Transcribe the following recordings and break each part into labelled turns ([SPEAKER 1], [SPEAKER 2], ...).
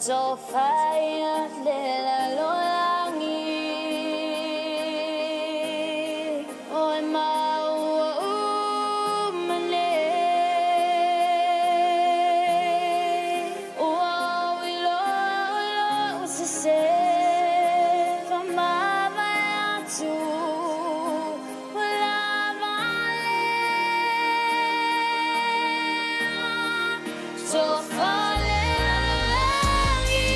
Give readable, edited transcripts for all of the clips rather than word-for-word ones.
[SPEAKER 1] Tofaia le lalolagi O e maua uma nei Ua ou iloa o lou sese Faamavae atu ua lava lea Tofa le lalolagi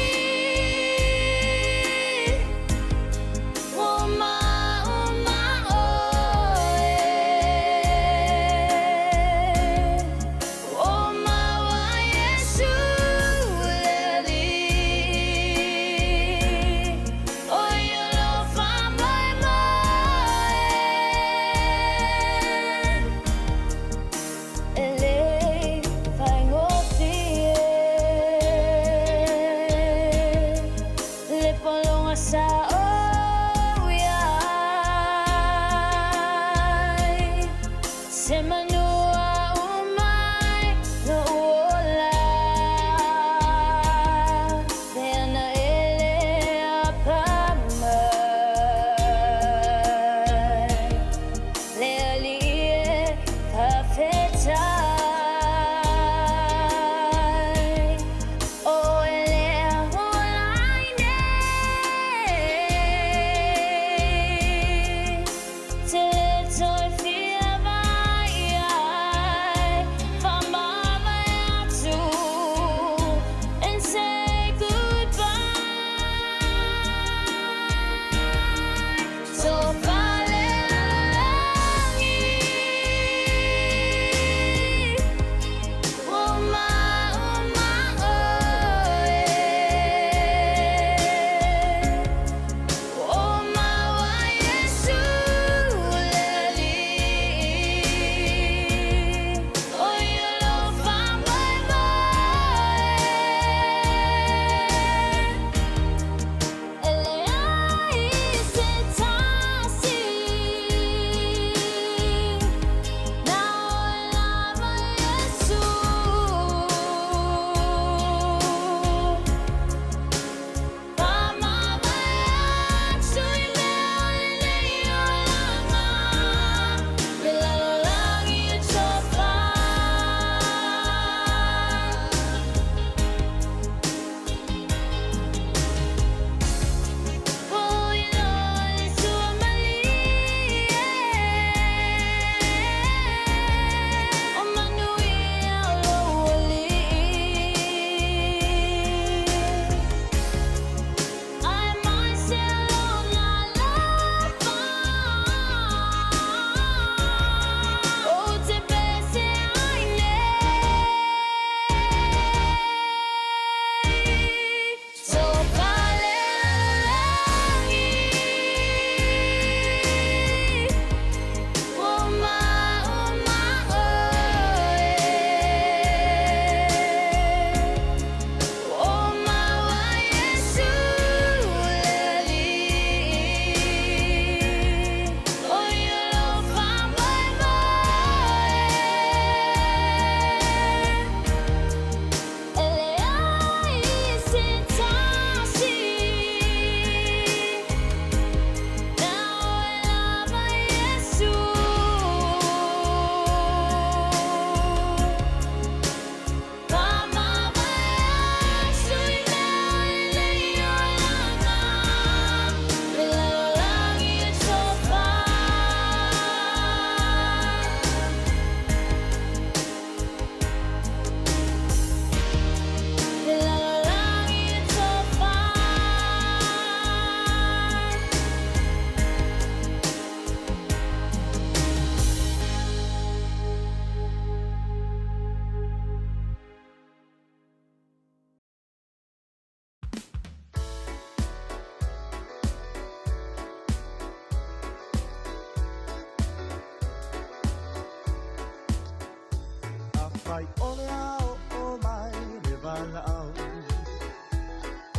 [SPEAKER 1] Ua uma oe Ua maua Iesu le Alii O ia lou faamoemoe E le faigofie Le pologa sa ou i ai Se manua aumai lou ola Le ana ele apa mai Le Alii e faafetai O oe lea ua ola ai nei Te le toe fia vaai i ai Faamavae atu and say goodbye Tofa le lalolagi Ua uma oe Ua maua Iesu le Alii O ia lou faamoemoe E leai se tasi Na oe lava Iesu Faamavae atu i mea o lenei olaga Le lalolagi e tofa. Ua ou iloa le suamalie O manuia o lou Alii Aemaise lona alofa Ou te pese ai nei Tofa le lalolagi Ua uma oe Ua maua Iesu le Alii O ia lou faamoemoe E leai se tasi Na oe lava Iesu Faamavae atu i mea o lenei olaga Le lalolagi e tofa. Le lalolagi e tofa.
[SPEAKER 2] Afai ʻole a oʻo mai le walaʻau,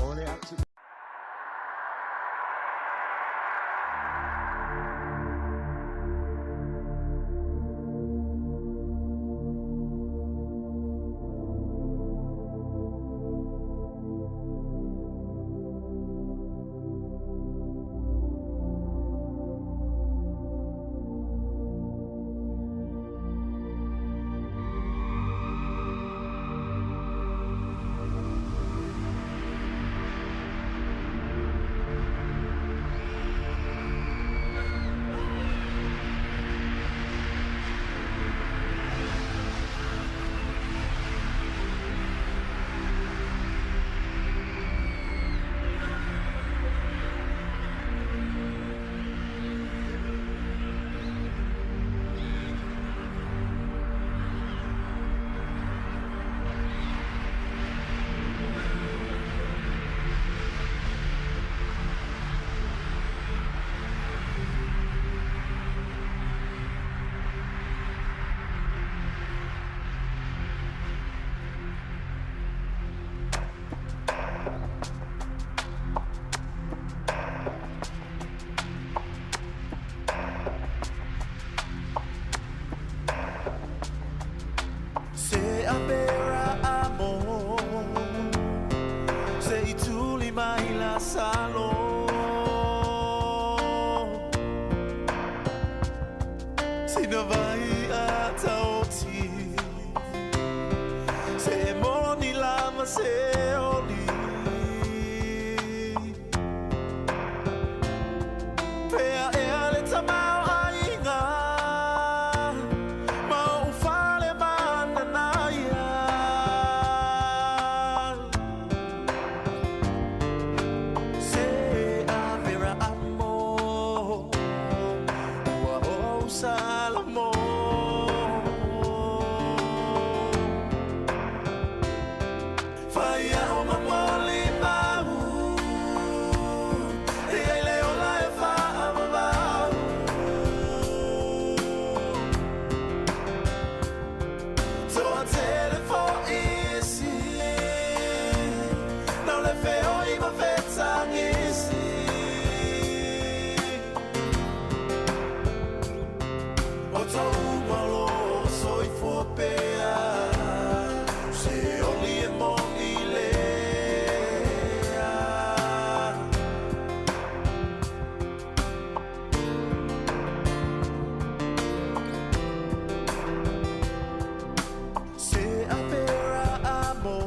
[SPEAKER 2] ʻole atu. Sina vai a taoti Se moni lava se oli Pea ea le tamao aiga Ma ou fale mananaia Se avera amo Ua ou Salamo Fai ao ma moli mau E ai le ola e whaavavau Toa tele fo isi Nau le feoi ma fetangisi O tau malo soifua pea Se oli e moni lea Se apera amo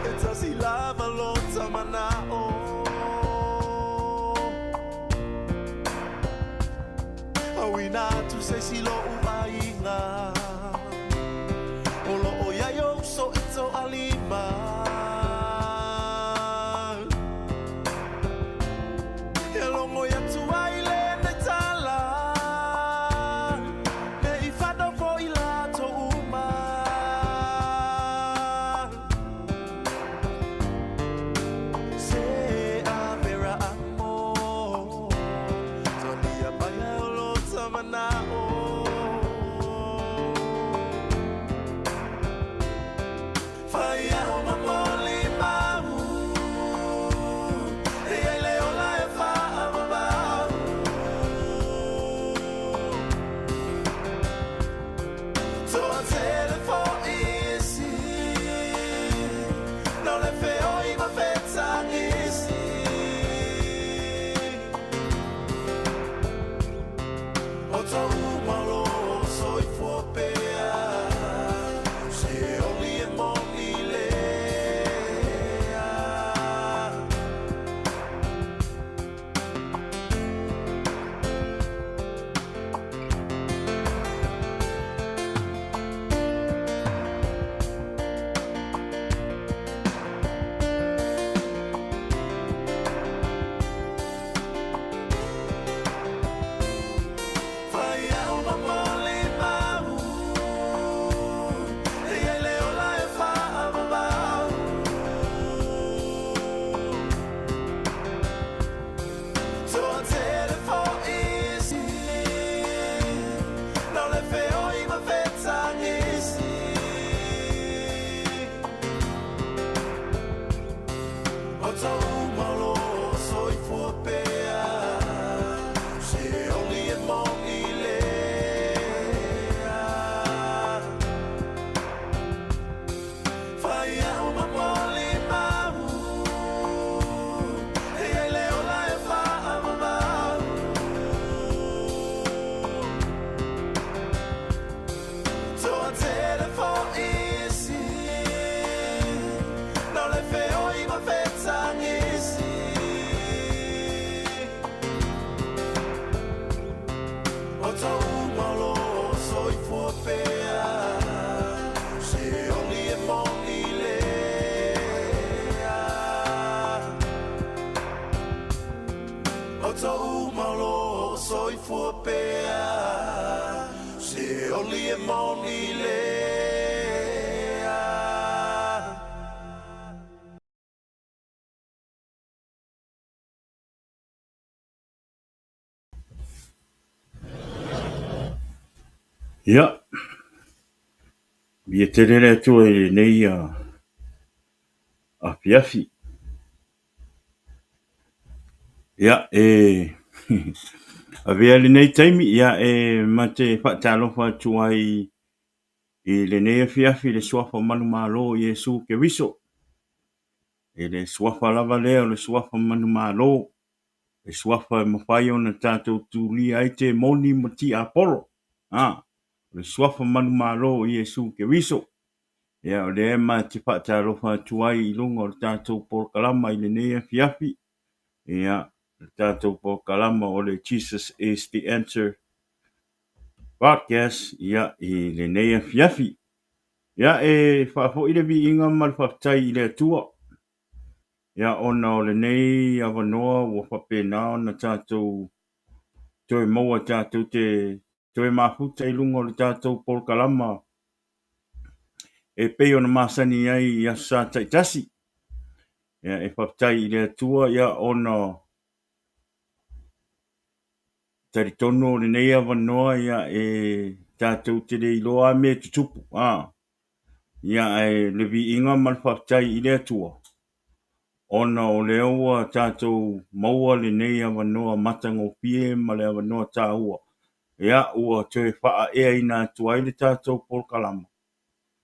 [SPEAKER 2] E tasi lava lo tamanao Auina atu se isi lo'u aiga O lo o iai ou so ito alima E logo atu ai lenei tala Ne i whanau fo i latou uma Se avera amo Talia mai o lo tamanao Fai ao ma moli mau E ai le ola e whaavavau Toa tele fo isi Nau le feoi ma fetangisi O tau malo soifua pea Se oli e moni lea Fai ao ma moli mau E ai le ola e whaavavau Toa tele fo isi Nau le feoi ma fetangisi O tau malo soifua pea Se oli e moni lea Fai ao ma moli mau E ai le ola e whaavavau Toa tele fo isi Nau le feoi ma fetangisi O tau malo soifua pea Se oli e moni lea O tau malo soifua pea Se oli e moni lea
[SPEAKER 3] Ia, ia tele le Atua i lenei afiafi. Ia, e avea lenei taimi, ia, e ma te faatalofa atu ai i lenei afiafi i le suafa manumalo o Iesu Keriso. E le suafa lava lea o le suafa manumalo. Le suafa e mafai ona tatou tulia ai temoni ma tiapolo. A, o le suafa manumalo o Iesu Keriso. Ia, o lea ma te faatalofa atu ai i luga o le tatou polokalama i lenei afiafi. Ia, le tatou polokalama o le Jesus is the Answer Podcast, ia, i lenei afiafi. Ia, e faafoi le viiga ma le faafetai i le Atua. Ia, ona o lenei avanoa ua faapena ona tatou toe maua tatou te toe mafuta i luga o le tatou polokalama e pei ona masani ai i Aso Sa taitasi. Ia, e faafetai i le Atua, ia, ona talitonu o lenei avanoa, ia, e tatou te le iloa lava mea e tutupu, a. Ia, ae le viiga ma le faafetai i le Atua, ona o lea ua tatou maua lenei avanoa matagofie ma le avanoa taua, ia, ua toe faaeaina atu ai le tatou polokalama,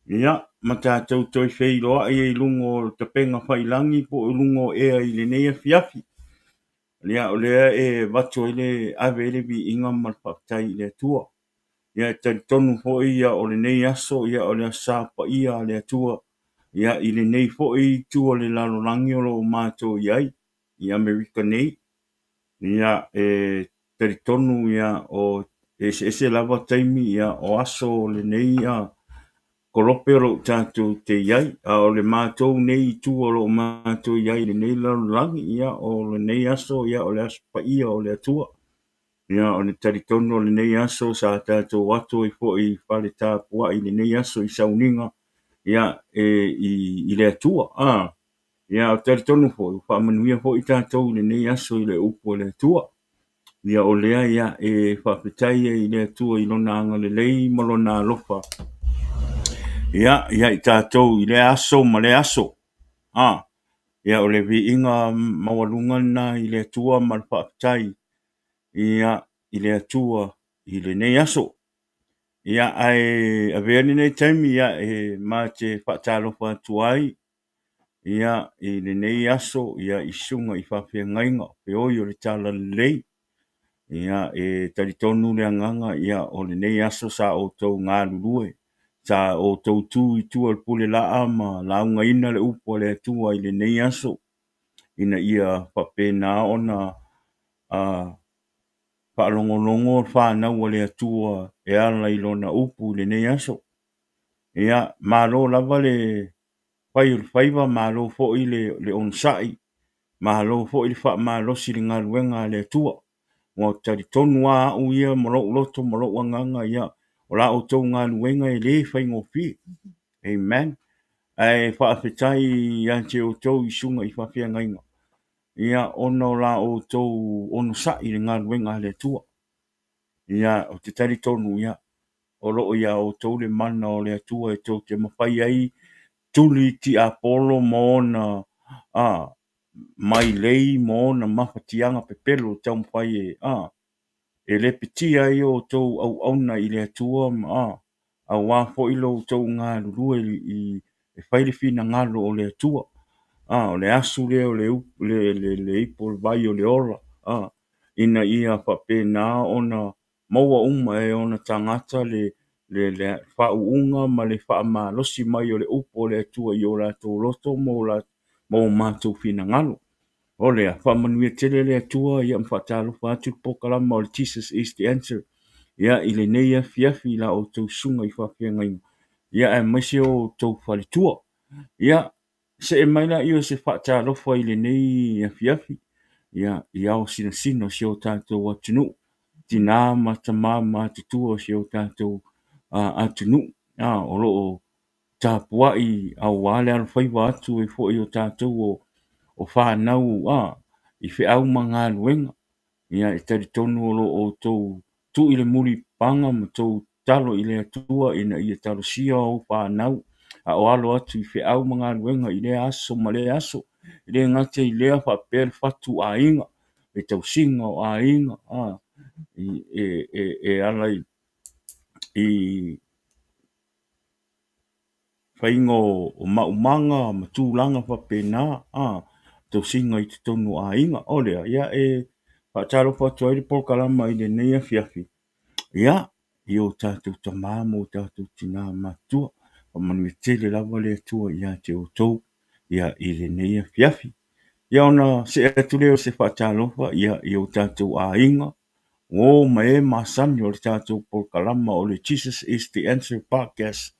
[SPEAKER 3] ia, ma tatou toe feiloai ai i luga o tapega faiilagi po o luga o ea i lenei afiafi. Ia, o lea e avatu ai le, ave ai le viiga ma le faafetai i le Atua. Ia, e talitonu foi ia o lenei aso, ia o le Aso Sa paia a le Atua, ia i lenei foi itu o le lalolagi o lo o matou i ai i Amerika nei. Ia, e talitonu ia o eseese lava taimi ia o aso o lenei ia kolope o lo o tatou te i ai, a o le matou nei itu o lo o matou i ai i lenei lalolagi, ia o lenei aso ia o le aso paia o le Atua. Ia, o le talitonu o lenei aso sa tatou ato ai foi i fale tapuai i lenei aso i sauniga, ia, e, i, i le Atua. A, ia, o talitonu foi, ua faamanuia foi tatou i lenei aso i le upu a le Atua. Ia, o lea, ia, e faafetai ai i le Atua i lona agalelei ma lona alofa, ia, ia i tatou i lea aso ma lea aso. A, ia, o le viiga maualuga lena i le Atua ma le faafetai ia, i le Atua i lenei aso. Ia, ae avea lenei taimi ia, e ma te faatalofa atu ai ia, i lenei aso ia, i susuga i faafeagaiga feoi o le Talalelei. Ia, e talitonu le agaga ia, o lenei aso sa outou galulue, sa outou tu i tua o le pulelaa ma laugaina le upu a le Atua i lenei aso, ina ia faapena ona faalogologo fanau a le Atua e ala i lona upu i lenei aso. Ia, malo lava le fai o le faiva, malo foi le, le onosai, malo foi le faamalosi i le galuega a le Atua. Ua talitonu lava au ia ma lou loto ma lou agaga, ia, o la outou galuega e le faigofie. Amen. Ae faafetai ia te outou i susuga i faafeagaiga, ia, ona o la outou onosai i le galuega a le Atua. Ia, ou te talitonu, ia, o lo o iā outou le mana o le Atua e tou te mafai ai tuli tiapolo ma ona a, mailei ma ona mafatiaga pepelo e taumafai e, a, e lepetia ai outou auauna i le Atua ma, a, aua foi lo outou galulue i, e fai le finagalo o le Atua. A, o le asu lea o le, le, le, le ipu o le vai o le ola, a, ina ia faapena ona maua uma e ona tagata le, le, le faauuga ma le faamalosi mai o le upu o le Atua i o latou loto ma o, la, ma o matou finagalo. O lea, faamanuia tele le Atua, ia ma faatalofa atu le polokalama o le Jesus is the Answer, ia, i lenei afiafi i la outou susuga i faafeagaiga, ia, aemaise o outou faletua. Ia, see mai laia o se faatalofa i lenei afiafi, ia, i ao sinasina o si o tatou atunuu, tinā ma tamā matutua o si o tatou atunuu, o lo o tapuai aua le alofaiva atu ai foi o tatou o fanau i feau ma galuega. Ia, e talitonu o lo o outou tuu i le mulipapaga ma tou tatalo i le Atua ina ia talosia ou fanau a o alo atu i feau ma galuega i lea aso ma lea aso. E le gata i lea faapea le fatu aiga, le tausiga o aiga, e ala i faiga o maumaga ma tulaga faapena, tausiga i totonu o aiga. O lea, ia e Faatalofa atu ai le polokalama i lenei afiafi, ia, i o tatou tama ma o tatou tina matutua. Faamanuia tele lava le Atua ia te outou, ia, i lenei afiafi. Ia ona see atu lea o se faatalofa, ia, i o tatou aiga, uo ma e masani o le tatou polokalama o le Jesus is the Answer Podcast,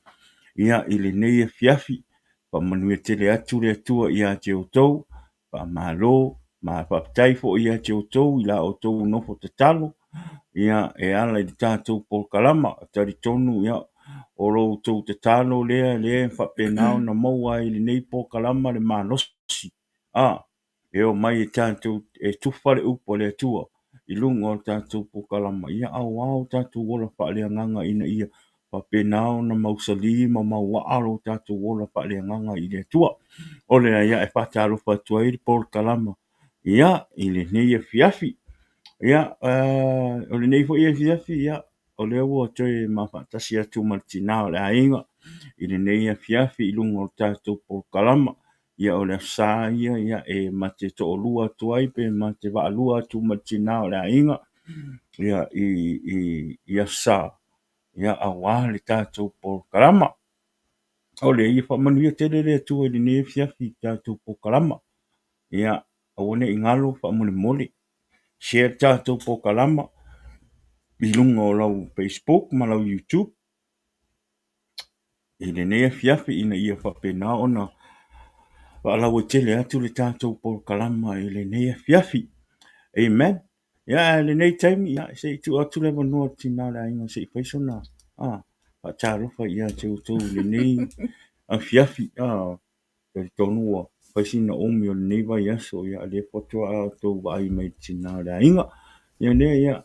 [SPEAKER 3] ia, i lenei afiafi. Faamanuia tele atu le Atua ia te outou. Faamalo ma faafetai foi ia te outou i la outou nofo tatalo ia e ala i le tatou polokalama. Talitonu ia o lo outou tatalo lea lea e faapena ona maua ai i lenei polokalama le malosi a e omai e tatou e tufa le upu a le Atua i luga o le tatou polokalama ia aua o tatou ola faaleagaga ina ia faapena ona mausali ma mauaa lo tatou ola faaleagaga i le Atua. O lea ia e faatalofa atu ai le polokalama ia i lenei afiafi. Ia, o lenei foi afiafi, ia, o lea ua toe mafaatasi atu ma le tina o le aiga i lenei afiafi i luga o le tatou polokalama. Ia, o le Aso Sa ia, ia, e ma te toalua atu ai pe ma te vaalua atu ma le tina o le aiga, ia, i Aso Sa. ia aua le tatou polokalama. O le ia faamanuia tele le Atua i lenei afiafi i tatou polokalama. Ia aua ne i galo faamolemole. Share le tatou polokalama i luga o lau Facebook ma lau YouTube i lenei afiafi ina ia faapena ona faalauaitele atu le tatou polokalama i lenei afiafi. Amen. Ia, ae lenei taimi, ia, se i tuu atu le avanoa i le tina o le aiga se i fai sona faatalofa ia te outou i lenei afiafi. Talitonu ua fai sina umi o lenei vaiaso, ia, lea faatoa outou vaai mai i le tina o le aiga. Ia lea, ia,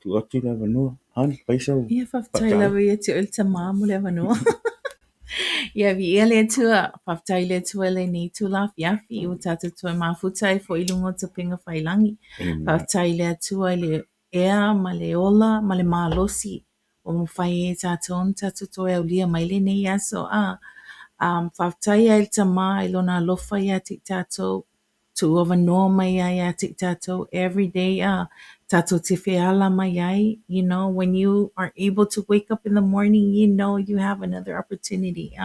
[SPEAKER 3] tuu atu le avanoa. Honey, fai sau
[SPEAKER 4] Ia, faafetai
[SPEAKER 3] faatalofa.
[SPEAKER 4] lava ia te oe le tama mo le avanoa. Ia, viia le Atua. Faafetai i le Atua i lenei itula afiafi ua tatou toe mafuta ai foi i luga o tofiga fai-lagi.
[SPEAKER 3] Amen.
[SPEAKER 4] Faafetai i le Atua i le ea ma le ola ma le malosi ua mafai ai e tatou ona tatou toe aulia mai lenei aso. A, um, faafetai ai i le Tama i lona alofa ia te i tatou tuu avanoa mai ai ia te i tatou every day a tatou te feala mai ai, you know, when you are able to wake up in the morning, you know you have another opportunity.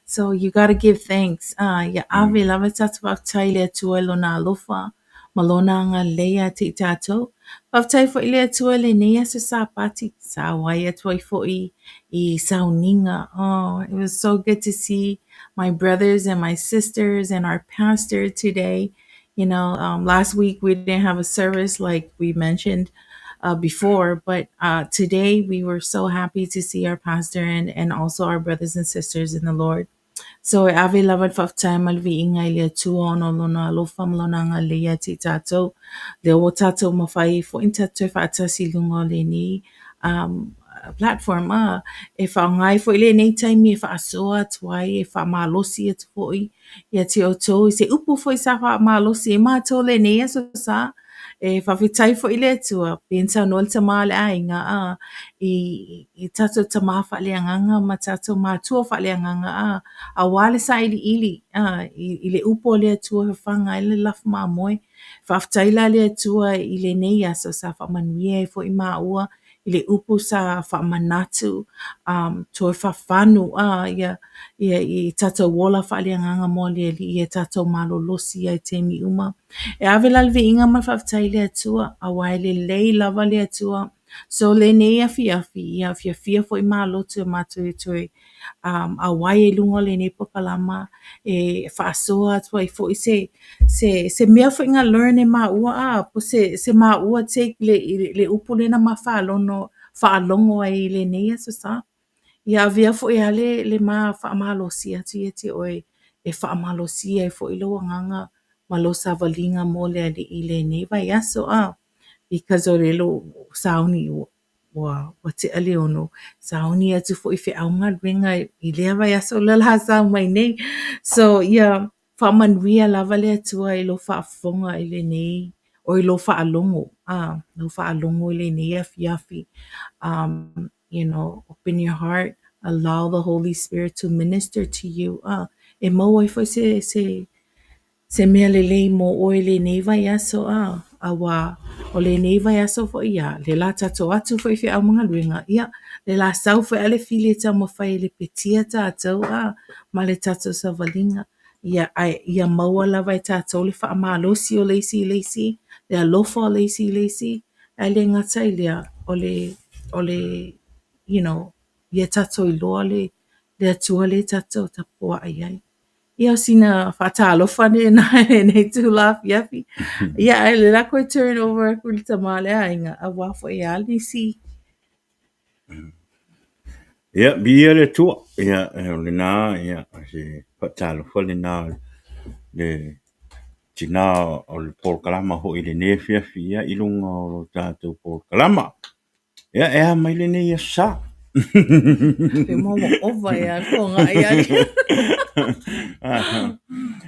[SPEAKER 4] So you gotta give thanks. Ia ave lava tatou faafetai i le Atua i lona alofa ma lona agalelei ia te i tatou. Faafetai foi i le Atua i lenei aso Sapati, sa auai atu ai foi i sauniga. Oh, it was so good to see my brothers and my sisters and our pastor today. You know, last week we didn't have a service like we mentioned before, but today we were so happy to see our pastor and also our brothers and sisters in the Lord. So e ave lava le faafetai ma le viiga i le Atua ona o lona alofa ma lona agalelei ia te i tatou. Lea ua tatou mafai ai foi ona tatou toe faatasi i luga o lenei um, platform a e faaaoga ai foi lenei taimi e faasoa atu ai, e faamalosi atu foi ia te outou i se upu foi sa faamalosi ai matou lenei aso sa. E faafetai foi i le Atua, pei ona saunoa le tama o le aiga a i, i tatou tama faaleagaga ma tatou matua faaleagaga a aua le sailiili a i, i le upu a le Atua e fafaga ai le lafo mamoe. Faafetai la i le Atua i lenei aso sa faamanuia ai foi maua i le upu sa faamanatu um, toe fafanu a ia, ia i tatou ola faaleagaga mo le Alii e tatou malolosi ai i taimi uma. E ave la le viiga ma le faafetai i le Atua, aua e lelei lava le Atua. So lenei afiafi, ia fiafia foi malotu e matou e toe um, auai i luga o lenei polokalama e faasoa atu ai foi se, se, se mea foi na learn e maua a, po se, se maua take le, le upu lea na ma faalono, faalogo ai i lenei aso sa. Ia avea foi a le, le ma faamalosi atu ia te oe e faamalosia ai foi lou agaga ma lou savaliga mo le Alii i lenei vaiaso a, because o le lou sauni ua, ua tea le 6, sauni atu foi i feau ma galuega i lea vaiaso le la sau mai nei. So ia faamanuia lava le Atua i lou faafofoga i lenei, o i lou faalogo, a, lou faalogo i lenei afiafi. Um, you know, open your heart, allow the Holy Spirit to minister to you. A, e maua ai foi se, se, se mea lelei mo ʻoe i lenei vaiaso, a. Auā, o lenei vaiaso foi ia, le la tatou atu foi i feau ma galuega, ia, le la sau foi a le fili e taumafai e lepetia tatou, a, ma le tatou savaliga. Ia, ae ia maua lava e tatou le faamalosi o le isi i le isi, le alofa o le isi i le isi, ae le gata i lea, o le, o le, you know, ia tatou iloa le, le Atua lea tatou tapuai ai. Ia, o sina faatalofa lena i lenei itula afiafi. Ia, ae o le a toe turn over aku i le tama o le aiga, aua foi e a nisi.
[SPEAKER 3] Ia, viia le Atua. Ia, o lena, ia, o se faatalofa lena le tina o le polokalama foi i lenei afiafi, ia, i luga o lo tatou polokalama. Ia, e a mai lenei Aso Sa?
[SPEAKER 4] Pe mua ua ova ea le fogaʻi ai.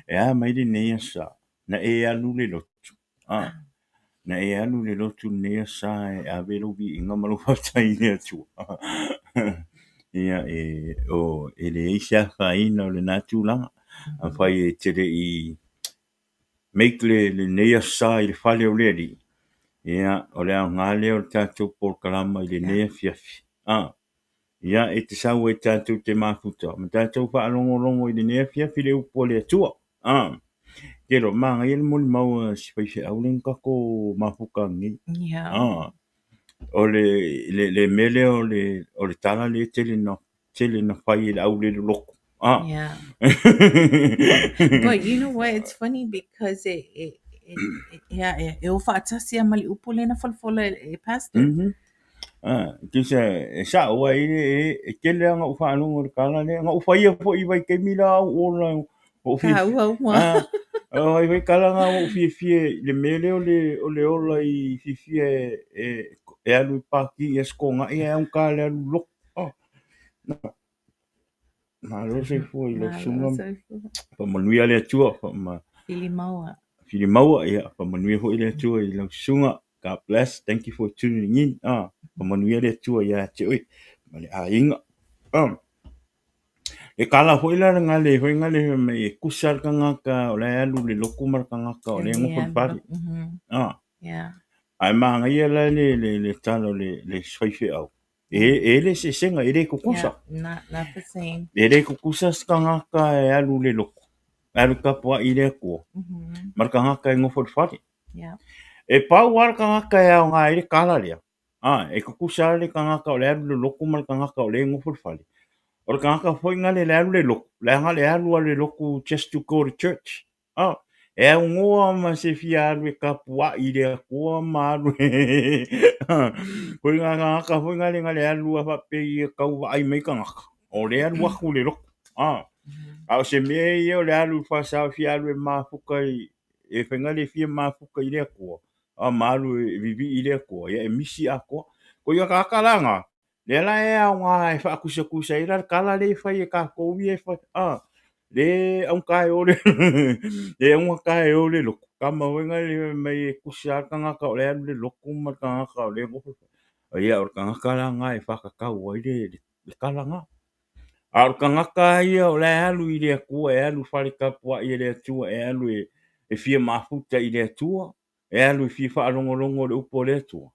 [SPEAKER 3] E a mai lenei Aso Sa? Na e alu i le lotu. Ah, na e alu i le lotu lenei Aso Sa e ave lou viiga ma lou faafetai i le Atua. Ia, e, o, e leai se afaina o lena tulaga. Afai e te le i make le, lenei Aso Sa i le fale o le Alii, ia, o le aoga lea o le tatou polokalama i lenei afiafi. A, ia, e te sau ai tatou te mafuta ma tatou faalogologo i lenei afiafi i le upu a le Atua. A, telo, manaia le molimau a si faifeau lea na tatou mafuta nei.
[SPEAKER 4] Yeah.
[SPEAKER 3] A, o le, le, le mea lea o le, o le tala lea e tele na tele na fai e le au le loloto. Ah.
[SPEAKER 4] Yeah. But you know what? It's funny because it, it, it, it yeah, e, e o faatasi a ma le upu lea na folafola e, e pastor.
[SPEAKER 3] Mm -hmm. Ah, kisa e sa'o ai e, e, e tele lava na ou faalogo i le tala lea. Na ou faia foi i vaitaimi la au ola ou fiafia.
[SPEAKER 4] Taua uma.
[SPEAKER 3] Ah, o ai foi tala na ou fiafia i le mea lea o le, o le ola i fiafia e, e, e alu i pāki i Aso Toonai ae augata le alu i lotu. Oh. Malo le soifua i lau susuga. Faamanuia le Atua. Faama...
[SPEAKER 4] Filimaua.
[SPEAKER 3] Filimaua, ia. Faamanuia foi le Atua i lau susuga. God bless. Thank you for tuning in. Ah, faamanuia le Atua ia te oe ma le aiga. Ah. E kala foi la le gale foi gale mai e kusa le tagata o la e alu i le lotu ma le tagata o lea e nofo i le fale. Ah.
[SPEAKER 4] Yeah.
[SPEAKER 3] Ae manaia la le, le, le tala o le, le faifeau. E, e le eseesega, e le tutusa.
[SPEAKER 4] Yeah, not, not the same.
[SPEAKER 3] E le tutusa se tagata e alu i le lotu, e alu tapuai i le Atua, ma le tagata e nofo i le fale.
[SPEAKER 4] Yeah.
[SPEAKER 3] E pau lava le tagata e aoga ai le tala lea, a, e tutusa lava le tagata o le alu i le lotu ma le tagata o lea e nofo i le fale. O le tagata foi lea e alu i le lotu, leaga le alu lava i le lotu just to go to church. A, e aunoa ma se fia alu e tapuai i le Atua ma alu e Koe ngā tagata foi ngale ngale alu a faapea ia tau vaai mai tagata, o le alu atu i le lotu. A, a o se mea ia o le alu i faasao e fia alu e mafuta i, e fai ngale e fia mafuta i le Atua, a ma alu e vivii i le Atua, ia e misi atoa. Koe ia tagata la nga, Lea la e aoga e faatusatusa ai la le tala lea e fai e tatou ia e fai, a, le augata e o le, le augata e o le lotu. Tama foi na le fai mai e tusa lava le tagata o le alu i le lotu ma le tagata o le nofo. Ia o le tagata la na e faatatau ai le, le tala na. A o le tagata ia o la e alu i le Atua, e alu i fale tapuai e le Atua, e alu e, e fia mafuta i le Atua, e alu e fia faalogologo i le upu a le Atua.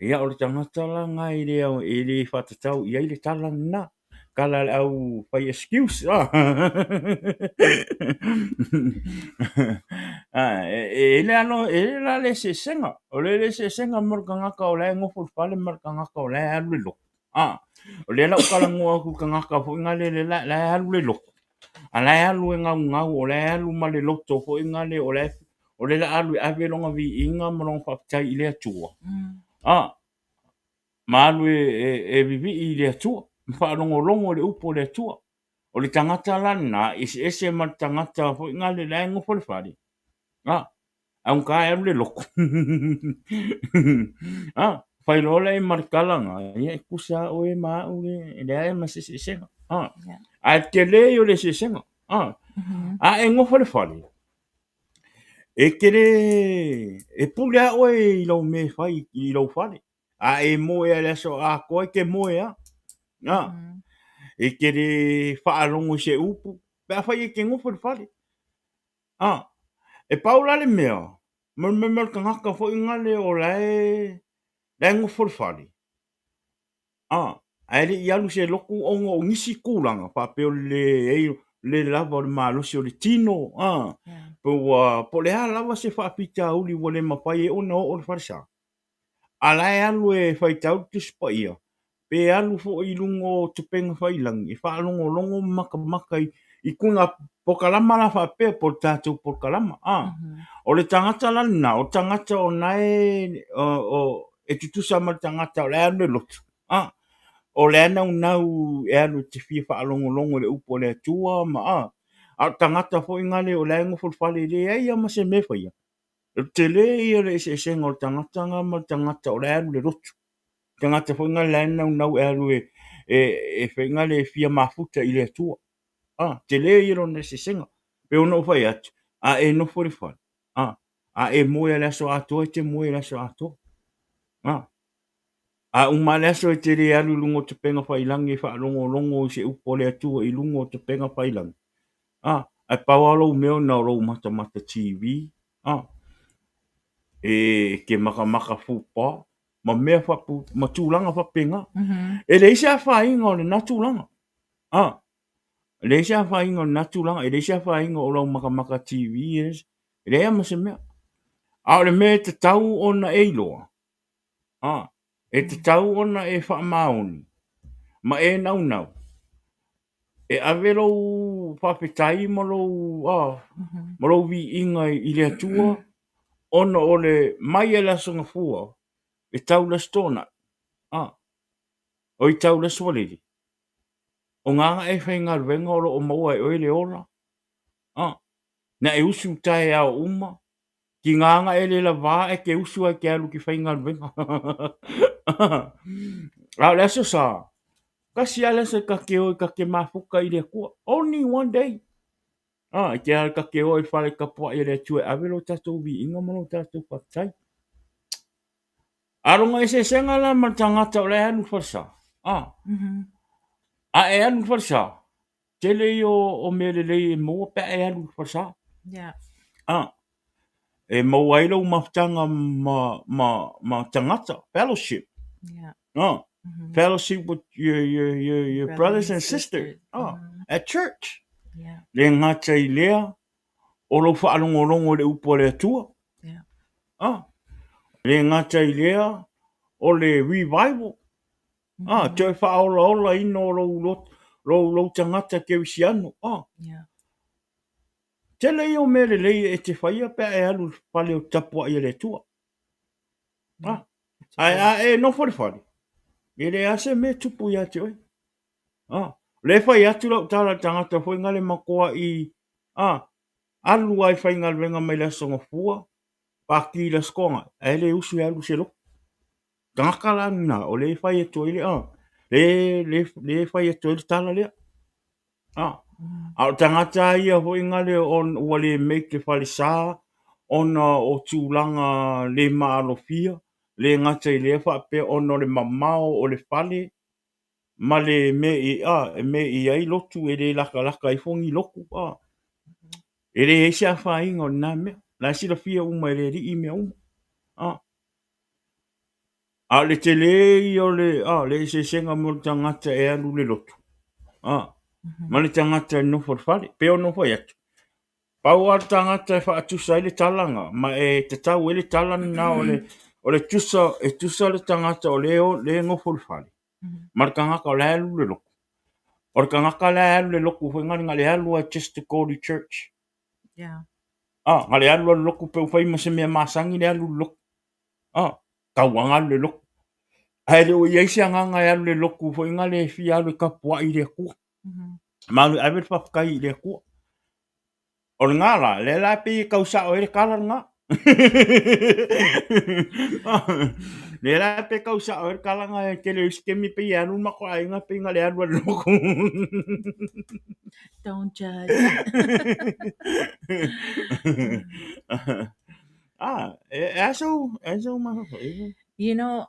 [SPEAKER 3] Ia, o le tagata la lena e le, e le faatatau i ai le tala lena. Tala a le au fai excuse. Ah. Ah, e, e le alo, e le la le eseesega. O le le eseesega ma le tagata o la e nofo i le fale ma le tagata o la e alu i le lotu. Ah, o lea la ua talanoa atu i le tagata foi na le, le, la, la e alu i le lotu. A la e alu e gaugau, o la e alu ma le loto foi na le, o la e o le la alu e ave lona viiga ma lona faafetai i le Atua. A, ma alu e, e, e vivii i le Atua, ma faalogologo i le upu a le Atua. O le tagata la lena, e eseese ma le tagata foi na le la e nofo i le fale. A, augata e alu le lotu. A, fai loa lea ma le tala na, ia e tutusa lava oe ma au le, e leai ma se eseesega. A, ae tele ia o le eseesega. A, a e nofo i le fale, E te le, e pule lava oe i lau mea e fai i lou fale. A e moe lava i le aso atoa, e te moe lava. A, e te le faalogo i se upu pe afai e te nofo i le fale. A, e pau la le mea. Ma le mea o le tagata foi gale o la e la e nofo i le fale, a, ae le i alu i se lotu ona o nisi tulaga faapea o le leai le lava o le malosi o le tino, a, pe ua po o le a lava se faafitauli ua le mafai ai ona oo i le falesa. A la e alu e faitau le Tusi Paia, pe alu foi i luga o upega tafailagi e faalogologo ma matamata i tuna polokalama la faapea po o le tatou polokalama. A, o le tagata la lena, o le tagata o na e, e tutusa ma le tagata o la e alu i le lotu, a, o la e naunau e alu e te fia faalogologo i le upu a le Atua ma a, a o le tagata foi nale o la e nofo i le fale e leai lava ma se mea e faia, O le tele ia o le eseesega o le tagata lena ma le tagata o la e alu i le lotu. Le tagata foi lena o la e naunau e alu e fai lena e fia mafuta i le Atua. A, tele ia lona eseesega. Pei ona ou fai atu, a e nofo i le fale, a, a e moe lava i le aso atoa, e te moe i le aso atoa. A, a uma lava le aso e te le alu i luga o upega tafailagi e faalogologo i se upu a le Atua i luga o upega tafailagi, a, ae pau lava lou mea na o lou matamata TV, a, e te matamata football ma mea fapu, ma tulaga faapena. E leai se afaina o lena tulaga. A, e leai se afaina o lena tulaga, e leai se afaina o lau matamata TV, e leai lava ma se mea. A o le mea e tatau ona e iloa, a, e tatau ona e faamaoni ma e naunau e ave lou faafetai ma lou, a, ma lou viiga i le Atua ona o le mai lava i le Aso Gafua e tau i le Aso Toonai, a, oi tau i le Aso Faraile, o gā na e faigaluega o lo o maua e oe le ola, a, na e usu i taeao uma, tiga na e le lava ae te usu lava e te alu e te faigaluega. A o le Aso Sa, tasi lava le aso e ta te o e ta te mafuta i le Atua. Only one day. A, e te alu ta te o i le fale tapuai a le Atua e ave lo tatou viiga ma lo tatou faafetai. A lona eseesega la ma le tagata o la e alu i le falesa. A, a e alu i le falesa, tele ia o mea lelei e maua pe a e alu i le falesa.
[SPEAKER 4] Yeah.
[SPEAKER 3] A, e maua ai lou mafutaga ma, ma, ma tagata, fellowship.
[SPEAKER 4] Yeah.
[SPEAKER 3] A, fellowship with your, your, your, your brothers and sisters. A, at church.
[SPEAKER 4] Yeah.
[SPEAKER 3] Le gata i lea, o lou faalogologo i le upu a le Atua.
[SPEAKER 4] Yeah.
[SPEAKER 3] A, le gata i lea, o le revival. A, toe faaolaolaina o lou loto, lou, lou tagata kerisiano. A,
[SPEAKER 4] Yeah.
[SPEAKER 3] tele ia o mea lelei e te faia pe a e alu i le fale o tapuai a le Atua. A, ae a e nofo i le fale, e leai lava se mea e tupu ia te oe. A, o lea e fai atu lau tala i le tagata foi na le matoai, a, alu lava i faigaluega mai le Aso Gafua, paki i le Aso Toonai, ae le usu e alu i se lotu. Tagata la lena, o lea e fai atu ai le, a, le, le, le e fai atu ai le tala lea. A, a o le tagata ia foi na le on, ua le make le falesa ona o tulaga le maalofia, le gata i lea faapea ona o le mamao o le fale ma le mea i, a, e mea i ai lotu e le latalata ifo ni lotu, a. E leai se afaina o lena mea. La e silafia uma e le Alii mea uma. A. A o le tele ia o le, a, le eseesega mo le tagata e alu i le lotu, a, ma le tagata e nofo i le fale. Pei ona ou fai atu, pau lava le tagata e faatusa ai le tala lena, ma e tatau ai le tala lena o le, o le tusa, e tusa le tagata o lea e nofo i le fale, ma le tagata o la e alu i le lotu. O le tagata la e alu i le lotu foi lena, na o le alu lava just to go to church.
[SPEAKER 4] Yeah.
[SPEAKER 3] A, na o le alu lava i le lotu pe ua fai ma se mea masani le alu i le lotu. A, tauaga alu i le lotu. Ae le o i ai se agaga e alu i le lotu foi lena e fia alu e tapuai i le Atua. Ma alu e ave le faafetai i le Atua. O lena la, lea la e pei e tau sao ai le tala lena. Lea la e pei e tau sao ai le tala lena e tele o isi taimi pei e alu le matou aiga pei na o le alu lava i le lotu.
[SPEAKER 4] Don't judge.
[SPEAKER 3] Ah, e aso, aso mafaufau.
[SPEAKER 4] You know,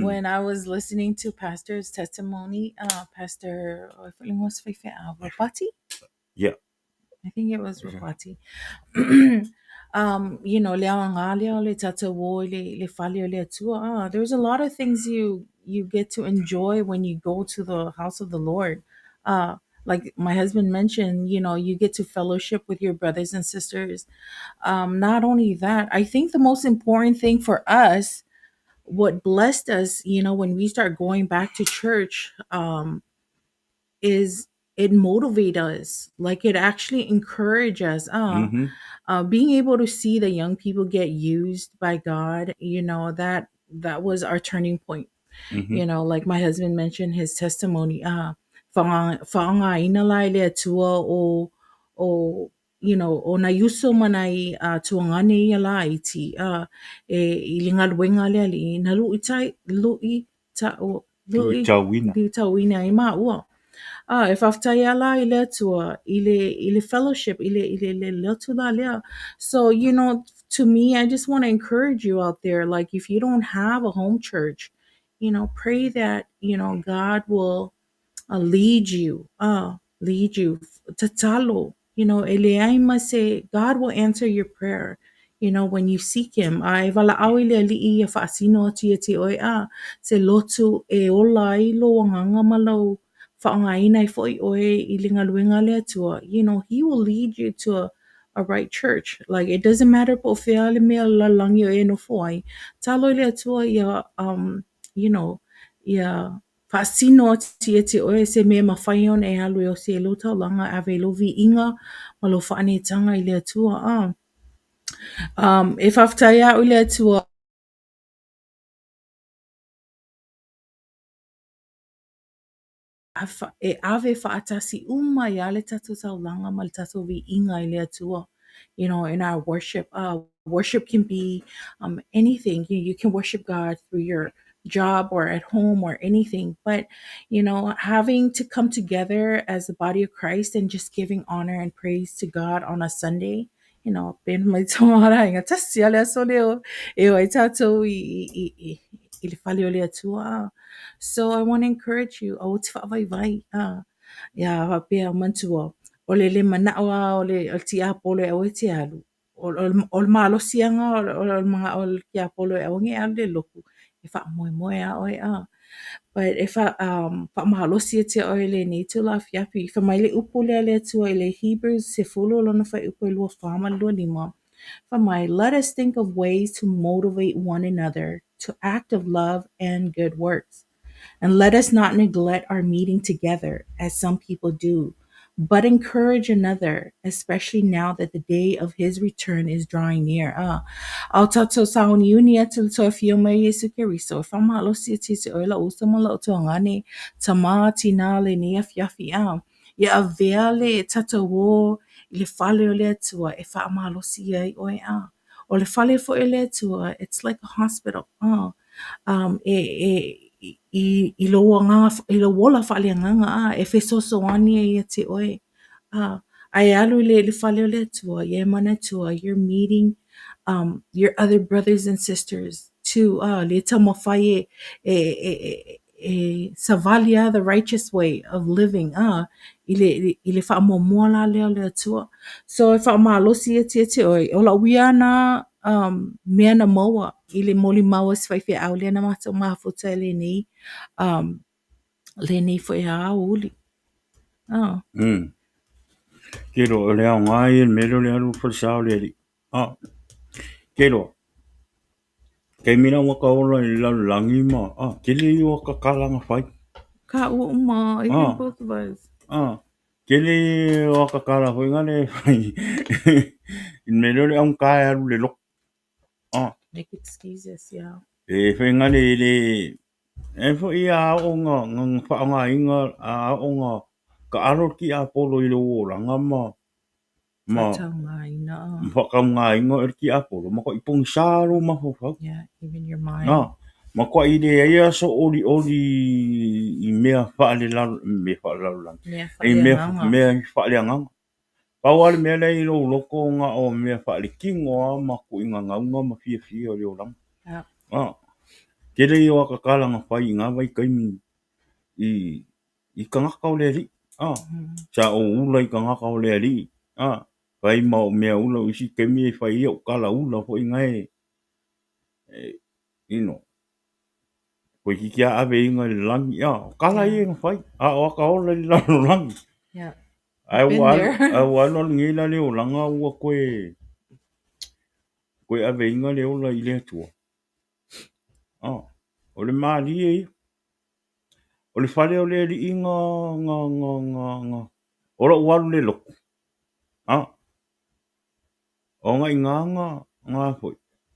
[SPEAKER 4] when I was listening to Pastor's testimony, Pastor Ropati?
[SPEAKER 3] Yeah.
[SPEAKER 4] I think it was Ropati. Um, you know, le aoga lea o le tatou o i le, le fale o le Atua. Ah, there's a lot of things you you get to enjoy when you go to the house of the Lord. Like my husband mentioned, you know, you get to fellowship with your brothers and sisters. Not only that, I think the most important thing for us, what blessed us, you know, when we start going back to church, is it motivate us. Like it actually encourage us. Being able to see the young people get used by God, you know, that that was our turning point. You know, like my husband mentioned his testimony, faaaogaina la e le Atua o you know, o nai uso ma nai tuagane ia laiti e, i le galuega a le Alii, na luʻi luʻi ta,
[SPEAKER 3] Luʻitauina.
[SPEAKER 4] Luʻitauina ai maua. Ah, e faafetai lava la i le Atua, i le fellowship, i le lotu la lea. So, you know, to me, I just want to encourage you out there, like if you don't have a home church, you know, pray that, you know, God will lead you, lead you. Tatalo, you know, e leai ma se, God will answer your prayer. You know, when you seek him. A e valaau i le Alii ia faasino atu ia te oe a se lotu e ola ai lou agaga ma lau faaaogaina ai foi oe i le galuega a le Atua. You know, he will lead you to a right church. Like, it doesn't matter po o fea le mea lalolagi o e nofo ai. Talo i le Atua ia, you know, ia faasino atu ia te oe se mea e mafai ona e alu e osi ai lou taulaga ave i lou viiga ma lou faaneetaga i le Atua. Ah. E faafetai au i le Atua e ave faatasi uma ia le tatou taulaga ma le tatou viiga i le Atua. You know, in our worship. Worship can be anything. You can worship God through your job or at home or anything. But, you know, having to come together as the body of Christ and just giving honor and praise to God on a Sunday, you know, ben mai tō inga tasi ale aso leo e o ai tātou i le fale o le Atua. So I want to encourage you, aua te faavaivai. Ia faapea manatua, o le le manao a o le tiapolo e aua e te alu. O le malosiaga o le manao o le tiapolo e aua ne i e alu i le lotu, e faamoemoe lava oe a. But e faamalosi ia te oe lenei itula afiafi. Fai mai le upu lea a le Atua i le Hebrews 10 lona fuaiupu e 24 ma le 25. Fai mai, let us think of ways to motivate one another to act of love and good works. And let us not neglect our meeting together, as some people do, but encourage another, especially now that the day of his return is drawing near. Ah, a o tatou sauniuni atu le toe afio mai Iesu Keriso, e faamalosi e te oe lau uso ma lau tuagane, tamā tina lenei afiafi a. Ia avea le tatou o i le fale o le Atua e faamalosi ai oe a. O le fale foi o le Atua, it's like a hospital. Ah, e i lou agaga, i lou ola faaleagaga a, e fesoasoani ai ia te oe. Ah, a e alu i le fale o le Atua, ia e manatua, you're meeting your other brothers and sisters too. Ah, le taumafai e savali a the righteous way of living ah, i le faamuamua la lea o le Atua. So e faamalosi ia te te oe, o lau ia na mea na maua i le molimau a si faifeau lea na matou mafuta i lenei foi aoauli. Ah.
[SPEAKER 3] Ke loa o le aoga ia i le mea lea o le alu i le falesa o le Alii. Ah. Ke loa, taimi la ua ka ola i le lalolagi ma, ah, tele ia o akakala na fai.
[SPEAKER 4] Ka ua uma, even both of us.
[SPEAKER 3] Ah, tele o akakala foi na le fai. I le mea lea o le augata e alu i le lotu. Ah.
[SPEAKER 4] Make excuses, yeah.
[SPEAKER 3] E fai nga le le e foi a oo na faaaogaina a oo na taalo le tiapolo i lou olaga ma
[SPEAKER 4] Faataugaina.
[SPEAKER 3] Ma faataugaina o le tiapolo matuai pogisa lou mafaufau.
[SPEAKER 4] Yeah, even your mind.
[SPEAKER 3] Ah, matuai leai aso olioli i mea faalelalo mea faalelalolagi.
[SPEAKER 4] Mea
[SPEAKER 3] I mea
[SPEAKER 4] faaleagaga.
[SPEAKER 3] Mea faaleagaga. Pau lava le mea lea i lou loto na o mea faaletino lava ma tuuina gauga ma fiafia o le olaga. Ah, tele ia o akakala na fai i na vaitaimi i tagata o le Alii. Ah, sa ou ula i tagata o le Alii. Ah, Fai ma o mea ula o isi taimi e fai ai au tala ula foi na e, you know, toeitiiti lava ave iga i le lagi, a o tala ia na fai, a o ata ola i le lalolagi. Ae ua alu, ae ua alu alu nei la le olaga ua toe, toe aveina le ola i le Atua. O le malie ia. O le fale o le Alii na, na, na, na, na, o lou alu i le lotu. O aga i ina na, na foi,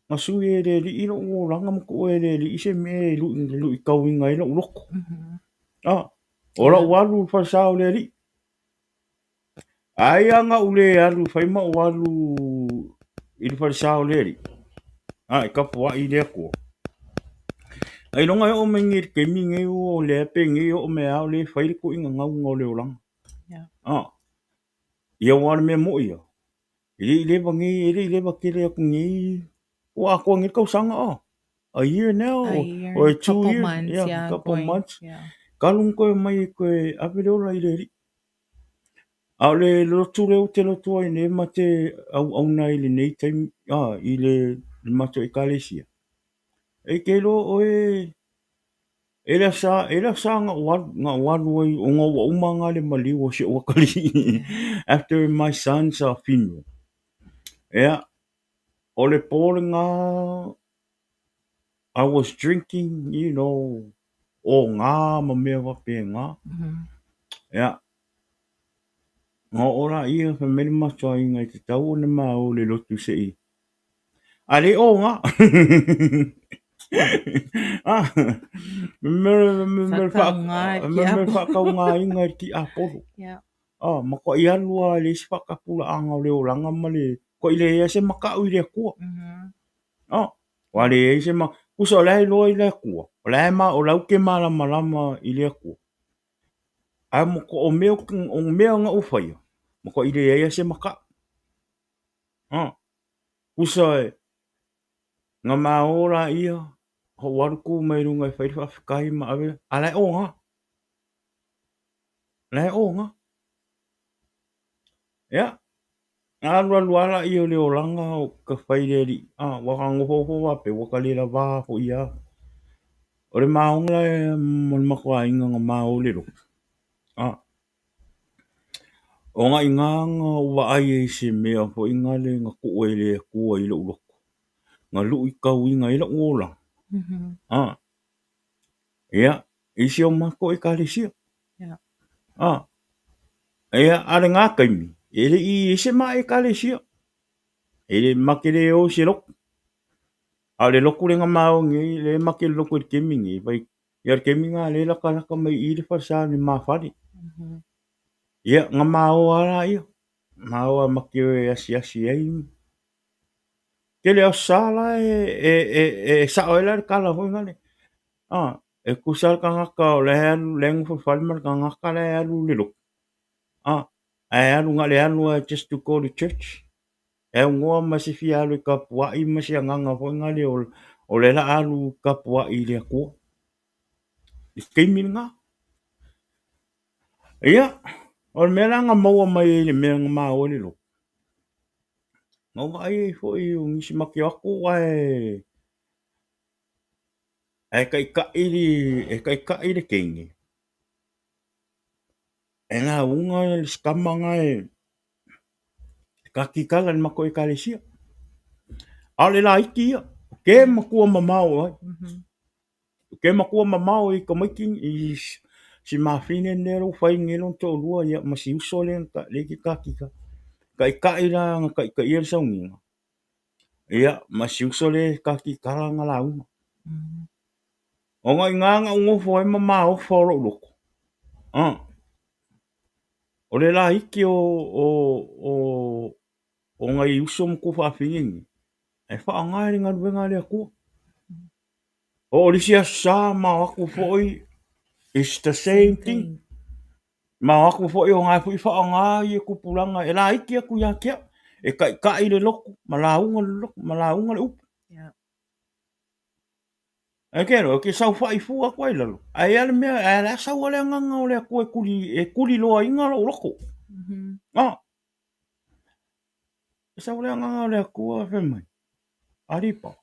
[SPEAKER 3] na sui e le Alii lou olaga ma tuu e le Alii se mea e luitauina ai lou loto. O lou alu i le falesa o le Alii. Ai lava na ou le alu e fai ma ou alu i le falesa o le Alii, a e tapuai i le Atua. Ailoga e oo mai nei i le taimi nei ua lea penei e oo mai lava o lea e fai le tuuaiga nauga o le olaga. Ia aua o le mea moni ia, e le i leva nei, e le i leva tele atu nei, ua atoa nei le tausaga a? A year now
[SPEAKER 4] A year,
[SPEAKER 3] or two
[SPEAKER 4] couple
[SPEAKER 3] years?
[SPEAKER 4] months,
[SPEAKER 3] Yeah,
[SPEAKER 4] yeah,
[SPEAKER 3] couple
[SPEAKER 4] going,
[SPEAKER 3] months.
[SPEAKER 4] yeah.
[SPEAKER 3] Talu ona toe omai e toe ave le ola i le Alii. A o le lotu lea ou te lotu ai nei ma te auauna ai i lenei taimi, i le matou ekalesia, e te iloa oe, e le asa, e le asa na ou alu, na ou alu ai ona ua uma na le maliu o si ou atalii after my son's funeral. Ea, o le po lena, I was drinking, you know, ogā ma mea faapena. Ea, na oo laia fai mai le matou aiga e tatau ona ma o i le lotu se i a le ogā. Me faataugaina e le tiapolo. Ah, matuai alu lava e leai se faatapulaaga o le olaga ma le matuai leai lava se makaʻu i le Atua. Ah, ua leai se ma tusa o la e iloa i le Atua, o la e ma o la ou te malamalama i le Atua. Ae o mea o mea na ou faia, matuai leai lava se makaʻu. Ah, tusa e na ma o laia, ou alu tu mai luga e fai le faafetai ma ave, a la e oga. La e oga. Ia, na alualu lava laia o le olaga o ka fai le alii, a ua ka nofonofo faapea ua ka le lavā foi lava. O le maoga la ma le matou aiga na mao le lotu, a o na i ina na ou vaai ai i se mea foi nale na tuu e le Atua i lou loto, na luitauina ai lou olaga, a ia, i si o matou ekalesia. A ia, a o lena taimi, e le i i ai se ma ekalesia. E le ma te le o i se lotu. A o le lotu lea na ma o nei, lea ma te lotu i le taimi nei, vai, ia le taimi lena lea e latalata mai i i le falesa o le ma fale. Ia, na ma o lava laia. Ma o lava ma te o e asiasi ai. Tele aso sa la e sao ai la le tala foi lale. A, e tusa le tagata o la e alu, la e nofo i le fale ma le tagata la e alu i le lotu. A, ae alu na o le alu lava just to go to church. E aunoa ma se fia alu e tapuai ma se agaga foi lale o lea o le a alu tapuai i le Atua. I le taimi lena. Ia, o le mea la na maua mai ai i le mea na maua ai le lotu, na ou vaai ai foi o nisi ma te o atu ae ae taitai le, e taitai le teine, e lauga le isi tama na e katikala i le matou ekalesia. A o le laiti ia, o ke matua mamao ai. O ke matua mamao i tamaiti i si mafine lea ua fai nei lona toalua ia ma si uso lea e te katikala. Taitai la na taitaia le sauniga, ia ma si uso lea e katikala na lauga. Ona i ina na ou nofo ai ma maofa o lou loto, o le laiti o nai uso ma tuafafine nei, e faaaoga i le galuega a le Atua. O le isi aso sa ma o atu foi, it's the same thing. Ma o atu foi o na foi faaaoga ia tupulaga e laiti atu ia te au, e taitai le lotu, ma lauga le lotu, ma lauga le upu. Ae ke loa, ke saofai fua atu ai lalo. Ae ia le mea, ae la sau le agaga o le Atua e tuli, e tuliloaina lou loto. Ah. E sau le agaga o le Atua fai mai, Alipa,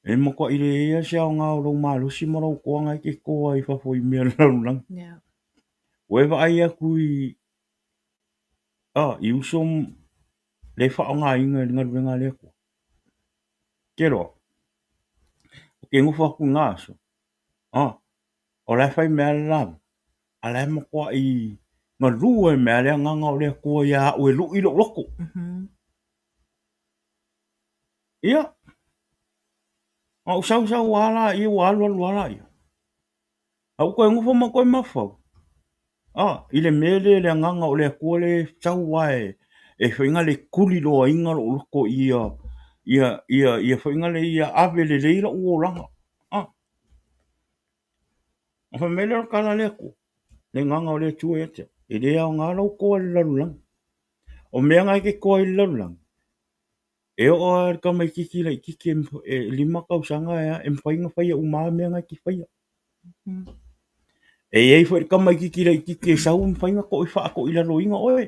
[SPEAKER 3] e matuai leai lava se aoga o lou malosi ma lou toa na e te toa ai i fafo i mea o le lalolagi.
[SPEAKER 4] Yeah.
[SPEAKER 3] Ua e vaai atu i, ah, i uso le faaaogaina i le galuega a le Atua. Ke loa, ou te nofo atu i na aso, ah, o la e fai mea le lava, a la e matuai galue mea le agaga o le Atua ia au e lui lou loto. Ia, na ou sau sau lava laia, ua alu alu lava laia. A ua toe nofo ma toe mafaufau, a, i le mea lea, le agaga o le Atua lea e sau lava e, e foi na le tuliloaina lou loto ia, ia, ia, ia foi na le ia ave lelei lou olaga. A, ona fai mai lea o le tala a le Atua, le agaga o le Atua ia te au, e le aoga lou toa i le lalolagi. O mea na e te toa i le lalolagi, e oo lava i le tamaititi laititi e 5 tausaga e mafai ona faia uma lava mea na e te faia. E i ai foi le tamaititi laititi e sau e mafai ona faatoilaloina oe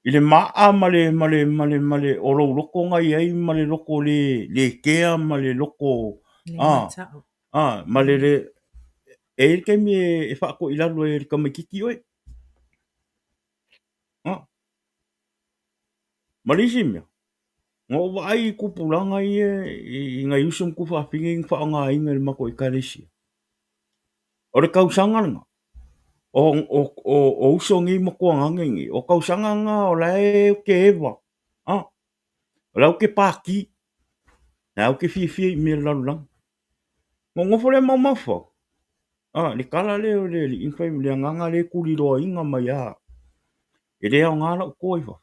[SPEAKER 3] i le maa ma le ma le ma le ma le o lou loto na i ai ma le loto le le kea ma le loto a a ma le le e i ai le taimi e faatoilalo ai e le tamaititi oe. A. Ma le isi mea, na ou vaai i tupulaga ia i nai uso ma tufaafine ia na faaaogaina e le matou ekalesia. O le tausaga lena, o uso nei ma tuagane nei, o tausaga na o la e ou te eva, a, o la ou te pati, la ou te fiafia i mea o le lalolagi. Na ou nofo lea ma ou mafaufau, a, le tala lea o le alii na fai mai, le agaga lea e tuliloaina mai lava, e le aoga lau toa i fafo.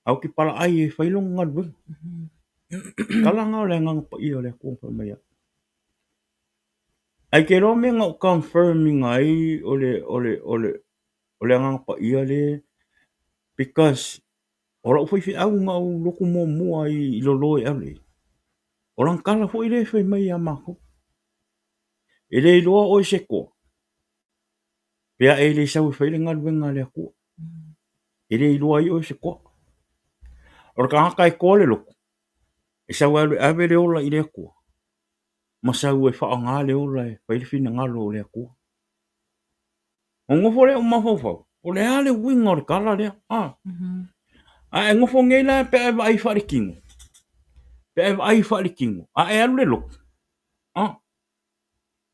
[SPEAKER 3] A ou te palaai e fai lona galuega. Tala na o le agaga paia o le Atua na fai mai ai. Ae te iloa mea na ou confirm ina ai o le, o le, o le, o le agaga paia le, because o lau faifeau na ou lotu muamua ai i lolo e ave ai, o lana tala foi lea e fai mai ia matou. E le iloa oe se toa, pe a e le sau e fai le galuega a le Atua. E le iloa ai oe se toa. O le tagata e toa le loto, e sau e alu e ave le ola i le Atua, ma sau e faaaoga le ola e fai le finagalo o le Atua. Ona nofo lea o mafaufau, o le a le uiga o le tala lea? A, a e nofo nei la pe a e vaai faaletino, pe a e vaai faaletino, a e alu le lotu, a,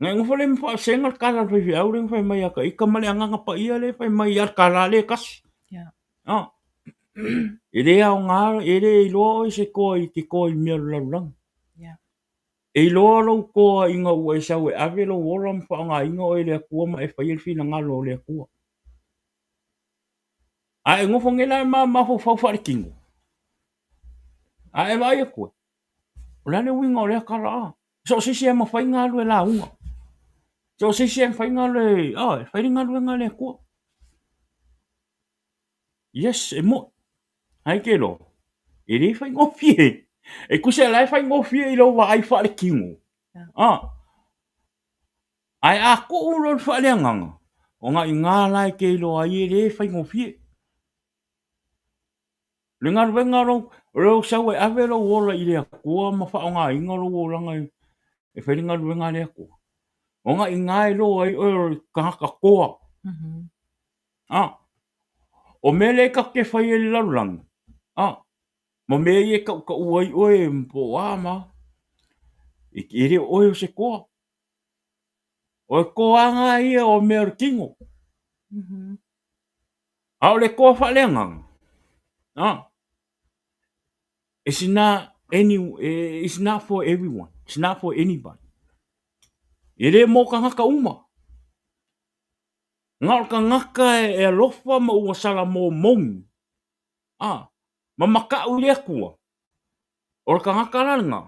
[SPEAKER 3] Na e nofo lea ma faasega le tala a le faifeau lea na fai mai ia ta ita ma le agaga paia lea e fai mai ia le tala lea e tasi.
[SPEAKER 4] Yeah.
[SPEAKER 3] Ah. E le aoga, e le iloa oe se toa i te toa i mea o le lalolagi.
[SPEAKER 4] Yeah.
[SPEAKER 3] E iloa lou toa ina ua e sau e ave lou ola ma faaaogaina oe e le Atua ma e faia le finagalo o le Atua. A e nofo nei la ma mafaufau faaletino. A e vaai atu e, o le a le uiga o lea tala a? So o se isi e mafai ona alu e lauga. So o se isi e mafai ona alu e, oh, e fai le galuega a le Atua. Yes, e mo'i. Ae ke loa, e le faigofie. E tusa la e faigofie i lou vaai faaletino. Ah. Ae a tuu loa le faaleagaga, ona i ina la e te iloa ai e le faigofie. Le galuega o lou, o lou sau e ave lou ola i le Atua ma faaaogaina lou olaga e fai le galuega a le Atua. Ona i ina e iloa ai oe o le tagata toa. Ah, o mea lea tatou te faia i le lalolagi, ah, ma mea ia e tautaua ai oe po o a ma a, e le o oe o se toa. O le toaga ia o mea o le tino. A o le toa faaleagaga, ah, it's not any, it's not for everyone. It's not for anybody. E le mo tagata uma. Na o le tagata e alofa ma ua salamo moni, ah, ma makaʻu i le Atua, o le tagata la lena,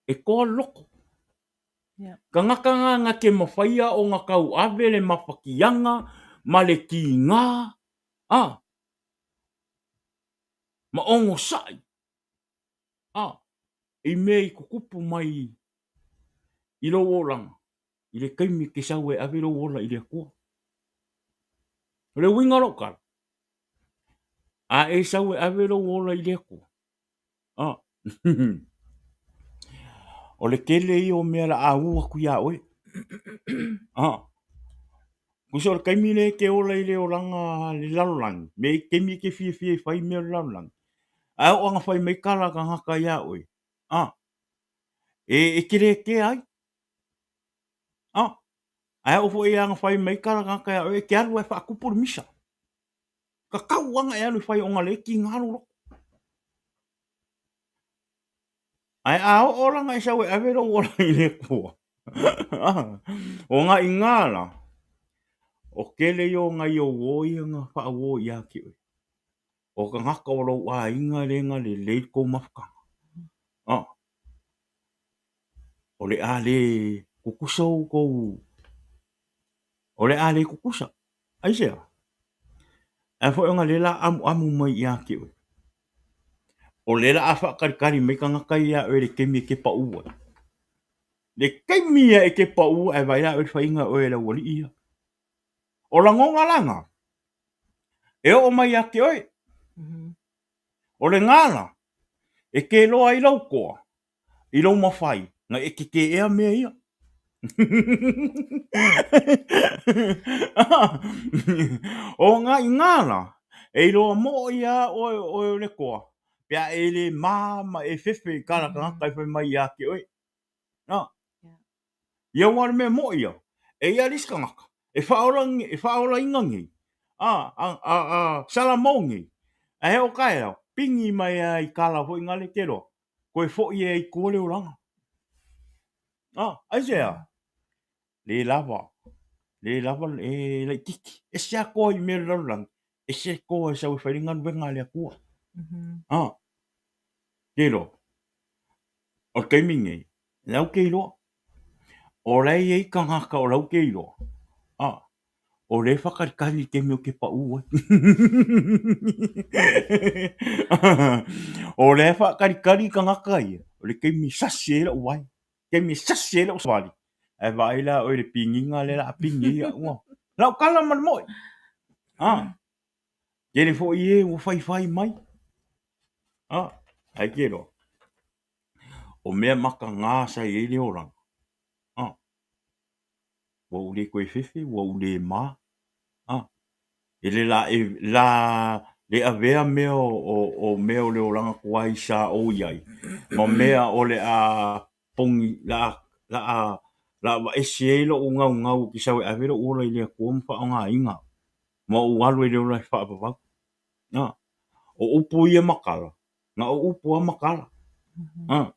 [SPEAKER 3] e toa le loto.
[SPEAKER 4] Yeah.
[SPEAKER 3] Tagata na na te mafaia ona tauave le mafatiaga ma le tiga, a, ma onosai, a, i mea i tutupu mai i lou olaga i le taimi e te sau e ave lou ola i le Atua. O le uiga o lou tala, a e sau e ave lou ola i le Atua, a, o le tele ia o mea la a u atu iā oe. A, tusa o le taimi lea e te ola i le olaga le lalolagi, me i taimi e te fiafia e fai mea o le lalolagi, ae oo ina fai mai tala a tagata iā oe, a, e te le kea ai. A, ae oo foi ina fai mai tala a tagata iā oe, e te alu lava e faatupu le misa. Tatau lava ona e alu e fai ona o lea e tiga lou loto. Ae a oo la ona e sau e ave lou ola i le Atua, o nai ina la, o tele ia o nai ou uo ia na faauo ia te oe. O tagata o lou aiga lea na lelei le tou mafutaga. O le a le tutusa outou, o le a le tutusa. Aisea? Ae foi ona lea la amuamu mai ia te oe. O lea la a faatalitali mai tagata ia oe i le taimi e te pau ai. Le taimi ia e te pau ai, ae vaai la oe i le faiga o oe e le aualii ia. O lagona la na, e oo mai ia te oe. O le gala, e te iloa ai lou toa, i lou mafai, na e te ea mea ia. O nai gala, e iloa moi lava oe o oe o le toa, pe a e le ma ma e fefe i tala tagata e fai mai ia te oe. Ia aua o le mea moi ia, e i ai le isi tagata e faaola e faaolaina nei, a, a, a, a Salamo nei, ae oo taeao, pigi mai lava i tala foi na le te iloa, toe foi ai i tua le olaga. A, aisea? Le lava, le lava e laitiiti. Ese lava toa i mea o le lalolagi, ese toa e sau e fai le galuega a le Atua. A, te iloa, o le taimi lenei, la ou te iloa, o la e i ai tagata o la ou te iloa, a, o lea e faatalitali i le taimi ou te pau ai. O lea e faatalitali tagata ia, o le taimi e sasi ai lou vae, taimi e sasi ai lou savali, ae vaai la oe i le pigiga lea o le a pigi ai au. Lau tala ma le moi. A, tele foi e ua faifai mai. A, ae te iloa, o mea mataga sa i ai le olaga. A, ua ou le toe fefe, ua ou le ma. A, e le la e la le avea mea o, o, o mea o le olaga tuai sa ou i ai, ma mea o le a pogi, la a, la a, la a vaese ai lou gaugau ou te sau e ave lou ola i le Atua ma faaaogaina au, ma ou alu ai i le ola e faavavau. A, o upu ia ma tala, na o upu lava ma tala. A,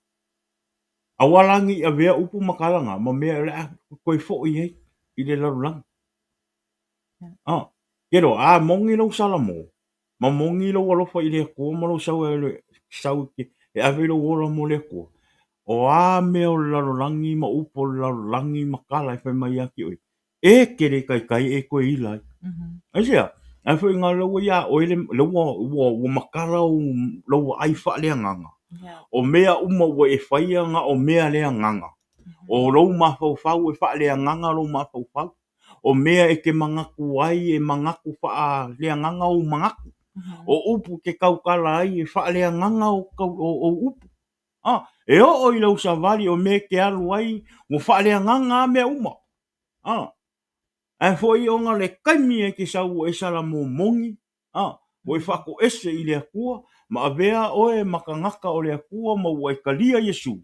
[SPEAKER 3] aua la ne i avea upu ma tala na ma mea o le a toe foi ai i le lalolagi. A, ke loa, a moni lou Salamo, ma moni lou alofa i le Atua ma lou sau e, sau e ave lou ola mo le Atua, o a mea o le lalolagi ma upu o le lalolagi ma tala e fai mai ia te oe, e te le taitai e toe ila ai. Aisea? Ae foi na la ua iā oe le, la ua, ua, ua matala ou, lou vaai faaleagaga. O mea uma ua e faia na o mea leagaga. O lou mafaufau e faaleagaga lou mafaufau. O mea e te manatu ai e manatu faaleagaga ou manatu. O upu e te tautala ai e faaleagaga ou, ou upu. A, e oo i lau savali o mea e te alu ai ua faaleagaga lava mea uma. A, ae foi ona le taimi e te sau ua e salamo moni, a, ua e faatoese i le Atua ma avea oe ma tagata o le Atua ma ua e talia Iesu,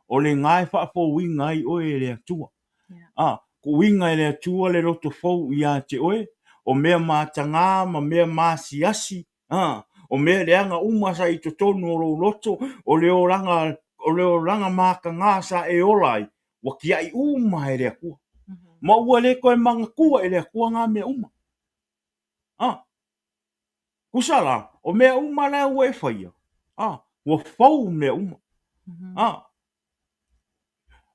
[SPEAKER 3] o lena e faafouina ai oe e le Atua. A, tuuina e le Atua le loto fou ia te oe, o mea matagā ma mea maasiasi, a, o mea leaga uma sa i totonu o lou loto, o le olaga, o le olaga matagā sa e ola ai, ua tiai uma e le Atua. Ma ua le toe manatua e le Atua nā mea uma. A, tusa la, o mea uma la ua e faia, a, ua fou mea uma. A,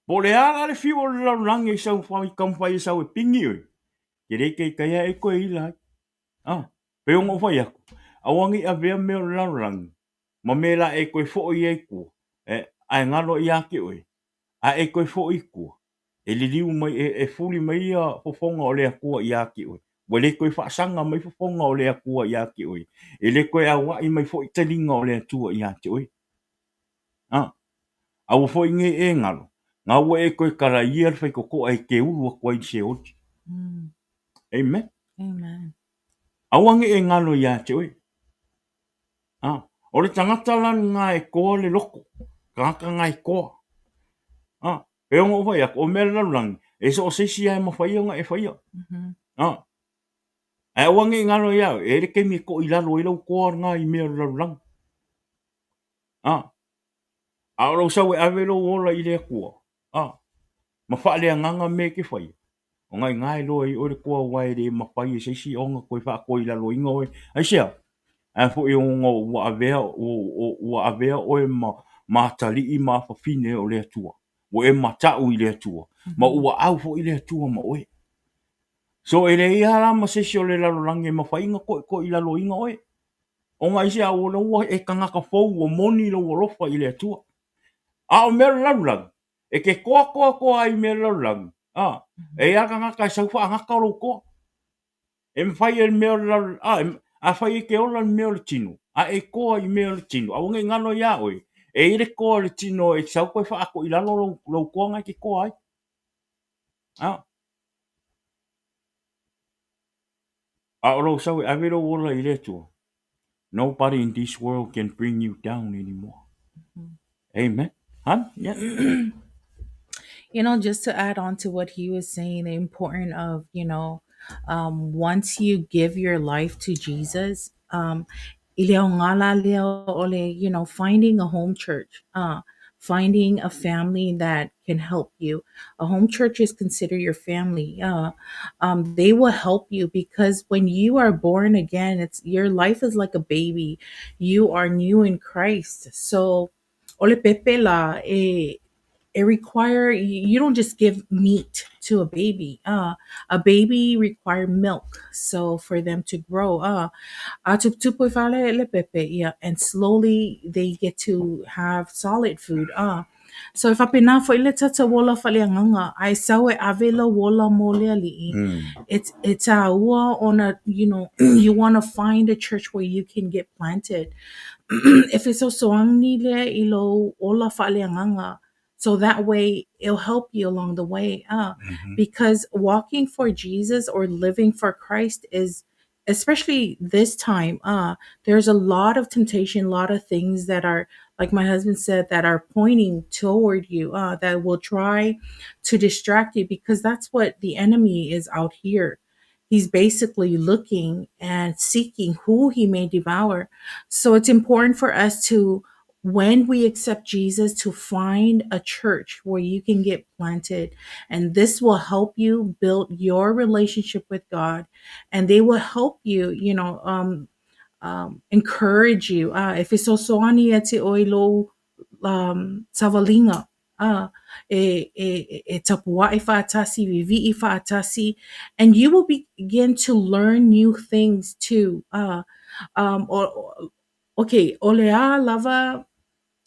[SPEAKER 3] po o le a la le fiu o le lalolagi e sau fai, taumafai e sau e pigi oe, e le taitai lava e toe ila ai. A, pei ona ou fai atu, aua ne i avea mea o le lalolagi ma mea la e toe foi ai i tua, e, ae galo ia te oe, a e toe foi i tua, e liliu mai, e, e fuli mai ia fofoga o le Atua ia te oe. Ua le toe faasaga mai fofoga o le Atua ia te oe, e le toe auai mai foi taliga o le Atua ia te oe. A, aua foi ne i e galo, na ua e toe talaia le faitotoa e te ulu atu ai i le Seoli. Amen.
[SPEAKER 4] Amen.
[SPEAKER 3] Aua ne i e galo ia te oe. A, o le tagata la lena e toa le loto, tagata lena e toa. A, e ona ou fai atu, o mea o le lalolagi, e so o se isi lava e mafai ona e faia. A, ae aua ne i galo ia oe, e i ai le taimi e to'i lalo ai lau toa lena i mea o le lalolagi. A, a o lou sau e ave lou ola i le Atua, a, ma faaleagaga mea e te faia, ona i ina e iloa ai oe le toa aua e le mafai e se isi ona toe faatoilaloina oe. Aisea? Ae foi ona ua avea, ua avea oe ma, ma atalii ma afafine o le Atua. Ua e matau i le Atua, ma ua au foi le Atua ma oe. So e leai lava la ma se isi o le lalolagi e mafai ona toitoilaloina oe. Ona aisea? Ua ua e tagata fou, ua moni lou alofa i le Atua. A o mea o le lalolagi, e te toa toa toa ai i mea o le lalolagi, a, e i ai lava tagata e sau faagata lou toa. E mafai e le mea o le lalolagi, a, afai e te ola i le mea o le tino, a e toa i mea o le tino, aua ne i galo ia oe, e i ai le toa o le tino e sau toe faato i lalo lou, lou toa na e te toa ai. A. A o lou sau e ave lou ola i le Atua, nobody in this world can bring you down anymore. Amen. Hun? Yeah.
[SPEAKER 4] Just to add on to what he was saying, the importance of, once you give your life to Jesus, i le aoga la lea o le, finding a home church, finding a family that can help you. A home church is considered your family. They will help you because when you are born again, it's your life is like a baby. You are new in Christ. So, o le pepe la, e, it require you don't just give meat to a baby. A baby require milk so for them to grow. A tuputupu e fale le pepe, ia, and slowly they get to have solid food. So e faapena foi le tatou ola faaleagaga, a e sau e ave lou ola mo le Alii. It's tāua ona, you want to find a church where you can get planted. E fesoasoani lea i lou ola faaleagaga. So that way it'll help you along the way. Because walking for Jesus or living for Christ is, especially this time, there's a lot of temptation, a lot of things that are, like my husband said, that are pointing toward you, that will try to distract you, because that's what the enemy is out here. He's basically looking and seeking who he may devour. So it's important for us to, when we accept Jesus, to find a church where you can get planted. And this will help you build your relationship with God. And they will help you, encourage you. E fesoasoani ia te oe lou savaliga, e, e, e tapua'i fa'atasi, vivi'i fa'atasi, and you will begin to learn new things too. Okay, o le a lava,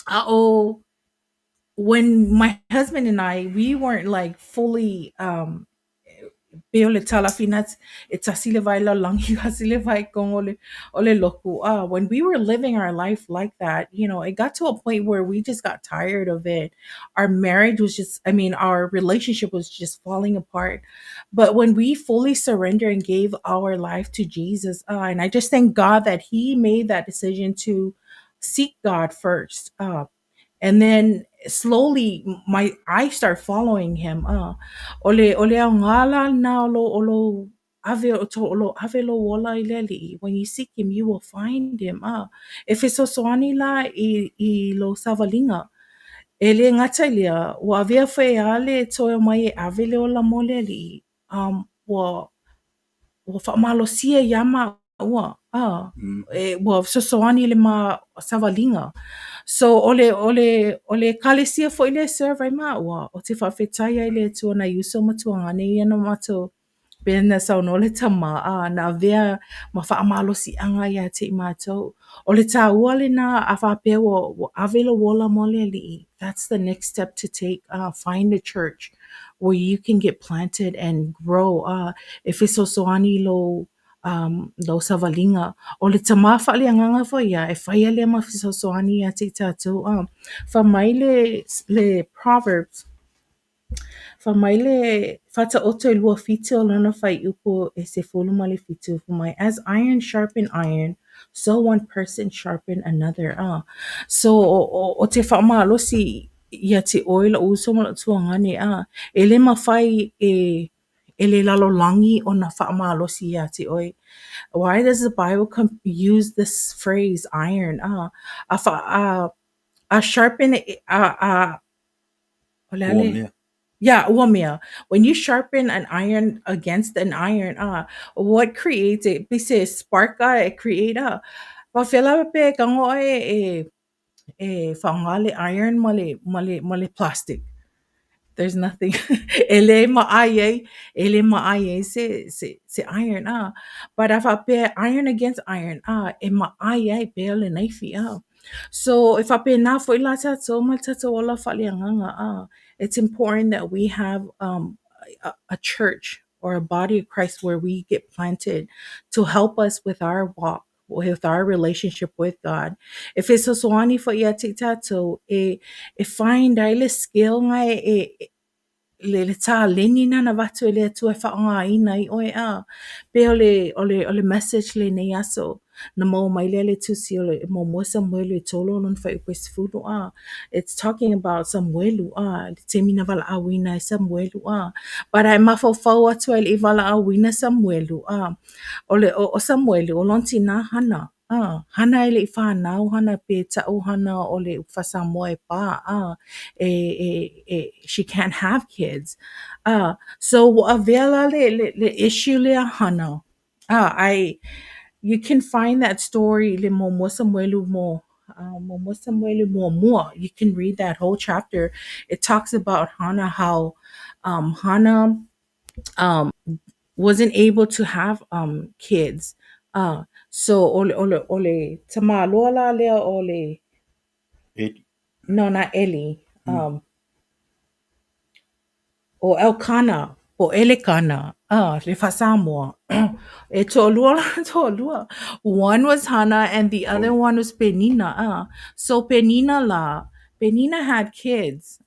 [SPEAKER 4] a o, when my husband and I, we weren't like fully, pe o le talafina e tasi le vai lalolagi, tasi le vai kongo o le loku. When we were living our life like that, it got to a point where we just got tired of it. Our marriage was just, I mean, our relationship was just falling apart. But when we fully surrendered and gave our life to Jesus, and I just thank God that he made that decision to seek God first. And then slowly my I start following him. O le aoga la na o lo ave o to o lo ave lou ola i le Alii. When you seek him, you will find him. E fesoasoani la i lou savaliga. E le gata i lea, ua avea foi a le toe mai e ave le ola mo le Alii. Ua, ua faamalosia ia maua. E, ua fesoasoani le ma savaliga. So o le, o le, o le ekalesia foi le serve ai maua, o te faafetai ai le Atua nai uso ma tuagane ia na matou pe na saunoa le tama, a na avea ma faamalosiaga ia te i matou. O le tāua lena a faapea ua, ua ave lou ola mo le Alii. That's the next step to take. Find a church. where you can get planted and grow a e fesoasoani i lou um lou savaliga. O le Tamā faaleagaga foi ia, e faia lea ma fesoasoani ia te i tatou a. Fai mai le le Proverbs, fai mai le Faataoto e 27 o lona fuaiupu e 17, fai mai, As iron sharpen iron, so one person sharpen another. A. So, o te faamalosi ia te ʻoe loʻu uso ma loʻu tuagane, a e le mafai e e le lalolagi ona faamalosi ia te ʻoe. Why does the Bible use this phrase iron? A, a, fa, a, a sharpen, a, a, o le a
[SPEAKER 3] Ua
[SPEAKER 4] le?
[SPEAKER 3] mea.
[SPEAKER 4] Yeah, ua mea. When you sharpen an iron against an iron, what creates it? Pei se spark a e create a. Faapefea la pe tago ʻoe e e faaaoga le iron ma le ma le ma le plastic? There's nothing. E le maʻai ai, e le maʻai ai se se se iron a. But a faapea iron against iron a, e maʻai ai pei o le naifi a. So e faapena foi la tatou ma le tatou ola faaleagaga a. It's important that we have a, a church or a body of Christ where we get planted to help us with our walk, with our relationship with God. E fesoasoani foi ia te i tatou e, e find ai le skill nga e, e le, le taleni na na avatu e le Atua e faaaogaina ai ʻoe a. Pei o le, o le, o le message lenei aso na maua mai lea i le tusi o le muamua Samuelu e tolu o lona fuaiupu e 10 a. It's talking about Samuelu a, le taimi na valaauina ai Samuelu a. But a e mafaufau atu ai i le i valaauina Samuelu a. O le o, o Samuelu o lona tinā Hana a. Hana e le i whānau, Hana pe ta'u Hana o le upu faa-Samoa e pā a. E, e, e, she can't have kids. A, so ua avea la le, le, le issue lea Hana. Ah, I, you can find that story le muamua Samuelu mo muamua Samuelu muamua. You can read that whole chapter. It talks about Hana, how Hana wasn't able to have kids. So o le, o le, o le tamāloa la lea o le,
[SPEAKER 3] Eli.
[SPEAKER 4] no, not Eli, o Elkana, po Elekana, le faa-Samoa. E toʻalua la toʻalua. One was Hana and the other one was Penina. So Penina la, Penina had kids.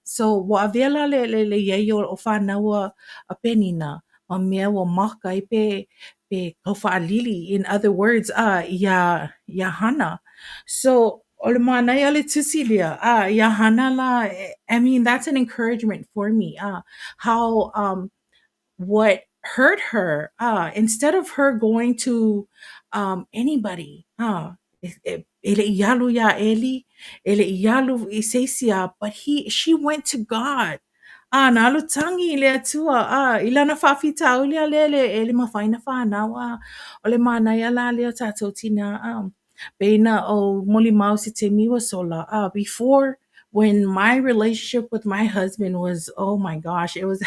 [SPEAKER 4] So ua avea la le, le, le iai o, o whānau a Penina. Ma mea ua maka ai pe, pe kaufa'alili, in other words, ia, ia Hana. So, o le manaia o le tusi lea, ia Hana la, I mean, that's an encouragement for me, how, what hurt her, instead of her going to anybody, e, e, e le i alu iā Eli, e le i alu i se isi a, but he, she went to God. A, na alu tagi i le Atua, a, i lana faafitauli a lea le, e le mafai ona whānau, a, o le manaia la lea o tatou tinā, a, pei na ou molimau se taimi ua sola, a, before, when my relationship with my husband was, oh my gosh, it was,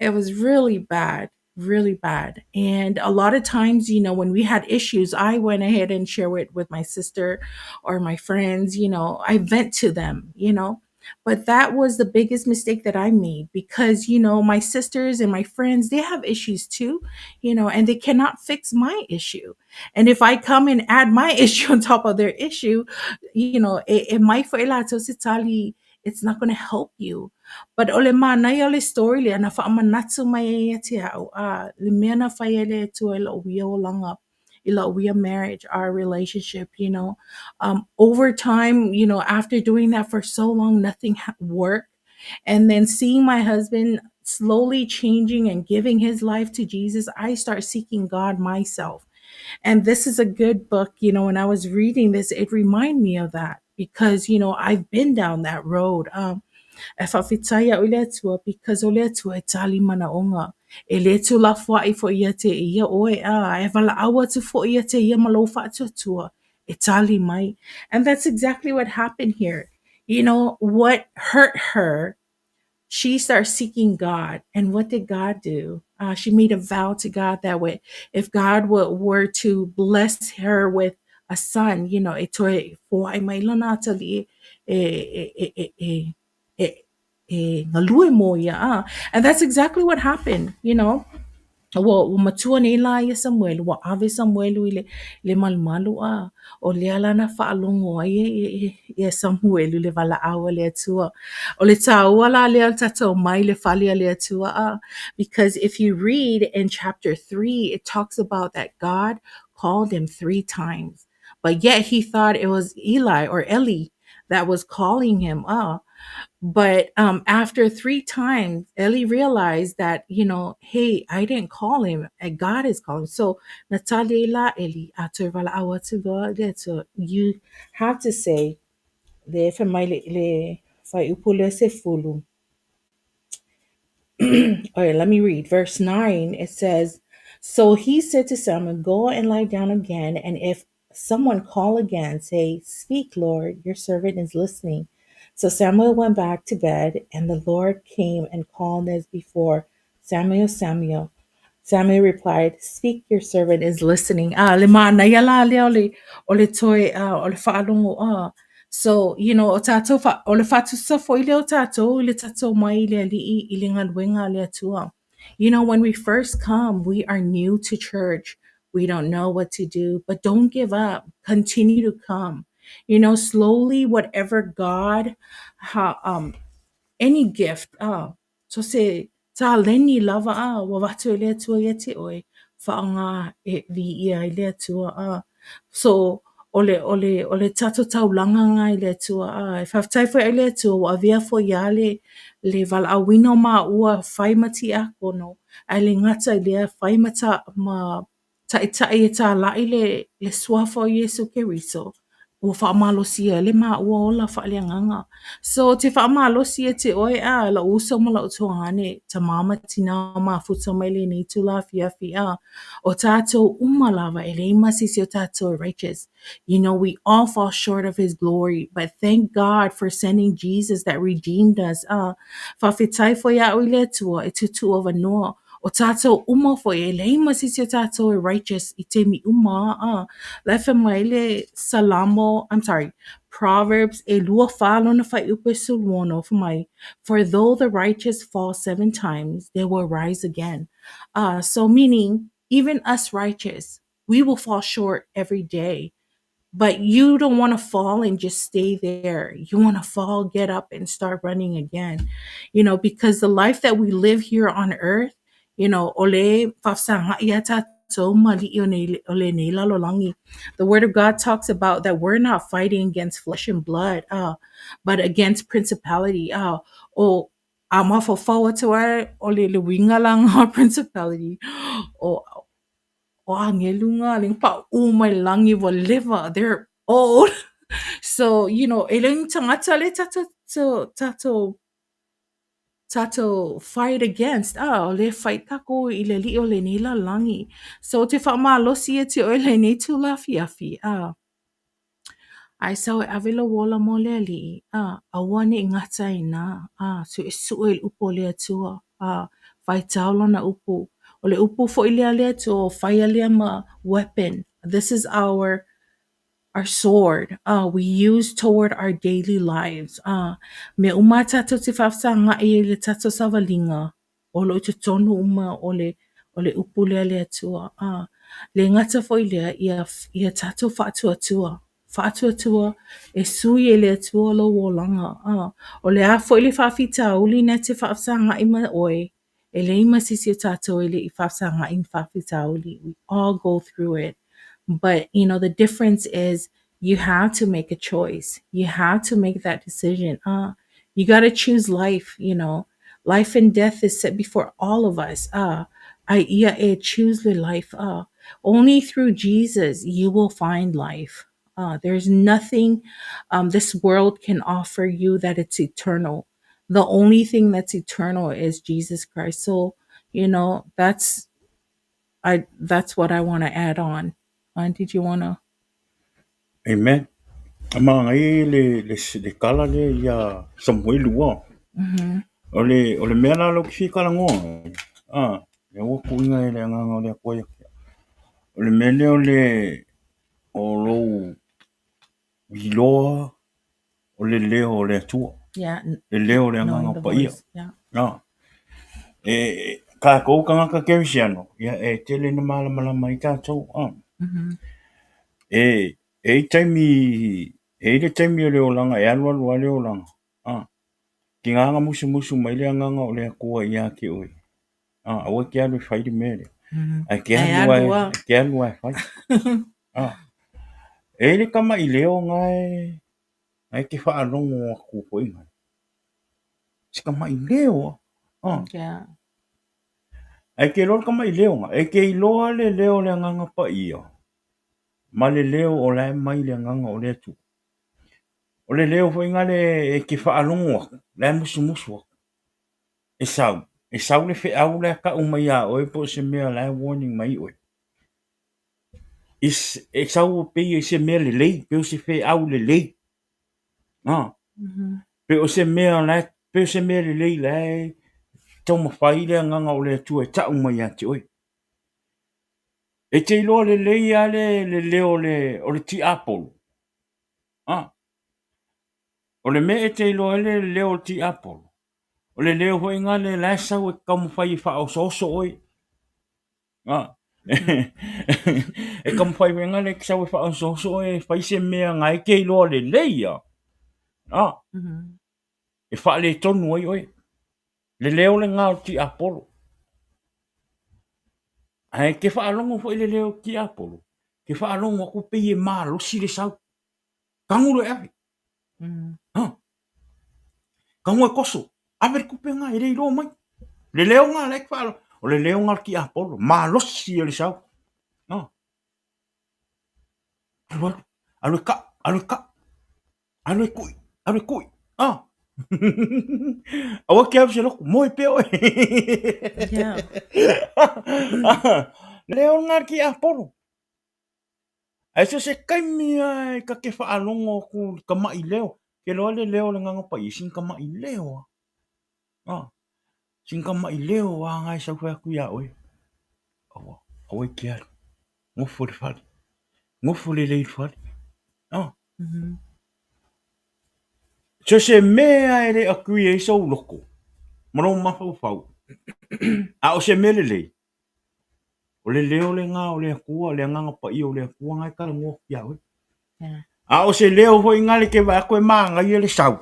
[SPEAKER 4] it was really bad, really bad. And a lot of times, you know, when we had issues, I went ahead and share it with my sister or my friends, you know, I vent to them, you know. But that was the biggest mistake that I made because, you know, my sisters and my friends, they have issues too, you know, and they cannot fix my issue. And if I come and add my issue on top of their issue, you know, e, e mai foi latou se tali, it's not going to help you. But o le manaia o le story lea na faamanatu mai ai ia te a'u, a le mea na fai ai le Atua i loʻu ia olaga, i loʻu ia marriage, our relationship, you know. Over time, you know, after doing that for so long, nothing worked. And then seeing my husband slowly changing and giving his life to Jesus, I start seeking God myself. And this is a good book. You know, when I was reading this, it reminded me of that because, you know, I've been down that road. E faafetai a'u i le Atua because o le Atua e tali manaʻoga. E le tuulafoaʻi foi ia te ia ʻoe a, e valaau atu foi ia te ia ma lou faatuatua e tali mai. And that's exactly what happened here. You know, what hurt her, she starts seeking God. And what did God do? She made a vow to God that way, if God were to bless her with a son, you know, e toe foaʻi mai lona atalii e, e, e, e, e, e, e galue mo ia a. And that's exactly what happened, you know. Ua, ua matua nei la ia Samuelu, ua ave Samuelu i le, le malumalu a. O lea la na faalogo ai e, e, ia Samuelu i le valaau a le Atua. O le tāua la lea o le tātou omai i le fale a le Atua a. Because if you read in chapter 3, it talks about that God called him three times. But yet he thought it was Eli or Eli that was calling him up. But after three times, Eli realized that, you know, hey, I didn't call him, and God is calling. So, na tali la Eli, a toe valaau atu loa le Atua. You have to say, le fai mai le, le fuaiupu lea 10. All right, let me read. Verse 9, it says, So he said to Samuel, Go and lie down again, and if someone call again, say, Speak, Lord, your servant is listening. So Samuel went back to bed, and the Lord came and called as before, Samuel, Samuel. Samuel replied, Speak, your servant is listening. Ah, le manaia la lea o le, o le toe, ah, o le faalogo, ah. So, you know, o tātou, fa, o le faatusa foi lea o tātou i le tātou omai i le Alii i le galuega a le Atua. You know, when we first come, we are new to church. We don't know what to do, but don't give up. Continue to come. You know, slowly, whatever God, ha, any gift, so se taleni lava a, ua avatu e le Atua ia te oe, faaaoga e viia ai le Atua a. So, o le, o le, o le tātou taulaga lena i le Atua a. E faafetai foi i le Atua ua avea foi ia le, le valaauina o maua fai ma tiakono, ae le gata i lea fai ma, ta, ma taitai e tāla'i le, le suafa o Iesu Keriso, ua faamalosia ai le maua ola faaleagaga. So, te faamalosi ia te oe a, la'u uso ma la'u tuagane, tamā ma tinā o mafuta mai lenei itula afiafi a. O tātou uma lava e leai ma se isi o tātou e righteous. You know, we all fall short of his glory, but thank God for sending Jesus that redeemed us. Faafetai foi a'u i le Atua e tuutuuavanoa. O tātou uma foi e leai ma se isi o tātou e righteous i taimi uma a. La e fai mai le Salamo, I'm sorry, Proverbs e 24 lona fuaiupu e 16, fai mai, For though the righteous fall seven times, they will rise again. So meaning, even us righteous, we will fall short every day. But you don't want to fall and just stay there. You want to fall, get up, and start running again. You know, because the life that we live here on earth, you know, o le faafesaga'i ia tātou ma ali'i o nei, o lenei lalolagi. The word of God talks about that we're not fighting against flesh and blood, but against principality. O a mafaufau atu ai o le le uiga la lena o principality. O o agelu na le pa'u mai le lagi ua leva, they're old. So, you know, e le o ni tagata lea tātou tātou tātou fight against. Ah, o le fight tākou i le ali'i o lenei lalolagi. So, te faamalosi ia te oe lenei itula afiafi. Ah, ae sau e ave lou ola mo le Alii. Ah, aua ne'i gata ai i ina. Ah, su'esu'e i le upu o le Atua. Ah, faitau lana upu. O le upu foi lea a le Atua, o faia lea ma weapon. This is our sword we use toward our daily lives. Mea uma a tātou te faafesaga'i i le tātou savaliga, o lo o i totonu uma o le, o le upu lea a le Atua. Le gata foi lea ia, ia tātou faatuatua. Faatuatua e sui e le Atua lou olaga. O le a foi le faafitauli na te faafesaga'i ma oe, e leai ma se isi o tātou e le'i faafesaga'i i faafitauli. We all go through it. But, you know, the difference is you have to make a choice. You have to make that decision. You got to choose life, you know. Life and death is set before all of us. A ia e choose the life. Only through Jesus you will find life. There's nothing this world can offer you that it's eternal. The only thing that's eternal is Jesus Christ. So, you know, that's what I want to add on. Did you want to?
[SPEAKER 3] Amen. Manaia le, le, le tala lea ia Samuelu a. O le mea la lea ou te fia talanoa ai, a, e aua tuuina e le agaga o le Atua ia te au. O le mea lea o le o lou iloa o le leo o le Atua.
[SPEAKER 4] Yeah.
[SPEAKER 3] Le leo o le
[SPEAKER 4] Knowing
[SPEAKER 3] Agaga
[SPEAKER 4] the
[SPEAKER 3] Paia.
[SPEAKER 4] voice. Yeah.
[SPEAKER 3] A. E, kākou tagata kerisiano, ia, e tele na malamalama ai tātou. A. E, e i taimi, e i le taimi o le olaga, e alualu lava le olaga. A. Tiga na musumusu mai le Agaga o le Atua ia te oe. A, aua e te alu e fai le mea lea. Ae te
[SPEAKER 4] Ae
[SPEAKER 3] alu
[SPEAKER 4] alu
[SPEAKER 3] lava
[SPEAKER 4] lava.
[SPEAKER 3] e, te alu lava e fai. A. E i le kamaʻilio na e, na e te faalogo atu foi nai. Se kamaʻilio a. A.
[SPEAKER 4] Yeah.
[SPEAKER 3] Ae te iloa le kamaʻilio na, e te iloa le leo o le Agaga Paia ma le leo o la e mai le Agaga o le Atua. O le leo foi na le e te faalogo atu, la e musumusu atu. E sau, e sau le feau la e tau mai iā oe po o se mea la e warning mai oe. Is, e sau pei e se mea lelei, pei o se feau lelei. A. Pei o se mea la e, pei o se mea lelei la e taumafai le Agaga o le Atua e tau mai ia te oe. E te iloa lelei lava le, le leo o le, o le tiapolo. A. O le mea e te iloa ai le leo o le tiapolo, o le leo foi na le la e sau e taumafai e faaosooso oe. A. E taumafai foi na le sau e faaosooso oe e fai se mea na e te iloa lelei lava. A. E faaletonu ai oe. Le leo lena o le tiapolo. Ae e te faalogo foi i le leo o le tiapolo, e te faalogo atu pei e malosi le sau. Tagu loa e ave. Ha. Tagu e toso. Ave le tupe lena, e le iloa mai. Le leo lena la e te faalogo. O le leo lena o le tiapolo, malosi le sau. Ha. Alu alu, alu e kau, alu e kau. Alu e kui, alu e kui. Ah. Aua e te alu i se lotu, moe pea oe.
[SPEAKER 4] Yeah.
[SPEAKER 3] Leo lena o le tiapolo. Ae so o se taimi lava e ta te faalogo atu i le kamaʻilio, ke iloa le leo o le Agaga Paia, sina kamaʻilio lava. Ah, sina kamaʻilio lava na e sau fai atu iā oe. Aua, aua e te alu, nofo i le fale, nofo lelei i le fale. Ah. So o se mea e le agree ai sou loto ma lou mafaufau, a o se mea lelei, o le leo lena o le Atua, le Agaga Paia o le Atua na e talanoa atu iā oe. A o se leo foi na le ke vaai atu e manaia le sau,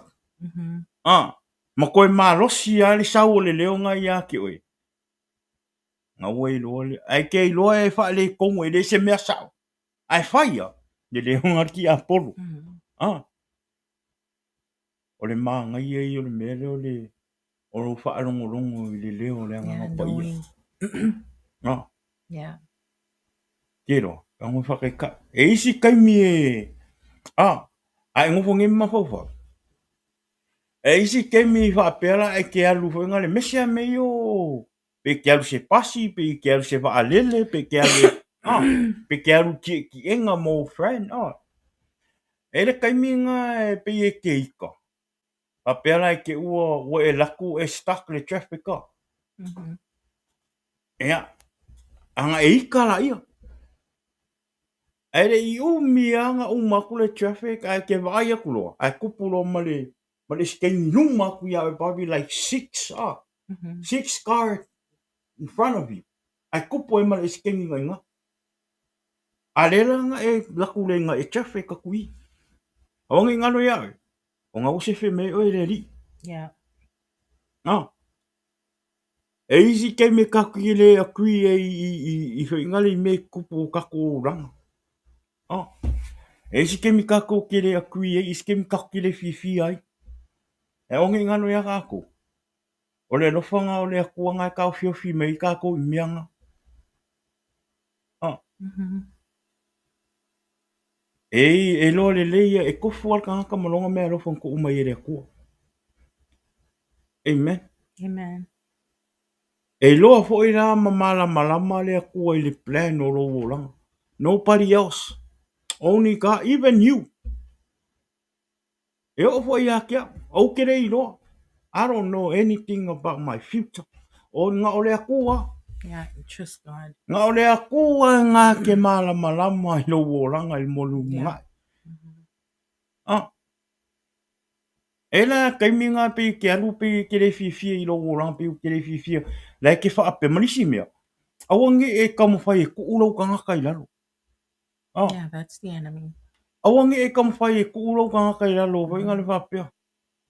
[SPEAKER 3] ah, ma toe malosi lava le sau o le leo na ia te oe, na ua iloa lea, ae te iloa e faaletonu e le se mea sao, ae fai lava le leo na o le tiapolo. Ah. O le manaia ia o le mea lea o le o lou faalogologo i le leo o le Agaga
[SPEAKER 4] Yeah,
[SPEAKER 3] Paia.
[SPEAKER 4] knowing.
[SPEAKER 3] Ah.
[SPEAKER 4] Yeah.
[SPEAKER 3] Te iloa, e ono faataitai. E isi taimi e, ah, a e nofo nei ma mafaufau. E isi taimi faapea la e te alu foi na le mese a mea ia o pe te alu i se pasi, pe te alu i se vaalele, pe te alu, ah, pe te alu i tiʻetiʻega ma ou friend, ah. E le taimi na e pei e te ika. Faapea la e te ua, ua e alu atu e stuck le traffic ah. Ia, ana e ika laia. Ae le i umi lava na uma atu le traffic ae te vaai atu loa, ae tupu loa ma le ma le isi taimi i luma atu ia oe probably like six ah, six car in front of you. Ae tupu ai ma le isi taimi i ina. A lea la na e alu atu le na e traffic atu i i. Aua ne i galo ia oe, o na ua sefe mai ai oe e le Alii.
[SPEAKER 4] Yeah.
[SPEAKER 3] Ah. E isi taimi tatou te le agree ai i whaingale i mea i tupu o tatou olaga. Ah. E isi taimi tatou te le agree ai, isi taimi tatou te le fiafia ai. Ae aua ne i galo ia tatou, o le alofa na o le Atua na e taofiofi mai ai tatou i mea na. Ah. E e iloa lelei ia, e tofu lava le tagata ma lona meaalofa na tuu mai e le Atua. Amen.
[SPEAKER 4] Amen.
[SPEAKER 3] E iloa foi la ma malamalama le Atua i le plan o lou olaga. Nobody else. Only God, even you. E oo foi ia te au, ou te le iloa. I don't know anything about my future. O na o le Atua.
[SPEAKER 4] Yeah, trust God.
[SPEAKER 3] Na o le Atua na te malamalama i lou olaga i le mo lumanai. Ah. E la taimi nga pe ke alu pe ke le fiafia i lou olaga pe ke le fiafia la e ke faapea ma nisi mea. Aua ne i e taumafai e tuu lou tagata i lalo. Oh.
[SPEAKER 4] Yeah, that's the enemy.
[SPEAKER 3] Aua ne i e taumafai e tuu lou tagata i lalo foi nga le faapea.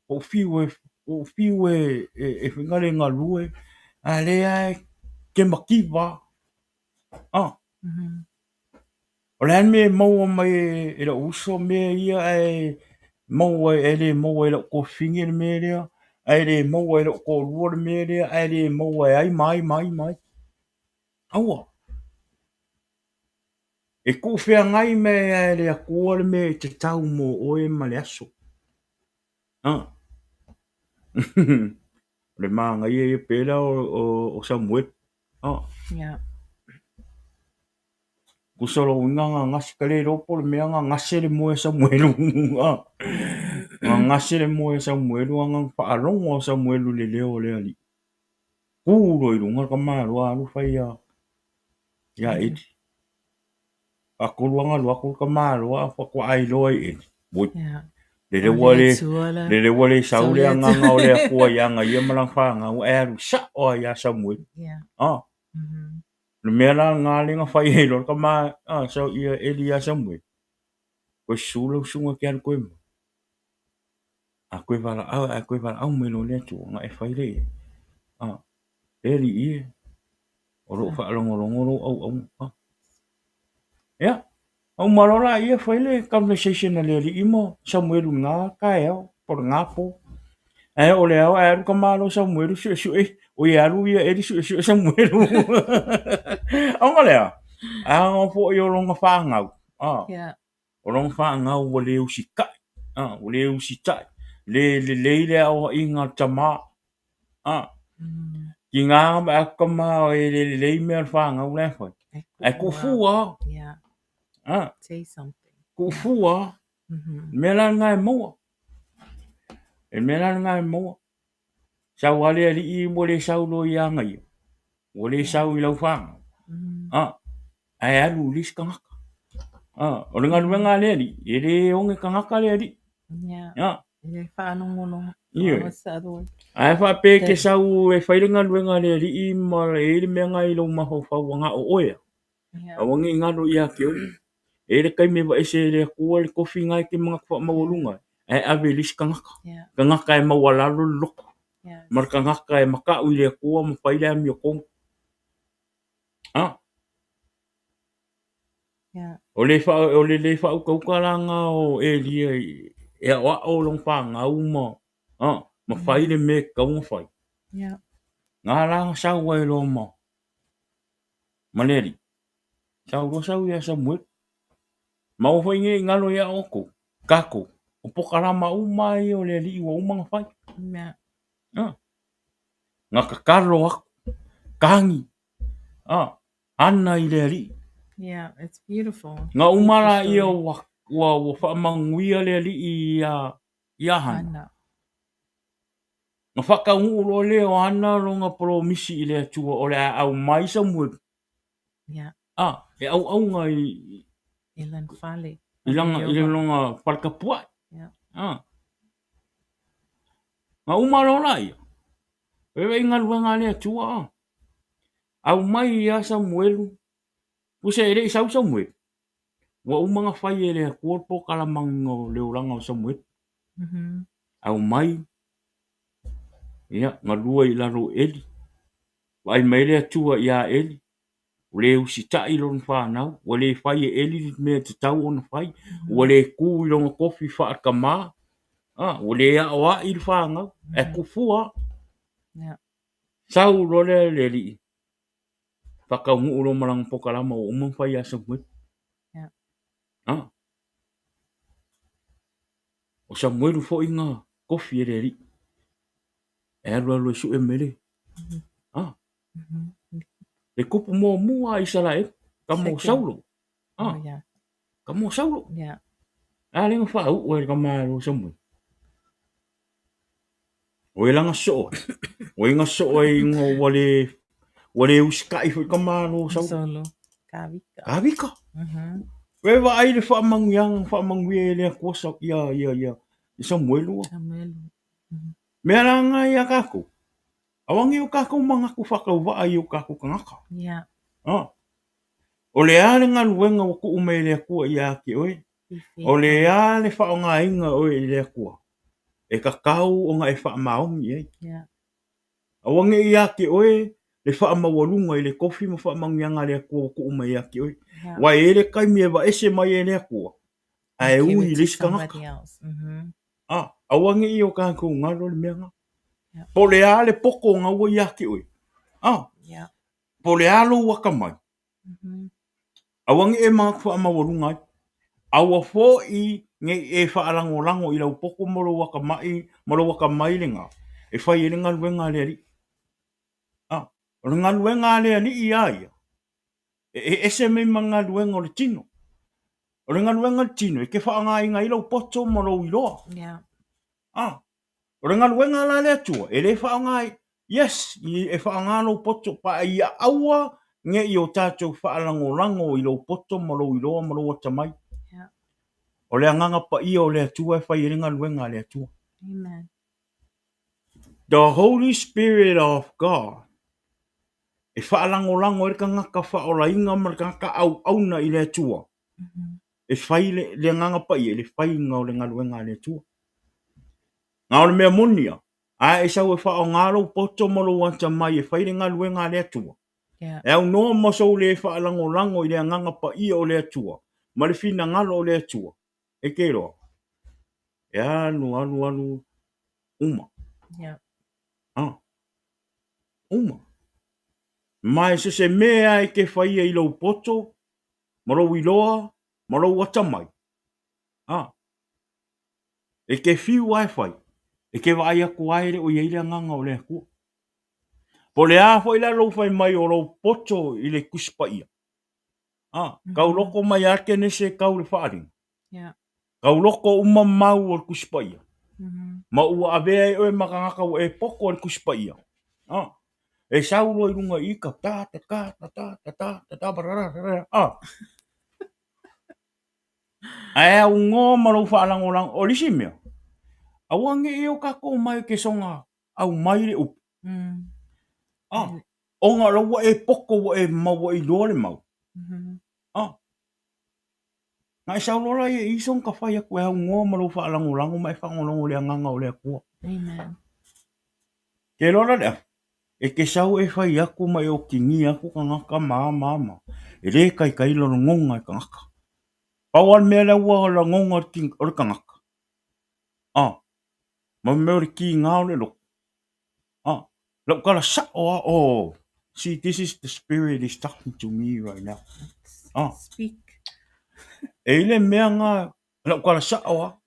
[SPEAKER 3] Ua ou fiu e ua ou fiu e e foi nga le galue a lea e ke mativa. Ah. O le a le mea e maua mai e lou uso mea ia ae maua ae le maua e lou tuafafine le mea lea, ae le maua e lou toalua le mea lea, ae le maua e ai ma ai ma ai ma ai. Aua. E tuufeagai mai lava e le Atua le mea e tatau mo oe ma le aso. Ah. O le manaia ia pei la o Samuelu. Ah.
[SPEAKER 4] Yeah.
[SPEAKER 3] Tusa o lou uiga na gase ka le iloa po o le mea na gase le moe a Samuelu. Ah. Na gase le moe a Samuelu a na faalogo a Samuelu i le leo o le Alii. Ku loa i luga le tamaloa alu fai ia ia Eli. Faatolu lava na alu atu le tamaloa a faatoa iloa i Eli. Oi.
[SPEAKER 4] Yeah.
[SPEAKER 3] Lele ua le, lele ua le sau le agaga o le Atua ia ia ma lana fanau ae alu sao lava ia Samuelu.
[SPEAKER 4] Yeah.
[SPEAKER 3] Ah. O le mea la lena lea na fai ai loa le tama a sa ia Eli ia Samuelu. Koe susu lau susuga ke alu koe mai. A koe valaau, a koe valaau mai loa le Atua ona e fai lea i ai. Ah. Le alii e, o lo o faalogologo lou auauna. Ah. Ia, na uma loa laia fai le conversation a le alii ma Samuelu i lena taeao po o lena po. Ae o le ao ae alu ka malo Samuelu suesue, oi e alu ia Eli suesue Samuelu. Ona lea, a foi o lona fanau, ah.
[SPEAKER 4] Yeah.
[SPEAKER 3] O lona fanau ua le usitai, ah, ua le usitai, le lelei le aoaiga a le tama, ah. Tiga ma atu tama e le lelei mea o le fanau la e fai. Ae tuu fua.
[SPEAKER 4] Yeah.
[SPEAKER 3] Ah.
[SPEAKER 4] Say something.
[SPEAKER 3] Tuu fua. Le mea la lena e maua. Le mea la lena e maua. Sau lava le alii ua le sau loa ia ia. Ua le sau i lau fanau. Ah. Ae alu i le isi tagata. Ah. O le galuega a le alii, e le oge tagata le alii.
[SPEAKER 4] Yeah.
[SPEAKER 3] Ah.
[SPEAKER 4] E le faalogologo.
[SPEAKER 3] Ioe.
[SPEAKER 4] What's the other word?
[SPEAKER 3] Ae faapea e te sau e fai le galuega a le alii ma e i ai le mea lena i lou mafaufau ua na o oe a.
[SPEAKER 4] Yeah.
[SPEAKER 3] Aua ne i galo ia te oe. E i ai le taimi e vaese e le Atua le tofi lena e te manatu faamaualuga ai, ae ave i le isi tagata.
[SPEAKER 4] Yeah.
[SPEAKER 3] Tagata e maualalo le loto.
[SPEAKER 4] Yes.
[SPEAKER 3] Ma le tagata e matau i le Atua ma fai le amiotonu. Ah.
[SPEAKER 4] Yeah.
[SPEAKER 3] O le, fa, o le le faautauta la lena o Elia e aoao lona fanau ma, ah, ma fai le mea e tatau ona fai.
[SPEAKER 4] Yeah.
[SPEAKER 3] Na la na sau ai loa ma, ma le alii. Sau loa sau ia Samuelu. Ma aua foi ne i galo ia outou, tatou, o pokalama uma ia o le alii ua uma ona fai.
[SPEAKER 4] Yeah.
[SPEAKER 3] Ah. Na tatalo atu, tagi, ah, ana i le alii.
[SPEAKER 4] Yeah, it's beautiful.
[SPEAKER 3] Na uma
[SPEAKER 4] Beautiful
[SPEAKER 3] laia
[SPEAKER 4] story.
[SPEAKER 3] ua, ua, ua faamanuia le alii ia, ia Hana.
[SPEAKER 4] Hana.
[SPEAKER 3] Na faataunuu loa lea o Hana lona polomisi i le Atua o le a aumai Samuelu.
[SPEAKER 4] Yeah.
[SPEAKER 3] Ah, e auauna i,
[SPEAKER 4] I lana fale.
[SPEAKER 3] i lana, i lona fale tapuai.
[SPEAKER 4] Yeah.
[SPEAKER 3] Ah. Na uma loa laia. E vei galuega a le Atua. Ah. Aumai ia Samuelu. Tusa e le i sau Samuelu. Ua uma ona fai e le Atua le polokalamaina o le olaga o Samuelu. Aumai, ia, galue i lalo o Eli. Vaai mai le Atua ia Eli, ua le usitai lona fanau, ua le fai e Eli le mea e tatau ona fai, ua le tu i lona tofi faa-tama, a, ua le aoai le fanau, ae tuufua lava. Sau loa lea le alii, faataunuu loa ma lana polokalama ua uma ona fai ia Samuelu. A, o Samuelu foi na tofi e le alii e alu alu e sue mai le, a, le kupu muamua a Isaraelu, tama o Saulo. A,
[SPEAKER 4] Oh, yeah.
[SPEAKER 3] tama o Saulo.
[SPEAKER 4] Yeah.
[SPEAKER 3] A le na faauu ai le tama o Samuelu. O e lana soo ai. O e na soo ai ina ua le, ua le usitai foi tama o Saulo.
[SPEAKER 4] Saulo. Kavika.
[SPEAKER 3] Kavika. E vaai le faamanuiaga na faamanuia e le Atua sa, ia, ia, ia, i Samuelu.
[SPEAKER 4] Samuelu.
[SPEAKER 3] Mea la nga ia kākou. Aua nei o kākou manatu faatauvaa i o kākou tagata.
[SPEAKER 4] Yeah.
[SPEAKER 3] Ah. O le a le galuega ua tuu mai e le Atua ia te oe, o le a le faaaogaina oe i le Atua, e tatau ona e faamaoni i ai.
[SPEAKER 4] Yeah.
[SPEAKER 3] Aua ne i ia te oe le faamaualuga i le tofi ma faamanuiaga a le Atua ua tuu mai ia te oe.
[SPEAKER 4] Yeah.
[SPEAKER 3] Aua e i ai le taimi e vaese mai e le Atua, ae
[SPEAKER 4] Give
[SPEAKER 3] ui
[SPEAKER 4] it
[SPEAKER 3] i
[SPEAKER 4] to
[SPEAKER 3] le isi tagata.
[SPEAKER 4] somebody else. Mhm.
[SPEAKER 3] Ah, aua ne i o kākou galo le mea lena.
[SPEAKER 4] Yeah.
[SPEAKER 3] Po o le a le poto o gaua ia te oe. Ah,
[SPEAKER 4] Yeah.
[SPEAKER 3] po o le a lou atamai.
[SPEAKER 4] Mhm.
[SPEAKER 3] Aua ne i e manatu faamaualuga ai. Aua foi ne i e faalagolago i lau poto ma lou atamai ma lou akamai lena e fai ai le galuega a le Alii. Ah, o le galuega a le Alii ia ia, e ese mai ma le galuega o le tino. O le galuega a le tino, e te faaaogaina ai lou poto ma lou iloa.
[SPEAKER 4] Yeah.
[SPEAKER 3] Ah, o le galuega la a le Atua, e le faaaoga ai. Yes, e faaaoga lou poto, pa ia aua ne i o tatou faalagolago i lou poto ma lou iloa ma lou atamai.
[SPEAKER 4] Yeah.
[SPEAKER 3] O le agaga paia o le Atua e fai ai le galuega a le Atua.
[SPEAKER 4] Amen.
[SPEAKER 3] The Holy Spirit of God e faalagolago ai le tagata faaolaina ma le tagata auauna i le Atua e fai le, le agaga paia i le faiga o le galuega a le Atua. Na o le mea moni ia, a e sau e faaaoga lou poto ma lou atamai e fai le galuega a le Atua,
[SPEAKER 4] Yeah.
[SPEAKER 3] e aunoa ma sou le faalagolago i le agaga paia o le Atua ma le finagalo o le Atua, e te iloa, e alu, alu, alu, uma.
[SPEAKER 4] Yeah.
[SPEAKER 3] Ah. Uma. Ma e so se mea e te faia i lou poto, ma lou iloa, ma lou atamai. Ah. E te fiu lava e fai, e te vaai atu lava e le o i ai le agaga o le Atua. Po o le a foi la lou fai mai o lou poto i le Tusi Paia. Ah, kau loko mai a Kenese kau le faaaliga.
[SPEAKER 4] Yeah.
[SPEAKER 3] Kau loko uma mau o le Tusi Paia.
[SPEAKER 4] Mm-hmm.
[SPEAKER 3] Ma ua avea e oe ma tagata ua e poto i le Tusi Paia. Ah. E sau loa i luga i ka ta ta ta ta ta ta ta ta ta ta ta ta ah. Ae aunoa ma lou faalagolago, o le isi mea, aua ne i o kākou mai ke soga aumai le upu. Ah, ona o la ua e poto ua e mau ua e iloa le mau. Ah, na e sau loa la ia i soga ka fai atu e aunoa ma lou faalagolago ma e faalogologo i le agaga o le Atua.
[SPEAKER 4] Amen.
[SPEAKER 3] Ke iloa la le afu, e te sau e fai atu ma e otigia atu tagata ma a ma a ma, e le taitai lagona e tagata. Pau lava le mea lea ua lagona o le tagata, ah, ma mea o le kiga o le loto. Ah, lau tala sao lava, oh, see this is the spirit is talking to me right now. Ah.
[SPEAKER 4] Speak.
[SPEAKER 3] E i le mea nga, lau tala sao lava,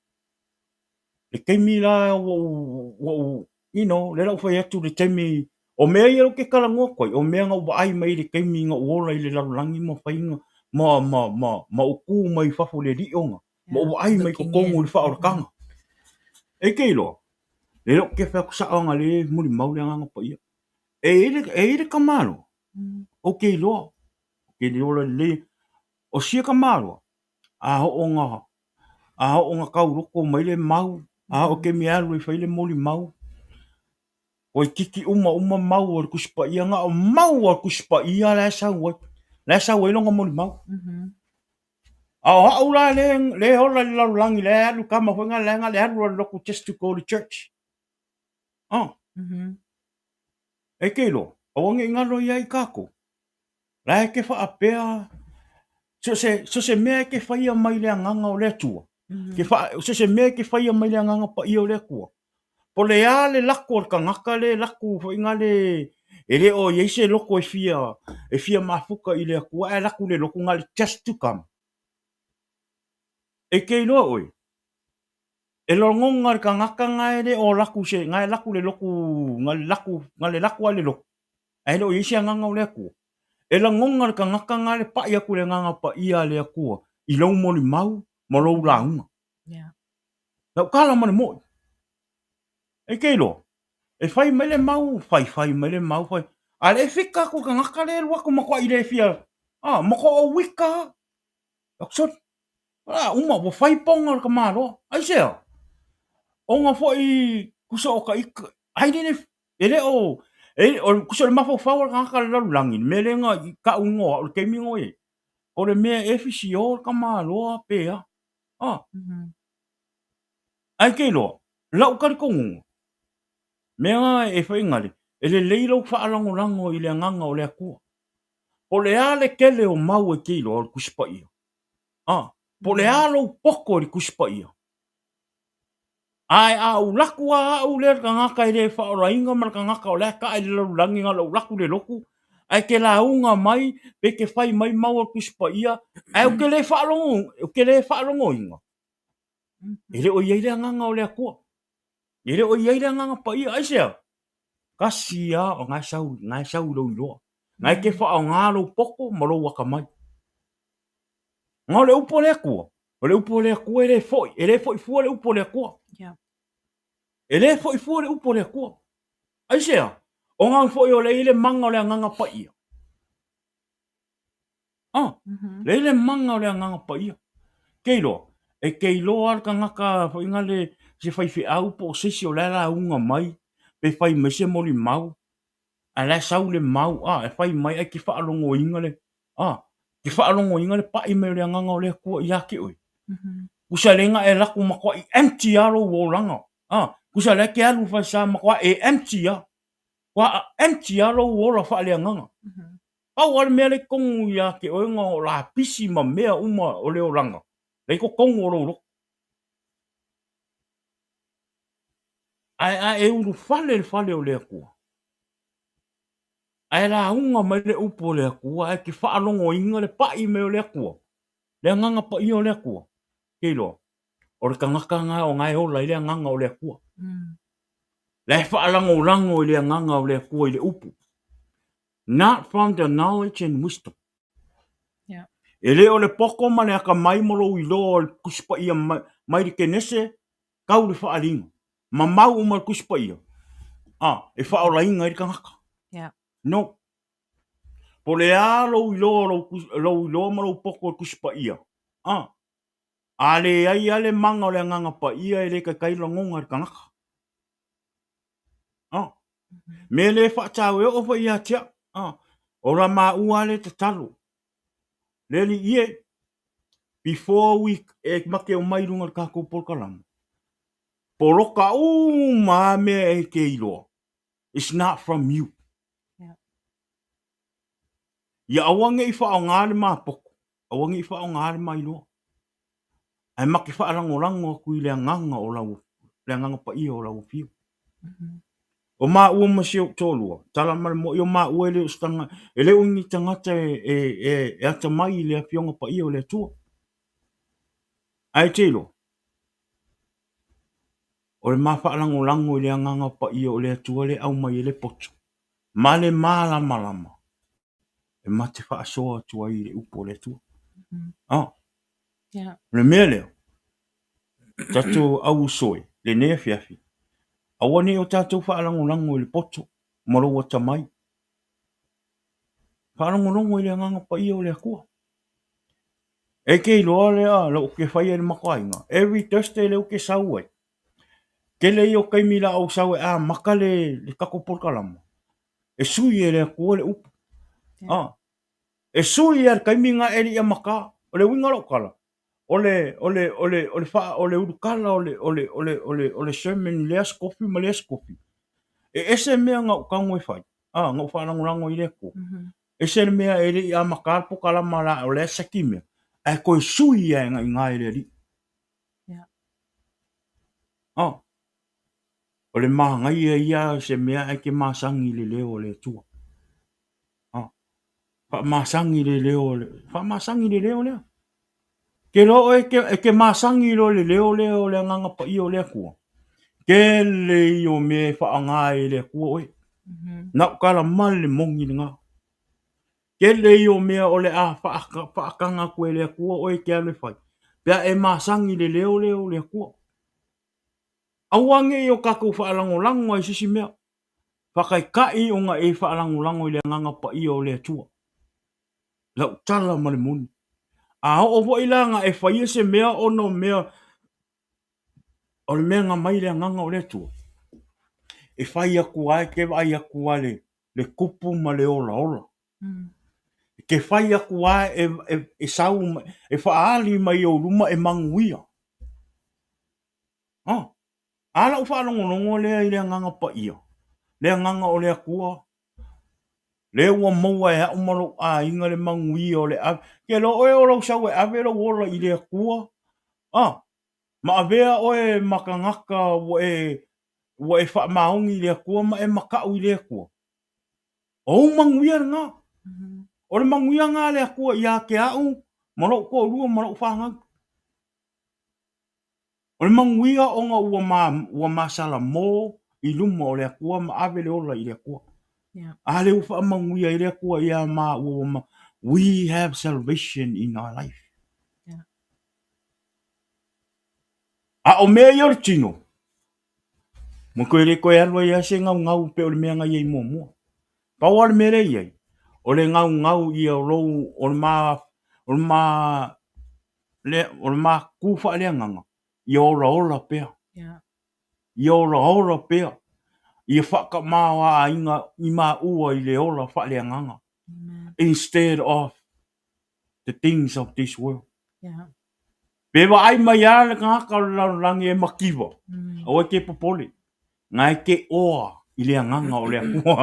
[SPEAKER 3] le taimi la ua ou, ua ou, you know, lea la ua fai atu le taimi, o mea ia ou te talanoa atu ai, o mea na ou vaai mai i le taimi na ou ola i le lalolagi ma faiga, ma, ma, ma, ma ou tu mai fafo i le alii ona, ma ou vaai mai i totonu i le faaolataga. E te iloa, lea ou te fai atu sao ana le molimau le Agaga Paia. E i ai le, e i ai le tamaloa, ou te iloa, ou te iloa lelei, o sia tamaloa, a oo na, a oo na tau loko mai le mau, a oo taimi e alu e fai le molimau, toeitiiti uma uma mau o le Tusi Paia, na o mau a le Tusi Paia la e sau ai, la e sau ai lona molimau. A o au la le, le ola i le lalolagi, la e alu kama foi nga, la e le alu le lotu just to go to church. Oh. E te iloa, aua ne i galo ia i kākou. La e te faapea, so se, so se mea e te faia mai le agaga o le Atua. Ke wha, so se mea e te faia mai le agaga paia o le Atua. Po le a le lako o le tagata le lako foi nga le, e le o i ai se loko e fia, e fia mafuka i le Atua, ae lako le loko nga le just to come. E te iloa oe, e lagona le tagata nga e le o lako se, nga e lako le loku, nga le lako, nga le lako a le loku. Ae le o i ai se agaga o le Atua. E lagona le tagata nga le pai atu i le agaga paia a le Atua i lou molimau ma lou lauga.
[SPEAKER 4] Yeah.
[SPEAKER 3] Lau kala ma le moʻi. E te iloa, e fai mai le mau, fai fai mai le mau, fai. A le e fika atu le tagata le alu atu matuai le fia, ah, matua ou ika. Sorry. Ah, uma, ua fai ponga o le tamaloa. Aisea? Ona foi Kusa o ka ika, ai lele, e le o, e, o, kusa o le mafaufau o le tagata le lalolagi, le mea lea na i ka'u igoa au, le taimi na i ai, o le mea e fisio le tamaloa pe a. A. Ae ke iloa, la'u talitonuga, mea na e faigale, e lelei lou faalagolago i le agaga o le Atua. Po o le a le tele o mau e te iloa o le Tusi Paia, a, po o le a lou poto i le Tusi Paia, Ae a ou laku a au lea le tagata e le faaolaina ma le tagata o la e kaa i le lalolagi na o lou laku i le lotu ae te lauga mai pe te fai mai mau o le Tusi Paia ae ou te le faalogo ou te le faalogoina, e le o i ai le agaga o le Atua. E le o i ai le agaga paia. Aisea? Kasi a o na e sau, na e sau i lou iloa. Na e te faaaoga lou poto ma lou atamai. Na o le upu a le Atua, o le upu a le Atua e le foi, e le foi fua le upu a le Atua.
[SPEAKER 4] Yeah.
[SPEAKER 3] E le foi fua le upu a le Atua. Aisea? Ona foi o le i le maga o le agaga paia. Ah, le i le maga o le agaga paia. Ke iloa, e ke iloa le tagata foi na le se faifeau po o se isi o la e lauga mai, pe fai mai se molimau, ae la e sau le mau, ah, e fai mai ae ke faalogoina le, ah, ke faalogoina le pai mai o le agaga o le Atua ia te oe. Kusa le na e laku matuai empty a lou olaga. Ah, kusa le ke alu falesa matuai e empty a. Kua empty a lou ola faaleagaga. Pau lava le mea lea i totonu ia te oe na o lapisi ma mea uma o le olaga, la i totonu o lou loto. Ae a e ulufale i le fale o le Atua, ae lauga mai le upu o le Atua, ae te faalogoina le pai mai o le Atua, le agaga paia o le Atua, ke iloa, o le tagata lena o na e ola ai le agaga o le Atua. La e faalagolago i le agaga o le Atua i le upu. Not from the knowledge and wisdom.
[SPEAKER 4] Yeah.
[SPEAKER 3] E le o le poto ma le akamai ma lou iloa o le Tusi Paia mai, mai le Kenese, tau le faaaliga. Ma mau uma le Tusi Paia, a, e faaolaina ai le tagata.
[SPEAKER 4] Yeah.
[SPEAKER 3] No. Po le a lou iloa, lou, lou iloa ma lou poto o le Tusi Paia, a, a leai a le maga o le Agaga Paia e le taitai lagona e le tagata. A, mea le faatau e oo foi ia te au. A, o la maua le tatalo. Le alii e, before we e make o mai lunga o le tatou polokalama, poloka uma a mea e te iloa. It's not from you.
[SPEAKER 4] Yeah.
[SPEAKER 3] Ia aua ne i faaaoga le mapoto, aua ne i faaaoga le mailoa. Ae ma te faalagolago atu i le agaga o lau, le agaga paia o lau afio. O maua ma si ou toalua, tala ma le mo'i o maua e le o se tanga, e le o ni tagata e, e, e, e atamai i le afioga paia o le Atua. Ae te iloa, o le ma faalagolago i le agaga paia o le Atua le aumai e le poto, ma le malamalama. e ma te faasoa atu ai i le upu o le Atua. Ah.
[SPEAKER 4] Yeah.
[SPEAKER 3] O le mea lea, tatou au uso e, lenei afiafi, aua ne i o tatou faalagolago i le poto ma lou atamai. Faalogologo i le agaga paia o le Atua. E te iloa lea lou ke faia i le matou aiga, every Thursday lea ou te sau ai. Tele ia o taimi la ou sau e amata le, le tatou polokalama. E sui e le Atua le upu. Ah, e sui ia le taimi na e le i amata. O le uiga o lau tala, o le, o le, o le, o le faa, o le ulukala o le, o le, o le, o le, o le sermon i lea aso kofi ma lea aso kofi. E ese mea na ou tago e fai, ah, na ou faalagolago i le Atua. Ese le mea e le i amata le polokalama la, o lea seki mea, ae toe sui ia e iina e le Alii.
[SPEAKER 4] Yeah.
[SPEAKER 3] Ah, O le manaia ia o se mea ae ke masani i le leo o le Atua. Ah, faamasani le leo o le, faamasani le leo lea. Ke loa oe ke, e ke masani loa le leo lea o le Agaga Paia o le Atua, tele ia o mea e faaaoga ai e le Atua oe. Na ou tala mai le moni lena. Tele ia o mea o le a faataga atu e le Atua oe e te alu e fai, pe a e masani i le leo lea o le Atua. Aua ne i o tatou faalagolago ai i se isi mea. Faataitai ona e faalagolago i le Agaga Paia o le Atua. Lau tala ma le moni. A oo foi la na e faia se mea ona o mea o le mea na mai le Agaga o le Atua, e fai atu lava e te vaai atu lava le le tupu ma le olaola. Ke fai atu lava e, e, e sau e faaali mai i ou luma e manuia. Ah, a lau faalogologo lea i le agaga paia, le agaga o le Atua, lea ua maua e au ma lou aiga le manuia o le ave. Ke iloa oe o lou sau e ave lou ola i le Atua, ah, ma avea oe ma tagata ua e ua e faamaoni i le Atua ma e mataʻu i le Atua. O ou manuia lena. O le manuia lena a le Atua ia te au ma lou toalua ma lou fanau. O le manuia ona ua ma, ua masalamo i luma o le Atua ma ave le ola i le Atua.
[SPEAKER 4] Yeah.
[SPEAKER 3] A lea ua faamanuia ai le Atua ia maua ua ma, we have salvation in our life.
[SPEAKER 4] Yeah.
[SPEAKER 3] A o mea ia o le tino, ma toe le toe alu ai lava se gaugau pei o le mea na i ai muamua. Pau lava le mea lea e i ai, o le gaugau ia o lou, o le ma, o le ma, le, o le ma kū faaleagaga, ia olaola pea.
[SPEAKER 4] Yeah.
[SPEAKER 3] Ia olaola pea. Ia faatamaoaiga i maua i le ola faaleagaga.
[SPEAKER 4] Amen.
[SPEAKER 3] Instead of the things of this world.
[SPEAKER 4] Yeah.
[SPEAKER 3] Pe vaai mai a le tagata o le lalolagi e mativa, aua e te popole. Nga e te oa i le agaga o le Atua.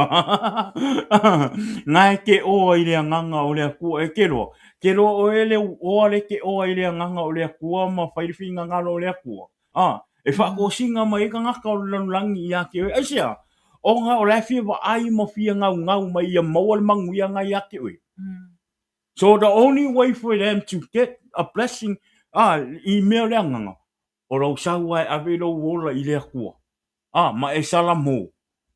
[SPEAKER 3] Nga e te oa i le agaga o le Atua. E te loa, te loa oe le oa le te oa i le agaga o le Atua ma fai le finagalo o le Atua. Ah, e faatosina mai ai tagata o le lalolagi ia te oe. Aisea? Ona o la e fia vaai ma fia gaugau mai ia maua le manuia na ia te oe. So the only way for them to get a blessing ah, i mea o le agaga, o lou sau lava e ave lou ola i le Atua, ah, ma e salamo,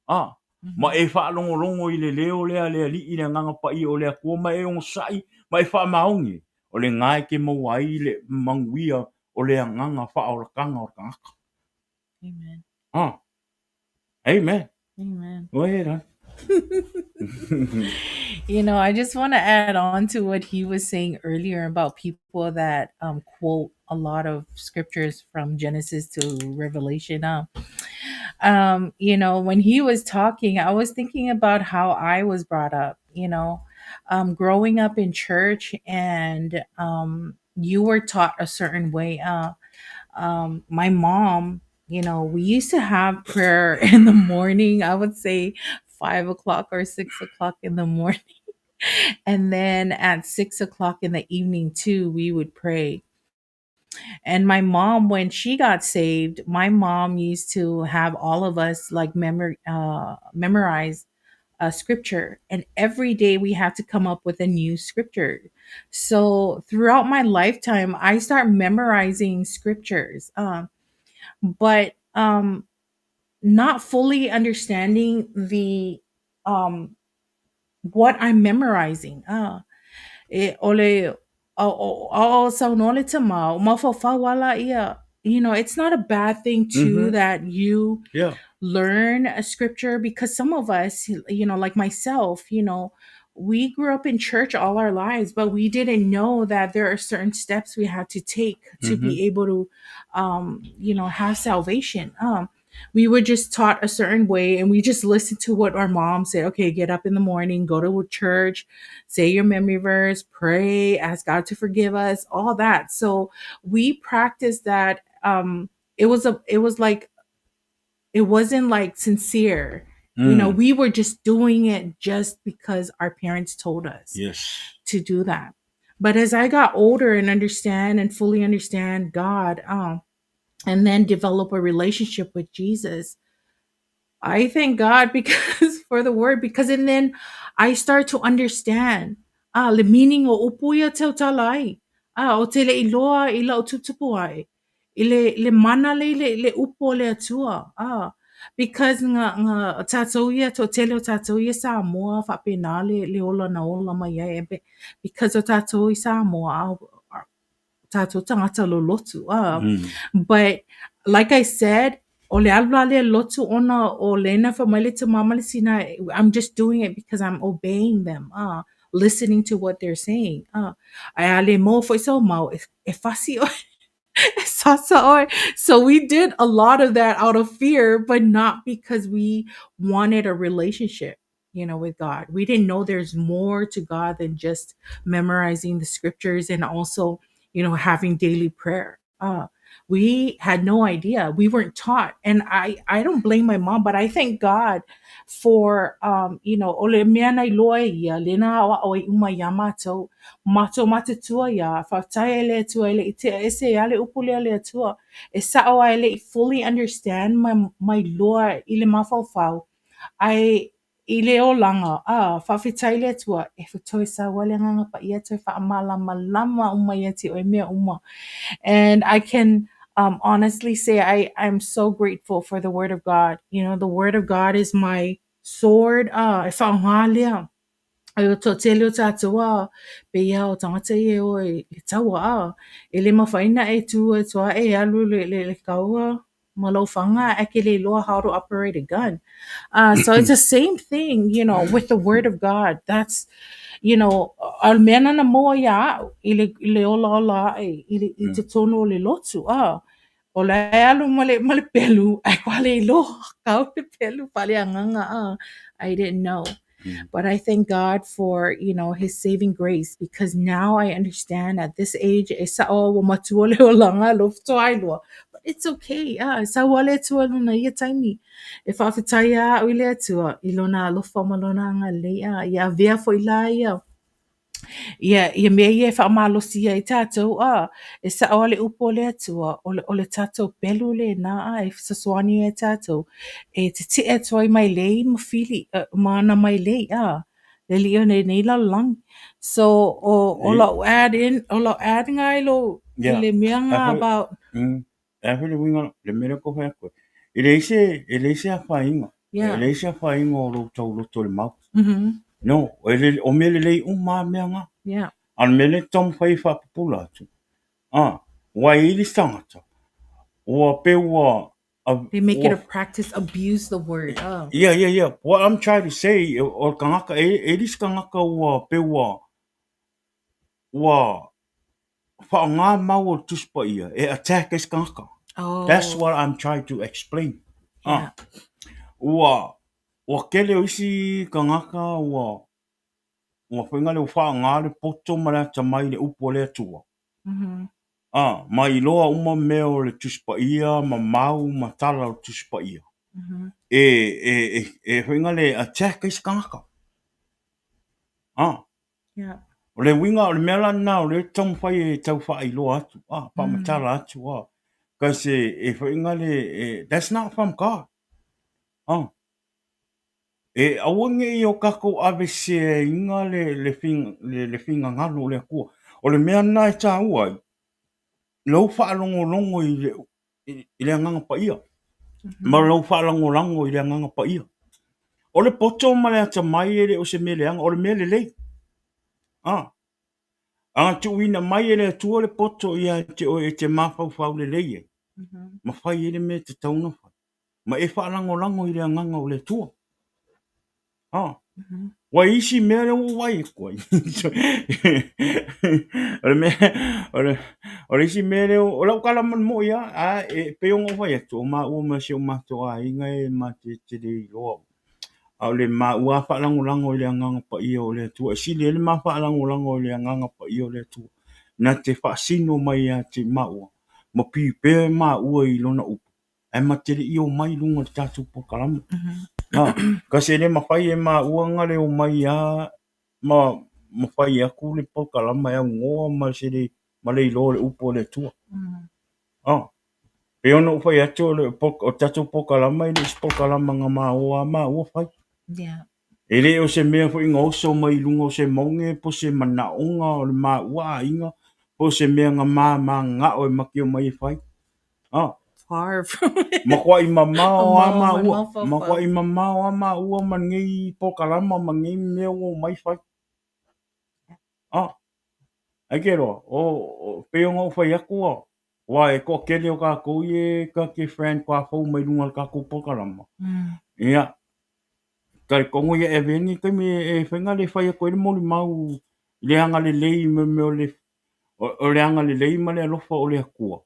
[SPEAKER 3] ah, ma e faalogologo i le leo lea a le Alii, le Agaga Paia o le Atua, ma e onosai, ma e faamaoni, o lena e te maua ai le manuia o le agaga faaolataga o le tagata.
[SPEAKER 4] Amen.
[SPEAKER 3] Ah. Amen.
[SPEAKER 4] Amen.
[SPEAKER 3] Go ahead, huh?
[SPEAKER 4] You know, I just want to add on to what he was saying earlier about people that quote a lot of scriptures from Genesis to Revelation. You know, when he was talking, I was thinking about how I was brought up, you know, growing up in church and you were taught a certain way. My mom, you know, we used to have prayer in the morning. I would say 5 o'clock or 6 o'clock in the morning. And then at 6 o'clock in the evening, too, we would pray. And my mom, when she got saved, my mom used to have all of us like memorize a scripture, and every day we had to come up with a new scripture. So throughout my lifetime, I start memorizing scriptures, but not fully understanding the what I'm memorizing. E o le o o saunoa le tama, o mafaufau ala ia. You know, it's not a bad thing too that you learn a scripture, because some of us, you know, like myself, you know, we grew up in church all our lives, but we didn't know that there are certain steps we had to take to be able to, you know, have salvation. We were just taught a certain way, and we just listened to what our mom said. Okay, get up in the morning, go to church, say your memory verse, pray, ask God to forgive us, all that. So we practiced that. It was a, it was like, it wasn't like sincere. You know, we were just doing it just because our parents told us to do that. But as I got older and understand and fully understand God, and then develop a relationship with Jesus, I thank God because for the word, because and then I start to understand le meaning o upu ia tautala ai. Ah, o te le iloa i lau tutupu ai. I le, le mana le, le, le upu o le Atua. Ah, because nga, nga tātou ia, to tele o tātou ia Samoa, whapena le, le ola na ola mai ai. E because o tātou i Samoa, ah, tātou tangata lolotu. Ah, But like I said, o le alu la le lotu ona o lena fa mai le tamama le sina, I'm just doing it because I'm obeying them. Listening to what they're saying. Ai a le mo foi sau mau, e, e fasi oe. E sasa ʻoe. So we did a lot of that out of fear, but not because we wanted a relationship, you know, with God. We didn't know there's more to God than just memorizing the scriptures and also, you know, having daily prayer. We had no idea. We weren't taught. And I don't blame my mom, but I thank God for, you know, o le mea na iloa e ia, lea na aʻoaʻo ai uma iā mātou. Mātou matutua iā, faafetai e le Atua e leʻi tea ese ia le upu lea a le Atua. E saʻo a e leʻi fully understand ma, ma iloa i le mafaufau, ae i le olaga, a, faafetai i le Atua, e toe sau a le Agaga Paia toe faamalamalama uma ia te oe mea uma. And I can honestly say I'm so grateful for the Word of God. You know, the Word of God is my sword. E faaaoga lea. O le toatele o tātou a, pei a o tagata ia e o i le taua a, e le mafai ona e tu atu a e alu le, le, le kaua ma lou faga ae ke le iloa how to operate a gun. So it's the same thing, you know, with the word of God. That's, you know, a le mea na maua ia a'u i le, i le olaola aʻe i, le, i totonu o le lotu. O la e alu ma le pelu, ae kua le iloa kau le pelu faaleagaga. I didn't know. But I thank God for, you know, his saving grace because now I understand at this age, e saʻo ua matua le olaga lea faatoa iloa. But it's okay. E sau a le Atua i lona ia taimi. E faafetai a a'u i le Atua i lona alofa ma lona agalelei. Ia avea foi la ia ia mea ia e faamalosi ai tātou, a, e saʻo a le upu a le Atua, o le tātou pelu lena a, e fesoasoani ai tātou, e teteʻe atu ai mai lei ma fili, ma ana mai lei, a, le aliʻi o lenei lalolagi. So, o lau add in, o lau add nga i lou, i le mea nga about.
[SPEAKER 3] E a foi le uiga, le mea lea kou fai atu ai. E leai se, e leai se afaina.
[SPEAKER 4] Yeah.
[SPEAKER 3] E leai se afaina o lou tauloto i le Maota.
[SPEAKER 4] Mm-hmm.
[SPEAKER 3] No, e le, o mea lelei uma a mea nga.
[SPEAKER 4] Yeah.
[SPEAKER 3] A o le mea lea e taumafai e faapupula atu, a, ua i ai le isi tagata, ua pei ua, a,
[SPEAKER 4] They make it
[SPEAKER 3] ua
[SPEAKER 4] a practice, abuse the word. Oh.
[SPEAKER 3] Yeah. What I'm trying to say, o le tagata, e, e i ai le isi tagata ua pei ua, ua faaaoga mau o le Tusi Paia e attack ai se tagata.
[SPEAKER 4] Oh.
[SPEAKER 3] That's what I'm trying to explain.
[SPEAKER 4] Yeah.
[SPEAKER 3] Ua, ua tele o isi tagata ua, ua whainga le ua faaaoga le poto ma le atamai i le upu a le Atua.
[SPEAKER 4] Mm-hmm.
[SPEAKER 3] Ma iloa uma mea o le Tusi Paia ma mau ma tala o le Tusi Paia.
[SPEAKER 4] Mm-hmm.
[SPEAKER 3] E whainga le attack ai se tagata.
[SPEAKER 4] Yeah.
[SPEAKER 3] O le uiga, o le mea la lena o lea e taumafai e tau faailoa atu, faamatala atu, cause e whainga le, e, that's not from God. E aua nei o kākou aveseaina le finagalo o le Atua. O le mea lena e tāua ai, lou faalogologo i le Agaga Paia, ma lou faalagolago i le Agaga Paia. O le poto ma le atamai e le o se mea leaga, o le mea lelei. A tuuina mai e le Atua le poto ia te oe e te mafaufau lelei ai, ma fai ai le mea e tatau ona fai, ma e faalagolago i le Agaga o le Atua. Ua i isi mea lea ua ou vaai atu ai. O le mea, o le, o le isi mea lea, o lau tala molimoli lava, a e pei ona ou fai atu, o maua ma si o matou aiga e ma te te le iloa. A o le maua lava faalagolago i le Agaga Paia o le Atua, e sili ai le ma faalagolago i le Agaga Paia o le Atua, na te faasino mai ia te maua, ma pipea maua i lona upu. Ae ma te le i omai i luga o le tatou polokalame. Kasi e le mafai e maua ona le omai a ma fai atu le polokalama e aunoa ma se le, ma le iloa o le upu a le Atua. Pei ona ou fai atu o le o le tatou polokalama e le o se polokalama na maoa a maua fai.
[SPEAKER 4] Yeah.
[SPEAKER 3] E le o se mea foi na oso mai i luga o se mauge po o se manaoga o le maua aiga po o se mea na ma mananao e ma te omai e fai.
[SPEAKER 4] Far from it.
[SPEAKER 3] Matuai mamao a
[SPEAKER 4] Mamao ma
[SPEAKER 3] maua,
[SPEAKER 4] mafaufau.
[SPEAKER 3] matuai mamao a maua ma lenei polokalama ma lenei mea ua omai fai. Ai ke loa, o pei ona ou fai atu a, aua e toatele o kākou ia e ta te friend faatoa fou mai luga o le tatou polokalama. Ia, talitonu ia e avea lenei taimi e fai le fai atu ai le molimau i le agalelei ma mea o le, o le agalelei ma le alofa o le Atua.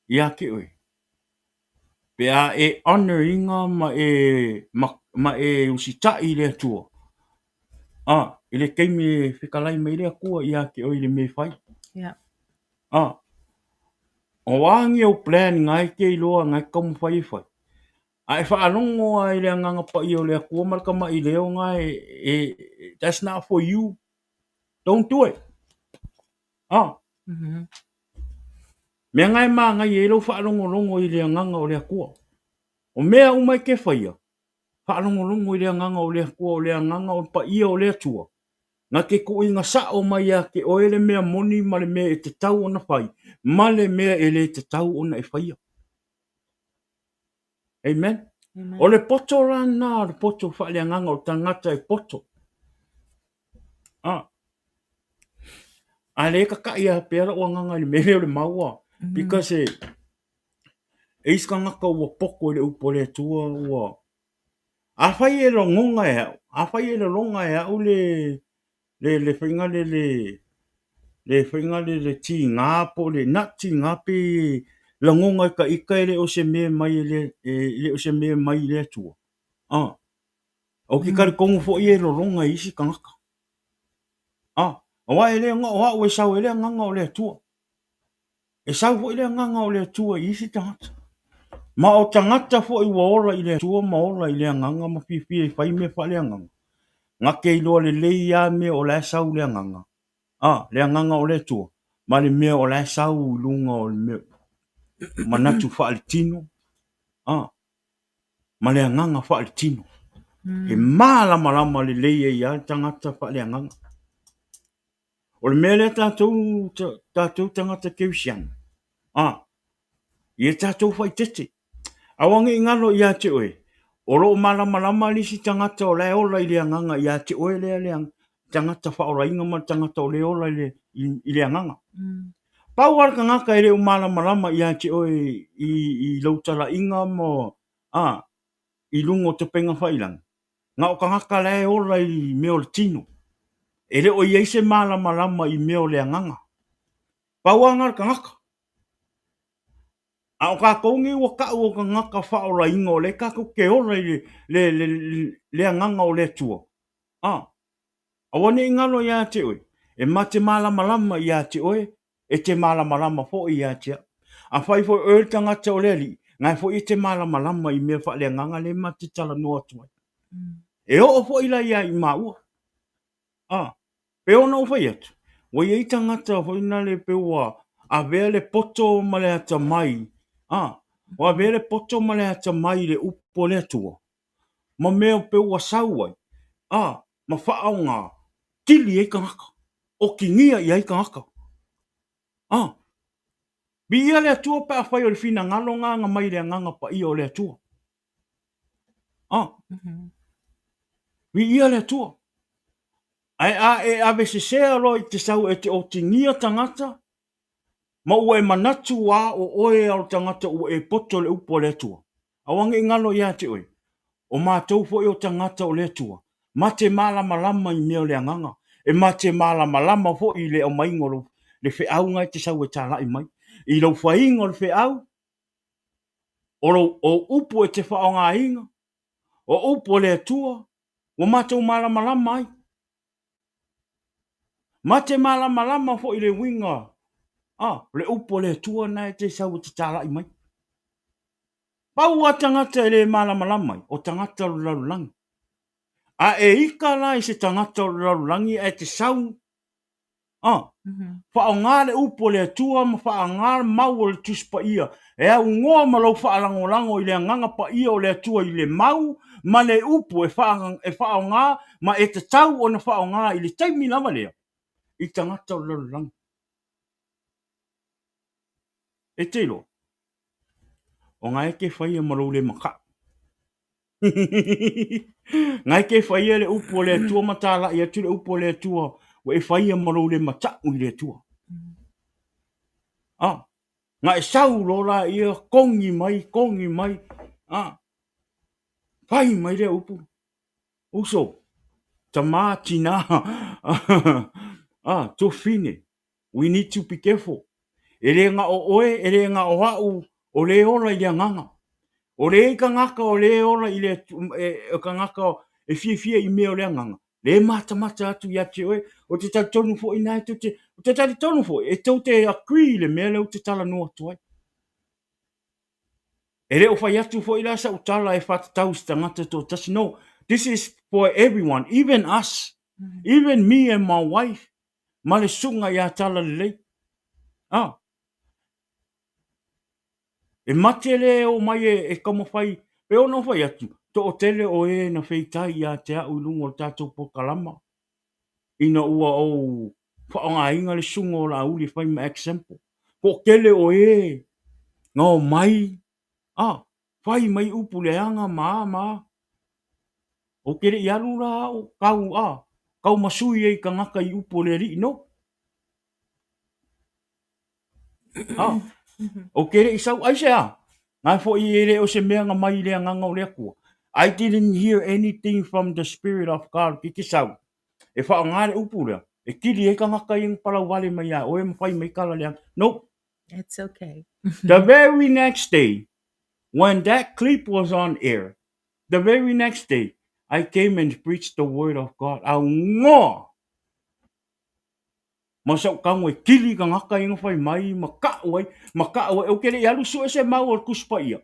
[SPEAKER 3] Ia te oe. Pe a e honor ina ma e, ma, ma e usitai i le Atua, a, i le taimi e fetalai mai le Atua ia te oe i le mea e fai.
[SPEAKER 4] Yeah.
[SPEAKER 3] A, o a ni ou plan na e te iloa na e te taumafai e fai, a e faalogo lava i le Agaga Paia o le Atua ma le tamaileo na e, e, that's not for you, don't do it. A, Mea na e mānaia ai lou faalogologo i le Agaga o le Atua. O mea uma e te faia, faalogologo i le Agaga o le Atua, o le Agaga o le paia o le Atua, na te tuuina sao mai ia te oe le mea moni ma le mea e tatau ona fai, ma le mea e le tatau ona e faia. Amen.
[SPEAKER 4] Amen.
[SPEAKER 3] O le poto la lena, o le poto faaleagaga o le tagata e poto. Ah. A lea e tataʻi lava pea lou agaga i le mea lea o le mau a. Because e e isi tagata ua poto i le upu a le Atua ua afai e lagona e au, afai e lagona e au le le le faiga le le le faiga le le tiga po o le not tiga pe lagona e ta ita e le o se mea mai e le e le o se mea mai le Atua. Ah. Ou te talitonu foi e lologa e isi tagata. A, aua e le o au e sau ai le agaga o le Atua. E sau foi le agaga o le Atua i isi tagata. Ma o tagata foi ua ola i le Atua ma ola i le agaga ma fiafia e fai mea faaleagaga, na te iloa lelei lava mea o la e sau le agaga, a, le agaga o le Atua, ma le mea o la e sau i luga o le mea manatu faaletino, a, ma le agaga faaletino. E malamalama lelei ai lava le tagata faaleagaga. O le mea lea tatou, tatou tagata kerisiano, a, ia tatou faaeteete. Aua ne i galo ia te oe, o lo o malamalama le isi tagata o la e ola i le agaga ia te oe lea le tagata faaolaina ma le tagata o lea e ola i le, i le agaga. Pau lava le tagata e le o malamalama ia te oe i, i lou talaiga ma, a, i luga o tapega faiilagi, na o tagata la e ola i mea o le tino. E le o i ai se malamalama i mea o le agaga. Pau lava na le tagata. A o tatou nei ua tau o tagata faaolaina o lea tatou te ola i le, le, le, le agaga o le Atua. A, aua ne i galo ia te oe, e ma te malamalama ia te oe, e te malamalama foi ia te au. Afai foi o oe le tagata o le Alii, na foi e te malamalama i mea faaleagaga lea ma te talanoa atu ai. E oo foi la ia i maua. A, pei ona ou fai atu, ua i ai tagata foi nale pei ua avea le poto ma le atamai, a, ua avea le poto ma le atamai i le upu a le Atua, ma mea pei ua sau ai, a, ma faaaoga kili ai tagata, otigia i ai tagata. A, viia le Atua pe afai o le finagalo na na mai le Agaga Paia o le Atua. A, viia le Atua. Ae a e avesesea loa i te sau e te otigia tagata, ma ua e manatu a o oe a o le tagata ua e poto i le upu a le Atua, aua ne i galo ia te oe, o matou foi o tagata o le Atua, ma te malamalama i mea o le agaga, e ma te malamalama foi i le aumaiga o le feau na e te sau e talai mai. I lou faiga o le feau, o lou o upu e te faaaogaina, o upu a le Atua, ua matou malamalama ai. Ma te malamalama foi i le uiga a le upu a le Atua na e te sau e te talai mai. Pau a tagata e le malamalama ai, o tagata o le lalolagi. A e ika la i se tagata o le lalolagi ae te sau A, faaaoga le upu a le Atua ma faaaoga le mau o le Tusi Paia e aunoa ma lou faalagolago i le Agaga Paia o le Atua i le mau ma le upu e faaaoga ma e tatau ona faaaoga i le taimi lava lea i tagata o le lalolagi. E te iloa, o na e te faia ma lou le mataʻu. Ngai ke faia le upu o le Atua ma tālaʻi atu le upu o le Atua, ua e faia ma lou le mataʻu i le Atua. Ah, na e sau loa la ia kogi mai, kogi mai, ah, fai mai lea upu. Uso, tamā, tinā, ah, tuafafine, we need to be careful. E le na o oe, e le na o a'u, o le ola i le agaga. O le tagata o le ola i le e, tagata e fiafia i mea o le agaga, le matamata atu ia te oe. Ou te talitonu foi na e tou te, ou te talitonu foi e tou te agree i le mea lea ou te talanoa atu ai. E le o fai atu foi la sau tala e faatatau i se tagata e toatasi. No, this is for everyone, even us, even me and my wife, ma le susuga ia Talalelei. Ah. E mate le o mai e, e taumafai, pe ona fai atu, to'atele o e na feitai ia te a'u i luga o le tatou polokalama, ina ua ou faaaogaina le susuga o Laauli e fai ma example. To'atele o e na omai, ah, fai mai upu leaga ma a ma a. Ou te le i alu la a'u tau, ah, taumasui ai i tagata i upu o le Alii, no. Ah, ou te le i sau, aisea? Ngai foi e le o se mea na mai i le agaga o le Atua. I didn't hear anything from the Spirit of God ki te sau. E whaonga le upu lea. E kili ai tagata ia na palau wale mai ia oe ma whai mai kala leaga. Nope.
[SPEAKER 4] It's okay.
[SPEAKER 3] The very next day, when that clip was on air, the very next day, I came and preached the word of God. Au ngoa! Ma sau tago e kili tagata ia na fai mai ma ka'u ai, ma ka'u ai. Ou te le i alu sue se mau o le Tusi Paia.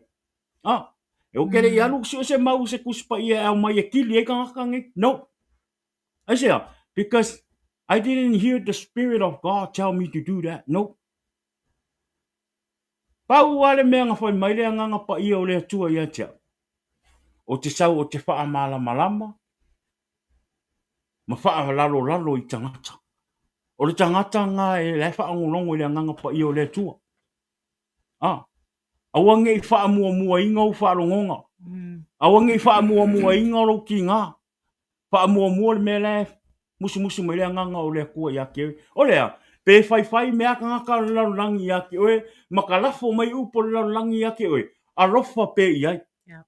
[SPEAKER 3] Ah, ou te le i alu sue se mau o se Tusi Paia e aumai e kili ai tagata nei. No. Aisea? Because I didn't hear the Spirit of God tell me to do that. No. Pau lava le mea na fai mai le Agaga Paia o le Atua ia te au, o te sau o te faamalamalama ma faalalolalo i tagata. O le tagata na e la e faalogologo i le Agaga Paia o le Atua. Ah, aua ne i faamuamuaina ou faalogoga. Aua ne i faamuamuaina lou tiga. Faamuamua le mea la e musumusu mai le Agaga o le Atua ia te oe. O le a? Pe faifai mea tagata o le lalolagi ia te oe, ma ka lafo mai upu o le lalolagi ia te oe, alofa pea i ai.
[SPEAKER 4] Yeah.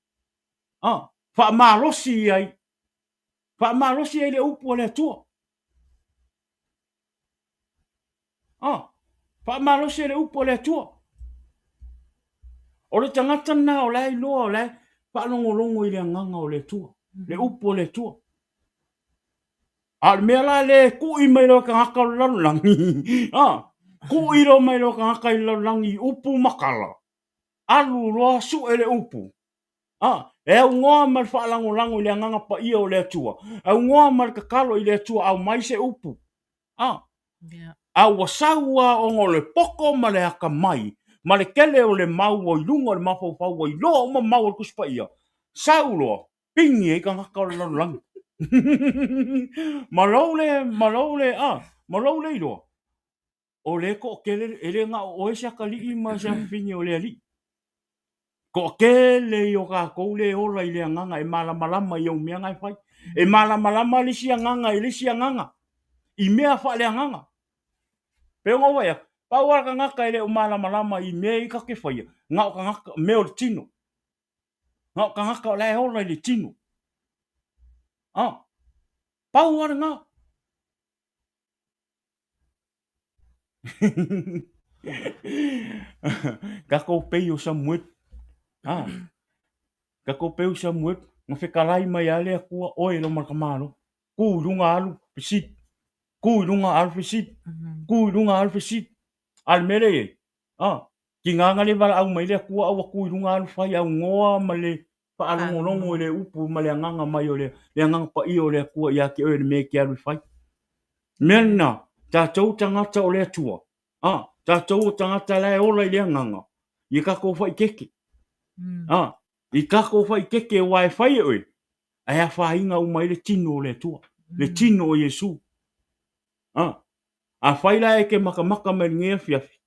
[SPEAKER 3] Ah, faamalosi i ai. Faamalosi ai le upu a le Atua. Ah, faamalosi ai le upu a le Atua. O le tagata lena o la e iloa, o la e faalogologo i le agaga o le Atua, le upu a le Atua. A o le mea la lea e ku'i mai loa tagata o le lalolagi, ah, ku'i loa mai loa tagata i le lalolagi i upu ma tala, alu loa su'e le upu, Ah, e aunoa ma le faalagolago i le Agaga Paia o le Atua, aunoa ma le tatalo i le Atua aumai se upu. Ah,
[SPEAKER 4] Yeah.
[SPEAKER 3] a ua sau lava ona o le poto ma le atamai ma le tele o le mau ua i luga o le mafaufau ua iloa uma mau o le Tusi Paia, sau loa, pigi ai tagata o le lalolagi. Ma lou le, ma lou le, ah, ma lou le iloa, o le toatele, e le na o oe se atalii ma se afafine o le alii. Toatele i o tatou le ola i le agaga e malamalama i au mea na e fai. E malamalama le isi agaga i le isi agaga, i mea faaleagaga. Pei ona ou vaai atu, pau lava le tagata e le o malamalama i mea ia ta te faia, na o tagata, mea o le tino. Na o tagata o la e ola i le tino. Ah, pau lava lena. Tatou pei o Samuelu. Ah. Tatou pei o Samuelu. Na fetalai mai lava le Atua, oe lo ma le tamaloa. Ku i luga alu fesili. Ku i luga alu fesili. Ku i luga alu fesili. A o le mea lea e i ai, ah, tiga na le valaau mai le Atua a ua tu i luga alu fai aunoa ma le faalogologo i le upu ma le agaga mai o le, le agaga paia o le Atua ia te oe le mea e te alu e fai. Mea lena, tatou tagata o le Atua, ah, tatou o tagata la e ola i le agaga, ia tatou faitete. Ah, i tatou faitete aua e fai e oe, ae afaina uma ai le tino o le Atua, le tino o Iesu. Ah, afai la e te matamata mai lenei afiafi,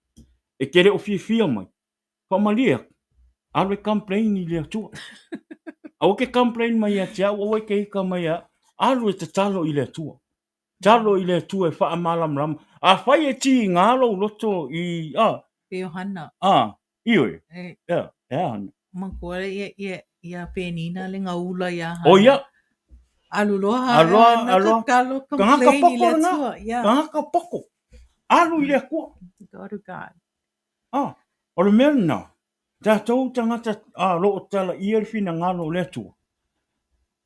[SPEAKER 3] e te le o fiafia mai, Faamalie atu, alu e complain i le Atua. Aua ke complain mai ia te au, aua ke ika mai ia au. Alu e tatalo i le Atua. Talo i le Atua e faamalamalama. Afai e tiga lou loto i, a.
[SPEAKER 4] E Ohana.
[SPEAKER 3] A, ioe.
[SPEAKER 4] E.
[SPEAKER 3] Ea, e a hana.
[SPEAKER 4] Manatua ia, ia, ia Penina le gaula ia Hana.
[SPEAKER 3] O ia.
[SPEAKER 4] Alu loa
[SPEAKER 3] Alu loa,
[SPEAKER 4] Hana
[SPEAKER 3] alu loa.
[SPEAKER 4] tatalo
[SPEAKER 3] Tagata
[SPEAKER 4] complain i
[SPEAKER 3] poko
[SPEAKER 4] le
[SPEAKER 3] lena.
[SPEAKER 4] Atua. Yeah.
[SPEAKER 3] Tagata poko. Alu i le Atua.
[SPEAKER 4] Go to God.
[SPEAKER 3] Ah, o le mea lena, tatou tagata a lo o talaia le finagalo o le Atua,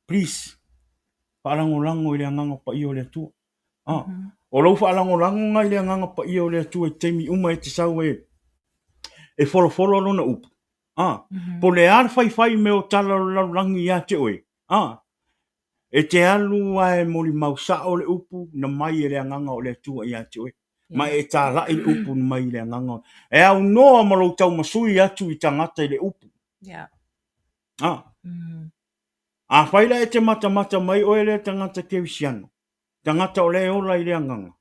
[SPEAKER 3] please, faalagolago i le Agaga Paia o le Atua. Ah, mm -hmm. O lou faalagolagoga i le Agaga Paia o le Atua i taimi uma e te sau e, e folofolo lona upu. Ah, mm -hmm. Po le a le faifai mea o tala o le lalolagi ia te oe. Ah, e te alu a e molimau sao le upu na mai e le Agaga o le Atua ia te oe. Ma e tāla'i le upu na mai i le Agaga. E aunoa ma lou taumasui atu i tagata i le upu.
[SPEAKER 4] Yeah.
[SPEAKER 3] Ah. Mm. Afai la e te matamata mai oe lea tagata kerisiano, tagata o lea e ola i le agaga,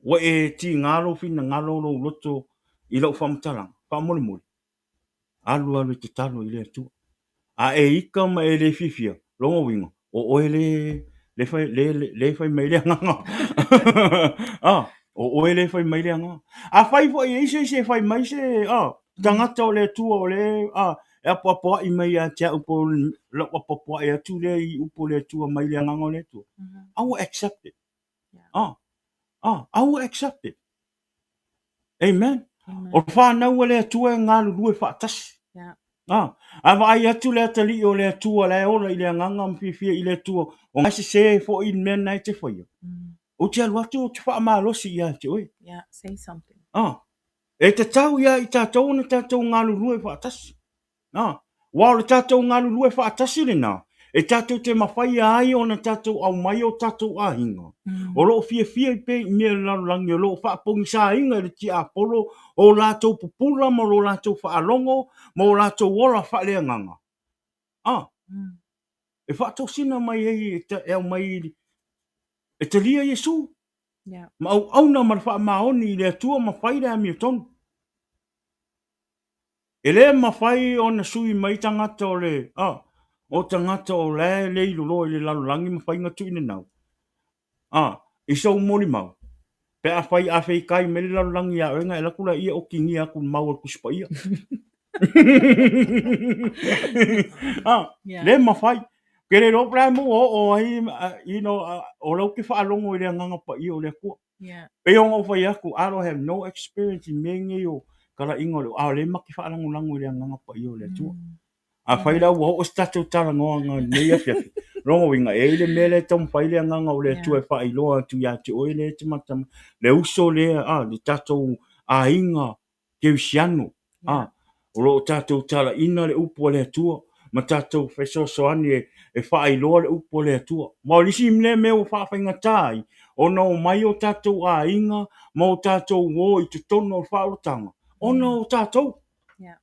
[SPEAKER 3] ua e tigā lou finagalo o lou loto i lau faamatalaga, faamolemole, alu alu e tatalo i le Atua. A e ika ma e le fiafia, lona uiga, o oe le, le fai, le, le, le fai mai le agaga. ah, o oe le fai mai le agaga. Afai foi e i ai se isi e fai mai se, ah, tagata o le Atua o le, ah, e apoapoai mai ia te au po o lau apoapoai atu lea i upu o le Atua mai le agaga o le Atua. I will accept it. Ah, ah, I will accept it. Amen.
[SPEAKER 4] Amen.
[SPEAKER 3] O whanau a le Atua e galulue faatasi.
[SPEAKER 4] Yeah.
[SPEAKER 3] Ah, a vaai atu le atalii o le Atua la e ola i le agaga ma fiafia i le Atua, o ngai sesē foi i le mea na e te faia. Ou te alu atu ou te faamalosi ia te oe.
[SPEAKER 4] Yeah, say something.
[SPEAKER 3] Ah, e tatau ia i tatou ona tatou galulue faatasi. Ā, aua o le tatou galulue faatasi lenā, e tatou te mawhaia ai ona tatou aumai o tatou āhinga, o lo o fiafia i pea i mea lalolagi o lo o faapogisāina e le tiapolo o latou pupula ma lo latou faalogo ma o latou ola faaleagaga. Ā, e faatosina mai ai e aumai e talia Iesu ma auauna ma le faamaoni i le Atua ma fai le amiotonu. E le mafai ona sui mai tagata o le, a, o tagata o la e le iloloa i le lalolagi ma faiga tuuinanau, a, i sou molimau, pe afai a feikai mai le lalolagi iā oe, na e alu atu laia okigia atu i le mau a le Tusi Paia. A,
[SPEAKER 4] Yeah.
[SPEAKER 3] le mafai. Ke le iloa po o le a mea ua oo ai, you know, o la ou te faalogo i le Agaga Paia o le Atua.
[SPEAKER 4] Yeah.
[SPEAKER 3] Pei ona ou fai atu, I don't have no experience i mea nei o talaiga o le, a o lea ma te faalagolago i le Agaga Paia o le Atua. Afai la ua oo se tatou talanoaga i lenei afiafi, lona uiga, e i ai le mea lea e taumafai le Agaga o le Atua e faailoa atu ia te oe lea e te matamata, le uso lea, a, le tatou aiga kerisiano, a, o lo o tatou talaina le upu a le Atua ma tatou fesoasoani e, e faailoa le upu a le Atua. Ma o le isi lea mea ua faafaigata ai, ona omai o tatou aiga ma o tatou uo i totonu o le faaolataga, ona o tatou.
[SPEAKER 4] Yeah.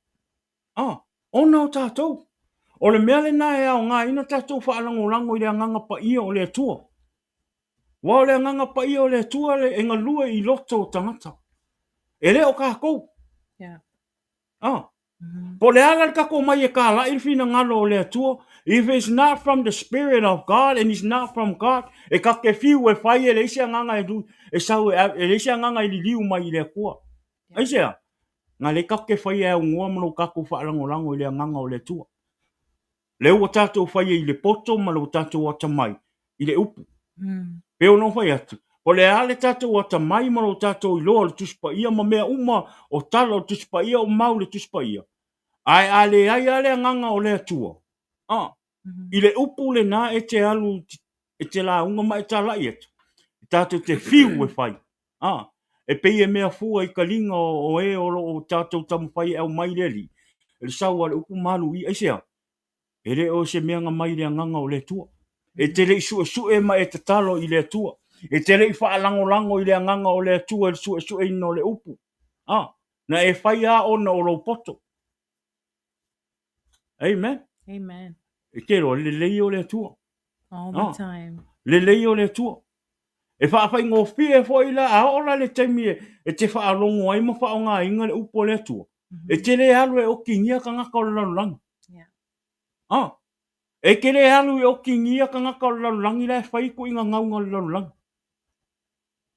[SPEAKER 3] A, ona o tatou. O le mea lena e aoga ai ona tatou faalagolago i le Agaga Paia o le Atua. Aua o le Agaga Paia o le Atua le e galue i loto o tagata. E le o tatou.
[SPEAKER 4] Yeah.
[SPEAKER 3] Ah. Po o le a la le tatou omai e kala'i le finagalo o le Atua, if it's not from the spirit of God and it's not from God, e tatou te fiu e fai e leai se agaga e, e sau e, e leai se agaga e liliu mai i le Atua. Aisea? Na lea tatou te faia e aunoa ma lo tatou faalagolago i le agaga o le Atua. Lea ua tatou faia i le poto ma lo tatou atamai i le upu. Pei ona ou fai atu, o le a le tatou atamai ma lo tatou iloa o le Tusi Paia ma mea uma o tala o le Tusi Paia o mau le Tusi Paia, ae a leai lava le agaga o le Atua, a, i le upu lena e te alu e te lauga ma e talai atu, tatou te fiu e fai. A, e pei e mea fua i kaliga o e o lo o tatou taumafai e aumai le Alii, le sau a le upu malu i, aisea? E le o se mea na mai le agaga o le Atua. E te le i suesue ma e tatalo i le Atua. E te le i faalagolago i le agaga o le Atua i le suesueina o le upu. A, na e fai lava ona o lou poto. Amen.
[SPEAKER 4] Amen.
[SPEAKER 3] E te iloa, lelei o le Atua.
[SPEAKER 4] All the time.
[SPEAKER 3] Lelei o le Atua. E faafaigofie foi la, a oo la i le taimi e te faalogo ai ma faaaogaina le upu a le Atua, e te le alu e okigia tagata o le lalolagi.
[SPEAKER 4] Yeah.
[SPEAKER 3] Ah, e te le alu e okigia tagata o le lalolagi la e fai tuuina gauga o le lalolagi.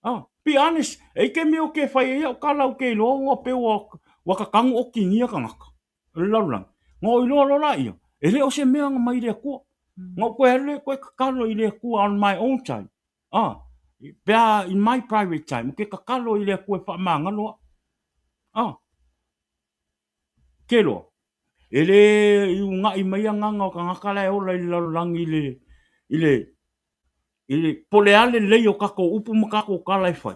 [SPEAKER 3] Ah, be honest, e i te mea o ke fai ai au tala ou te iloa ua pei ua, ua tatanu okigia tagata o le lalolagi. Na ou iloa loa laia, e le o se mea na mai le Atua. Na ou toe alu lea toe tatalo i le Atua on my own time. Ah, pe a in my private time, ou te tatalo i le Atua e faamagalo au. Ah. Keloa, e le i ugaʻi mai agaga o tagata la e ola i le lalolagi i le, i le, i le, po o le a le lelei o tatou upu ma tatou tala e fai.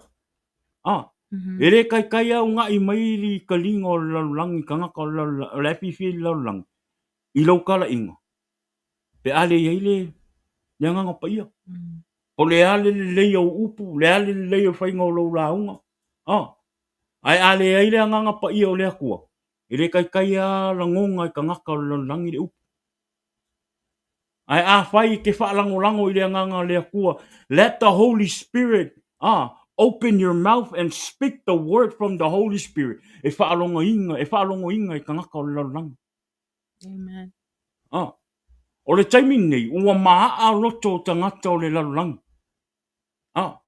[SPEAKER 3] A, e le taitai lava ugaʻi mai i taliga o le lalolagi, tagata o le lalolagi, o la e fiafia i le lalolagi, i lou talaiga, pe a le i ai le, le Agaga Paia. Po o le a le lelei o ou upu, le a le lelei o le faiga o lou lauga, a, ae a leai le Agaga Paia o le Atua, e le taitai lava lagona e tagata o le lalolagi le upu. Ae afai e te faalagolago i le Agaga o le Atua, let the Holy Spirit ah, open your mouth and speak the word from the Holy Spirit, e faalogoina, e faalogoina e tagata o le lalolagi.
[SPEAKER 4] Amen.
[SPEAKER 3] Ah, o le taimi lenei, ua maaa loto o tagata o le lalolagi. Ah,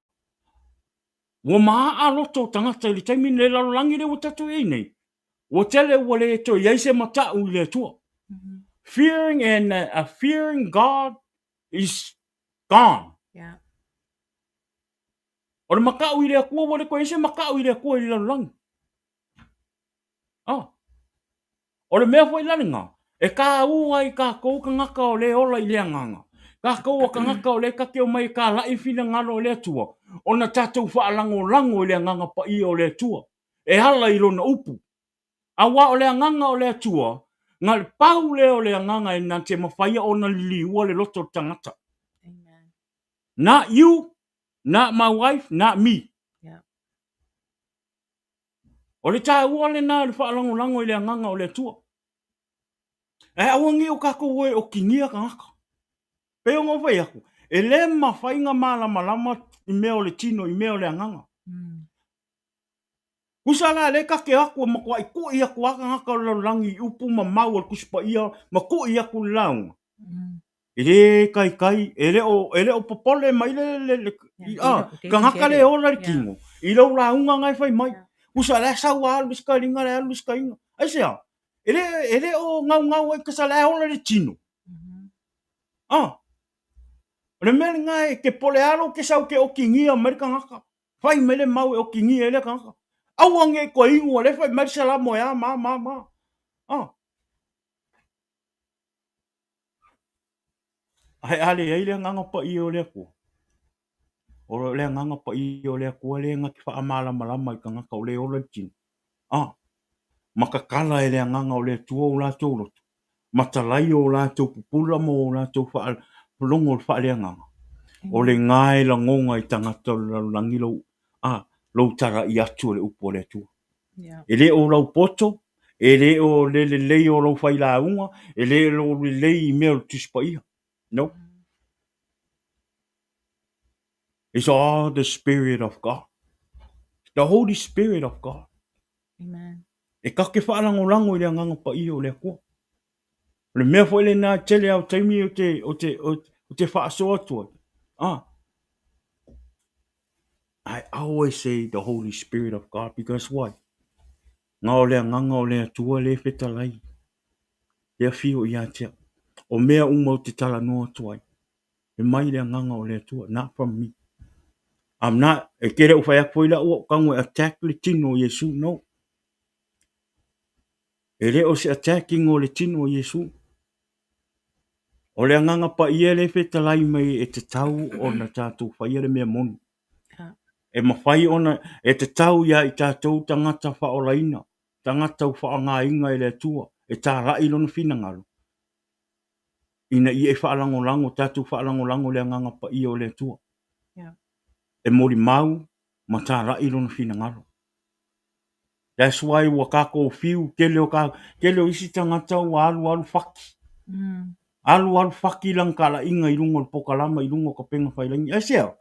[SPEAKER 3] ua maaa loto o tagata i le taimi lenei, le lalolagi lea ua tatou i ai nei, ua tele ua le toe i ai se mataʻu i le Atua. Fearing and uh, fearing God is gone.
[SPEAKER 4] Yeah.
[SPEAKER 3] O le mataʻu i le Atua, ua le toe i ai se mataʻu i le Atua i le lalolagi. Ah. O le mea foi la lena, e tāua ai kākou tagata o le ola i le agaga, kākou o tagata o lea ta te omai e kālaʻi finagalo o le Atua, ona tatou faalagolago i le Agaga Paia o le Atua, e ala i Lona upu. Aua o le Agaga o le Atua, na le pau lea o le Agaga e na te mafaia ona liliua le loto o le tagata.
[SPEAKER 4] Amen.
[SPEAKER 3] Not you, not my wife, not me.
[SPEAKER 4] Yeah.
[SPEAKER 3] O le tāua lena o le faalagolago i le Agaga o le Atua. Ae aua nei o kākou o e okigia tagata. Pei ona ou fai atu, e le mafai ona malamalama i mea o le tino i mea o le agaga. Tusa la lea ta te o atu e matuai kuʻi atu lava tagata o le lalolagi i upu ma mau o le Tusi Paia ma kuʻi atu le lauga. E le taitai, e le o, e le o popole mai le, le, le i, a, tagata le ola i le tino, i lou lauga na e fai mai. Tusa la e sau a alu le isi taliga, la e alu le isi taliga. Aisea? E le, e le o gaugau ai kasa la e ola i le tino. A, o le mea lena e ke pole alo ke sau ke okigia mai le tagata. Fai mai le mau e okigia ai le tagata. Aua nei koe inu a le fai mai le salamo e a ma ma ma. A. Ae a leai le Agaga Paia o le Atua, o le Agaga Paia o le Atua lea na te faamalamalama i tagata o le ola i le tino. A, ma tatala e le Agaga o le Atua o latou loto, ma talai o latou pupula ma o latou faalogo o le faaleagaga. O lena e lagona i tagata o le lalolagi lou, a, lou talai atu o le upu a le Atua. E le o lau poto, e le o le lelei o lou failauga, e le o lelei i mea o le Tusi Paia. No. It's all the Spirit of God. The Holy Spirit of God.
[SPEAKER 4] Amen.
[SPEAKER 3] E kake whaalangolago i le Agaga Paia o le Atua. O le mea foi lena tele ao taimi o te, o te, o te, o te whaasoa atu ai. Ah. I always say the Holy Spirit of God because why? Nga o le Agaga o le Atua le fetalai, le afio ia te au. O mea uma ou te talanoa atu ai, e mai le Agaga o le Atua, not from me. I'm not, e te le o whai atu foi la ua tago e attack le tino o Iesu, no. E le o se attacking o le tino o Iesu. O le Agaga Paia le fetalai mai e tatau ona tatou faia le mea moni. E mafai ona e tatau iā i tatou tagata faaolaina, tagata ua faaaogaina e le Atua e talai Lona finagalo, ina ia e faalagolago, tatou faalagolago i le Agaga Paia o le Atua, e molimau ma talai Lona finagalo. That's why ua tatou fiu tele o ka, tele o isi tagata ua alu alu faki. Alu alu faki lana talaiga i luga o le pokalama i luga o kapega failangi. Aisea?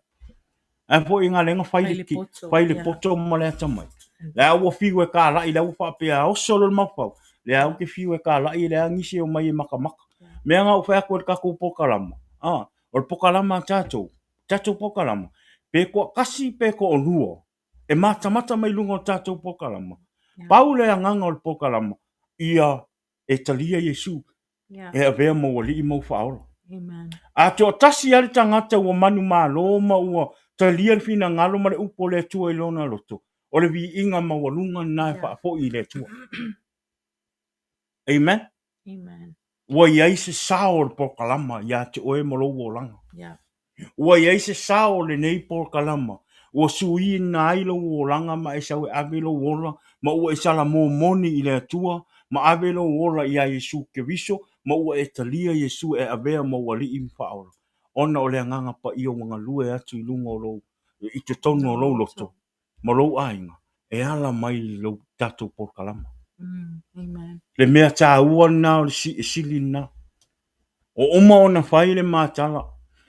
[SPEAKER 3] Ae foi nga lenga fai le ki, fai le poto ma le atamai. Le a ua fiu e kalai, le a ua faapea a oso lo le mafaufau. Le a ua te fiu e kalai, le a nisi e omai e makamaka. Mea nga u fai atu e le tatou pokalama. Ah, o le pokalama a tatou, tatou pokalama, pe toatasi pe toalua, e matamata mai luga o tatou pokalama. Pau le agaga o le pokalama, ia e talia Iesu e avea ma ou alii ma ou faaola. A toatasi lava le tagata ua manumalo ma ua talia le finagalo ma le upu o le Atua i lona loto, o le viiga maualuga lena e faafoi i le Atua. Amen.
[SPEAKER 4] Amen.
[SPEAKER 3] Ua i ai se sao o le polokalama iā te oe ma lou olaga.
[SPEAKER 4] Yeah.
[SPEAKER 3] Ua i ai se sao o lenei polokalama ua suiina ai lou olaga ma e sau e ave lou ola ma ua e salamomoni i le Atua ma ave lou ola iā Iesu Keriso ma ua e talia Iesu e avea ma ou Alii ma Faaola ona o le Agaga Paia ua galue atu i luga o lou i totonu o lou loto ma lou aiga e ala mai i lou tatou polokalama.
[SPEAKER 4] Mm, amen.
[SPEAKER 3] Le mea tāua lena o le e sili lena. O uma ona fai le matala,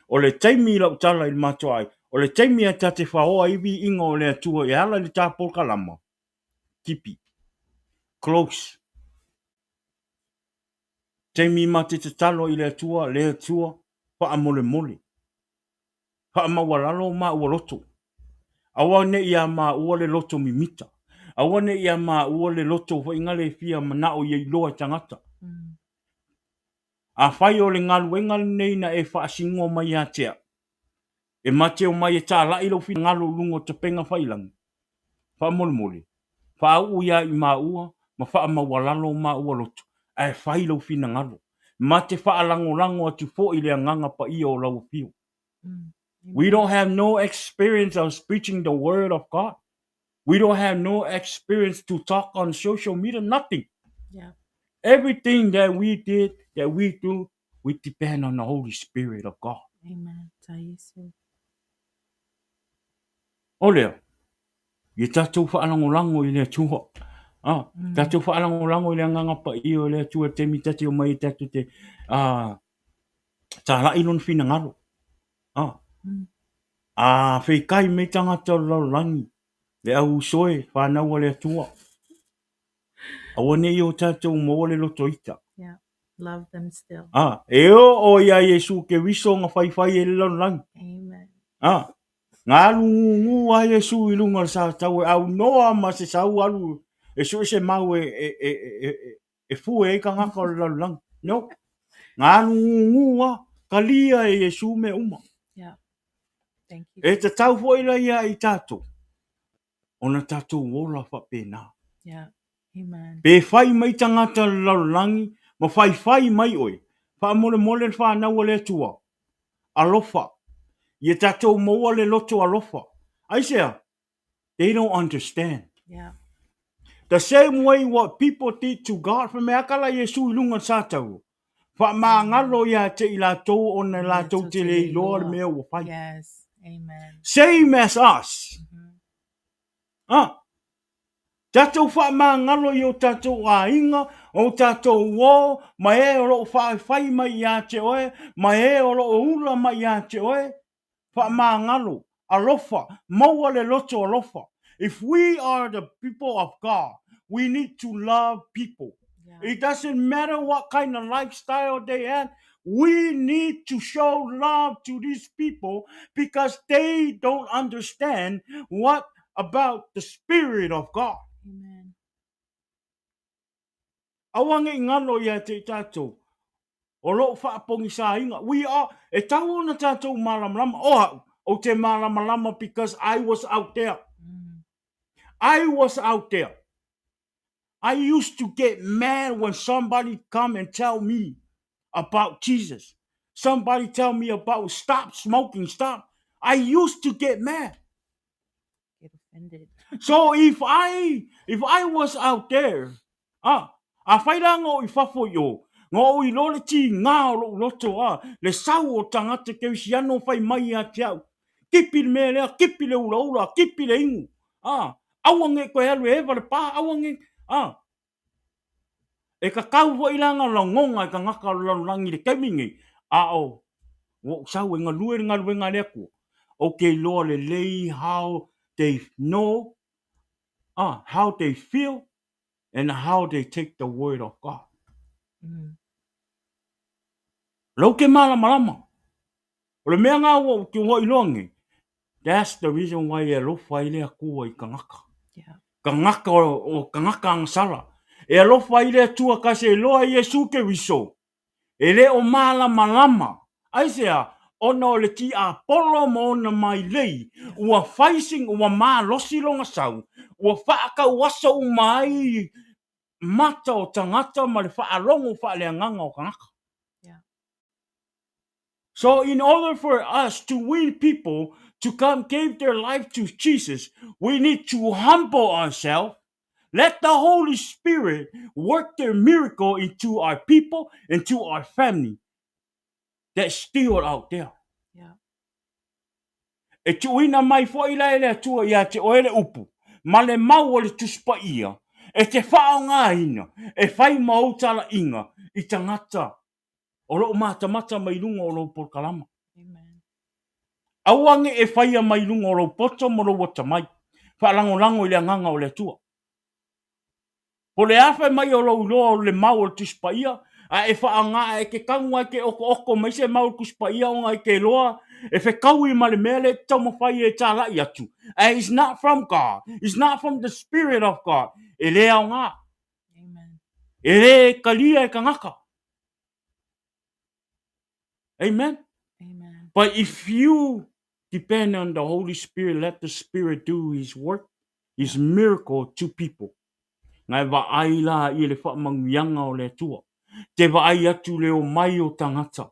[SPEAKER 3] o le taimi i lau tala i le matua ai, o le taimi a ta te faoa ai viiga o le Atua e ala i le ta polokalama, tipi, close. Taimi ma te tatalo i le Atua, le Atua, faamolemole. Faamaualalo maua loto. Aua ne i iā maua le loto mimita. Aua ne i iā maua le loto foi nga le fia manao ia iloa e tagata. Afai o le galuega lenei na e faasinoa mai ia te au, e ma te omai e talai lou finagalo i luga o tapega faiilagi, faamolemole, faauu iā i maua ma faamaualalo maua loto, ae fai lou finagalo. Ma te faalagolago atu foi i le Agaga Paia o lau Afio. We don't have no experience of preaching the word of God. We don't have no experience to talk on social media, nothing.
[SPEAKER 4] Yeah.
[SPEAKER 3] Everything that we did, that we do, we depend on the Holy Spirit of God.
[SPEAKER 4] Amen. Ta Yesu.
[SPEAKER 3] O lea, ia tatou faalagolago i le Atua. Ah, tatou faalagolago i le Agaga Paia o le Atua i le taimi ta te omai ai tatou te ah, talai lona finagalo. Ah. A feikai mai tagata o le lalolagi, le au uso e, whanau a le Atua. Aua ne i o tatou maua le loto ita.
[SPEAKER 4] Yeah. Love them still.
[SPEAKER 3] Ah, e o o ia Iesu Keriso nga whaiwhai e le lalolagi.
[SPEAKER 4] Amen.
[SPEAKER 3] Ah, nga alu ngūngū a Iesu i lunga o le sa tau e au noa ma se sau alu e sue se mau e, e, e, e, e, e fue ai tagata o le lalolagi. No. Nga alu ngūngū a, kalia e Iesu mea uma.
[SPEAKER 4] Yeah. Thank you.
[SPEAKER 3] E tatau foi la ia i tatou, ona tatou ola faapena.
[SPEAKER 4] Yeah. Amen.
[SPEAKER 3] Pe fai mai tagata o le lalolagi ma faifai mai oe, faamolemole le whanau a le Atua. Alofa. Ia tatou maua le loto alofa. Aisea? They don't understand.
[SPEAKER 4] Yeah.
[SPEAKER 3] The same way what people did to God, fai mai a kala Iesu i lunga o le sa tau. Faamagalo ia te i latou ona latou te le iloa le mea ua fai.
[SPEAKER 4] Yes. Amen.
[SPEAKER 3] Same as us.
[SPEAKER 4] Mm-hmm.
[SPEAKER 3] Ah. Tatou faamagalo i o tatou aiga, o tatou uō, ma e o loo faifai mai ia te oe, ma e o loo ula mai ia te oe. Faamagalo, alofa, maua le loto alofa. If we are the people of God, we need to love people.
[SPEAKER 4] Yeah.
[SPEAKER 3] It doesn't matter what kind of lifestyle they have. We need to show love to these people because they don't understand what about the Spirit of God.
[SPEAKER 4] Amen.
[SPEAKER 3] Aua ne i ngalo ia te i tatou. O loo faapogisaina. We are, e tau ona tatou malamalama. O au, ou te malamalama because I was out there. I was out there. I used to get mad when somebody come and tell me about Jesus. Somebody tell me about stop smoking, stop. I used to get mad.
[SPEAKER 4] Get offended.
[SPEAKER 3] So if I if I was out there, ah, afai la nga o i fafo i o, nga o i loa le tigā o lou loto, ah, le sau o tagata kerisiano fai mai ia te au, kipi le mea lea, kipi le ulaula, kipi le inu, ah, aua ne i toe alu e eva le pā, aua ne i, ah, e kakau foi la nga lagona e tagata o le lalolagi i le taimi nei, a o ua ou sau e galue le galuega a le Atua, ou te iloa lelei how they know, ah, how they feel and how they take the word of God. Lou ke malamalama. O le mea nga ua ou te ua iloa nei, that's the reason why e alofa ai le Atua i tagata.
[SPEAKER 4] Yeah.
[SPEAKER 3] Tagata o, o tagata agasala. E alofa ai le Atua kasi e iloa e Iesu Keriso. E le o malamalama. Aisea? Ona o le tiapolo ma ona mailei, ua fai sina, ua malosi lona sau, ua faatauaso uma ai. mata o tagata ma le faalogo faaleagaga o tagata.
[SPEAKER 4] Yeah.
[SPEAKER 3] So in order for us to win people to come give their life to Jesus, we need to humble ourselves. Let the Holy Spirit work their miracle into our people, into our family that's still out there.
[SPEAKER 4] Yeah.
[SPEAKER 3] E tuuina mai foi la e le Atua ia te oe le upu, ma le mau o le Tusi Paia, e te faaaogaina e fai ma ou talaiga i tagata o lo o matamata mai luga o lou polokalama.
[SPEAKER 4] Amen.
[SPEAKER 3] Aua ne i e faia mai luga o lou poto ma lou atamai. Faalagolago i le agaga o le Atua. Po o le a fai mai o lou iloa o le mau o le Tusi Paia, a e faaaoga a e ke kanu a e ke okooko mai se mau o le Tusi Paia ona e ke iloa e fekaui ma le mea lea e te taumafai e talai atu, ae it's not from God, it's not from the Spirit of God, e le aoga.
[SPEAKER 4] Amen.
[SPEAKER 3] E le talia e tagata. Amen.
[SPEAKER 4] Amen.
[SPEAKER 3] But if you depend on the Holy Spirit, let the Spirit do His work, His miracle to people. Ngai vaai la i le faamanuiaga o le Atua. Te vaai atu le omai o tagata.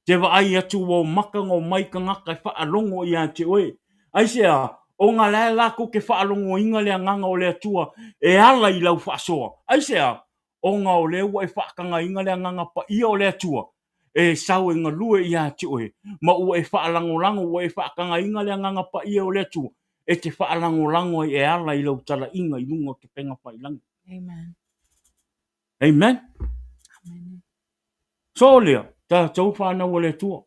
[SPEAKER 3] Te vaai atu ua o maka na omai tagata e faalogo ia te oe. Aisea, ona la e latou ke faalogoina le agaga o le Atua e ala i lau faasoa. Aisea, ona o lea ua e faatagaina le Agaga Paia o le Atua e sau e galue ia te oe, ma ua e faalagolago, ua e faatagaina le Agaga Paia o le Atua e te faalagolago ai e ala i lau talaiga i luga o upega tafailagi.
[SPEAKER 4] Amen.
[SPEAKER 3] Amen.
[SPEAKER 4] Amen.
[SPEAKER 3] So lea, tatou whanau o le Atua.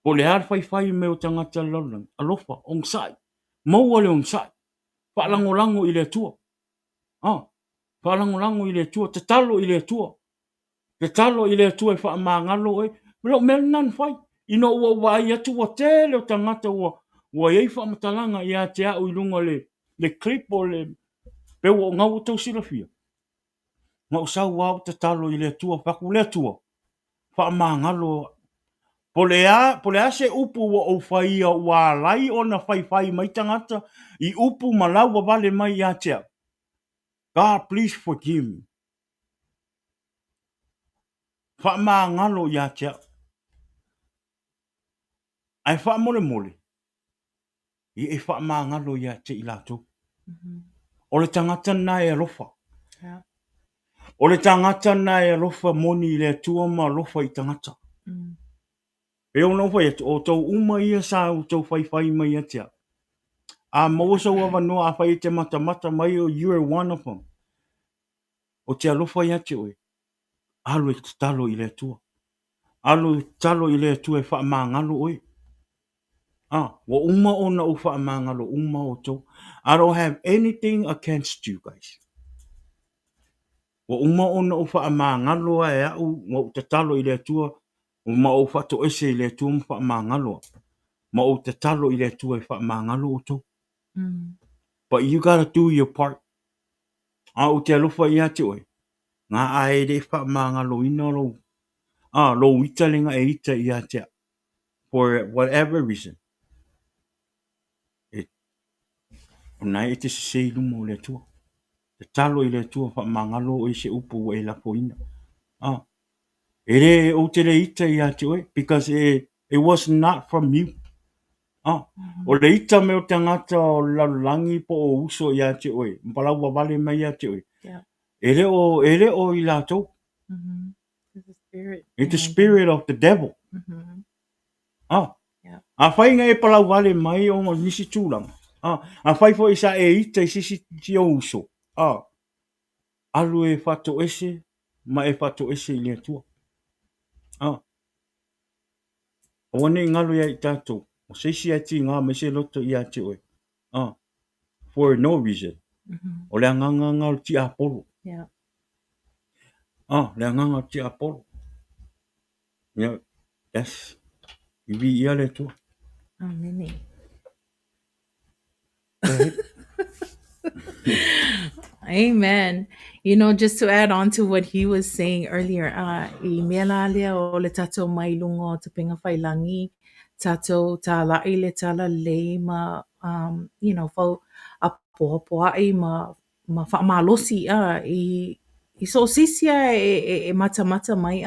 [SPEAKER 3] Po o le a le faifai mai o tagata o le lalolagi, alofa, onosai, maua le onosai, faalagolago i le Atua. Ah, faalagolago i le Atua, tatalo i le Atua. Tatalo i le Atua e faamagalo oe. O lou mea lena na fai. Ina ua ou vaai atu ua tele o tagata ua ua i ai faamatalaga ia te au i luga o le le clip o le pe ua o ua outou silafia. Na ou sau lava ou tatalo i le Atua, fai atu, le Atua, faamagalo Po le a, po le a se upu ua ou faia ua alai ona faifai mai tagata i upu ma lauavale mai ia te au. God please forgive me. Faamagalo ia te au. Ae faamolemole, ia e faamagalo ia te i latou. O le tagata lena e alofa.
[SPEAKER 4] Yeah.
[SPEAKER 3] O le tagata lena e alofa moni i le Atua ma alofa i tagata. E ona ou fai atu, o outou uma ia sa outou faifai mai ia te au. A maua sou avanoa afai e te matamata mai, you are one of them. Ou te alofa ia te oe, alu e tatalo i le Atua. Alu e tatalo i le Atua e faamagalo oe. Ah, ua uma ona ou faamagalo uma outou. I don't have anything against you guys. Ua uma ona ou faamagalo a e au, ua ou tatalo i le Atua, ma ou faatoese i le Atua ma faamagalo au. Ma ou tatalo i le Atua e faamagalo outou. But you gotta do your part. A ou te alofa ia te oe, ngā a e le faamagaloina lou, ah, lou ita le nga e ita ia te au. For whatever reason. E, o na e te sese i luma o le Atua. Tatalo i le Atua faamagalo oe i se upu ua e lafoina. Ah, e le, ou te le ita ia te oe, because it, it was not from you. Ah, o le ita mai o tagata o le lalolagi po o uso ia te oe, ma palauavale mai ia te oe.
[SPEAKER 4] Yeah.
[SPEAKER 3] E le o, e le o i latou.
[SPEAKER 4] It's the spirit.
[SPEAKER 3] It's the spirit of the devil. Ah.
[SPEAKER 4] Yeah.
[SPEAKER 3] Afai nga e palauale mai ona o nisi tulaga. Ah, afai foi sa e ita i se isi o uso. Ah, alu e faatoese ma e faatoese i le Atua. Ah. Aua ne i galo ia i tatou, o se isi e tiga mai se loto ia te oe. Ah, for no reason. O le agaga lena o le tiapolo.
[SPEAKER 4] Yeah.
[SPEAKER 3] Ah, le agaga o le tiapolo. Yeah, yes. I viia le Atua.
[SPEAKER 4] Amene. Amen. You know, just to add on to what he was saying earlier, uh, i mea la lea o le tatou mai luga o Upega Tafailagi, tatou tāla'i le talalelei ma, um, you know, fau apoapoa'i ma. ma faamalosi i i so o se isi lava e matamata mai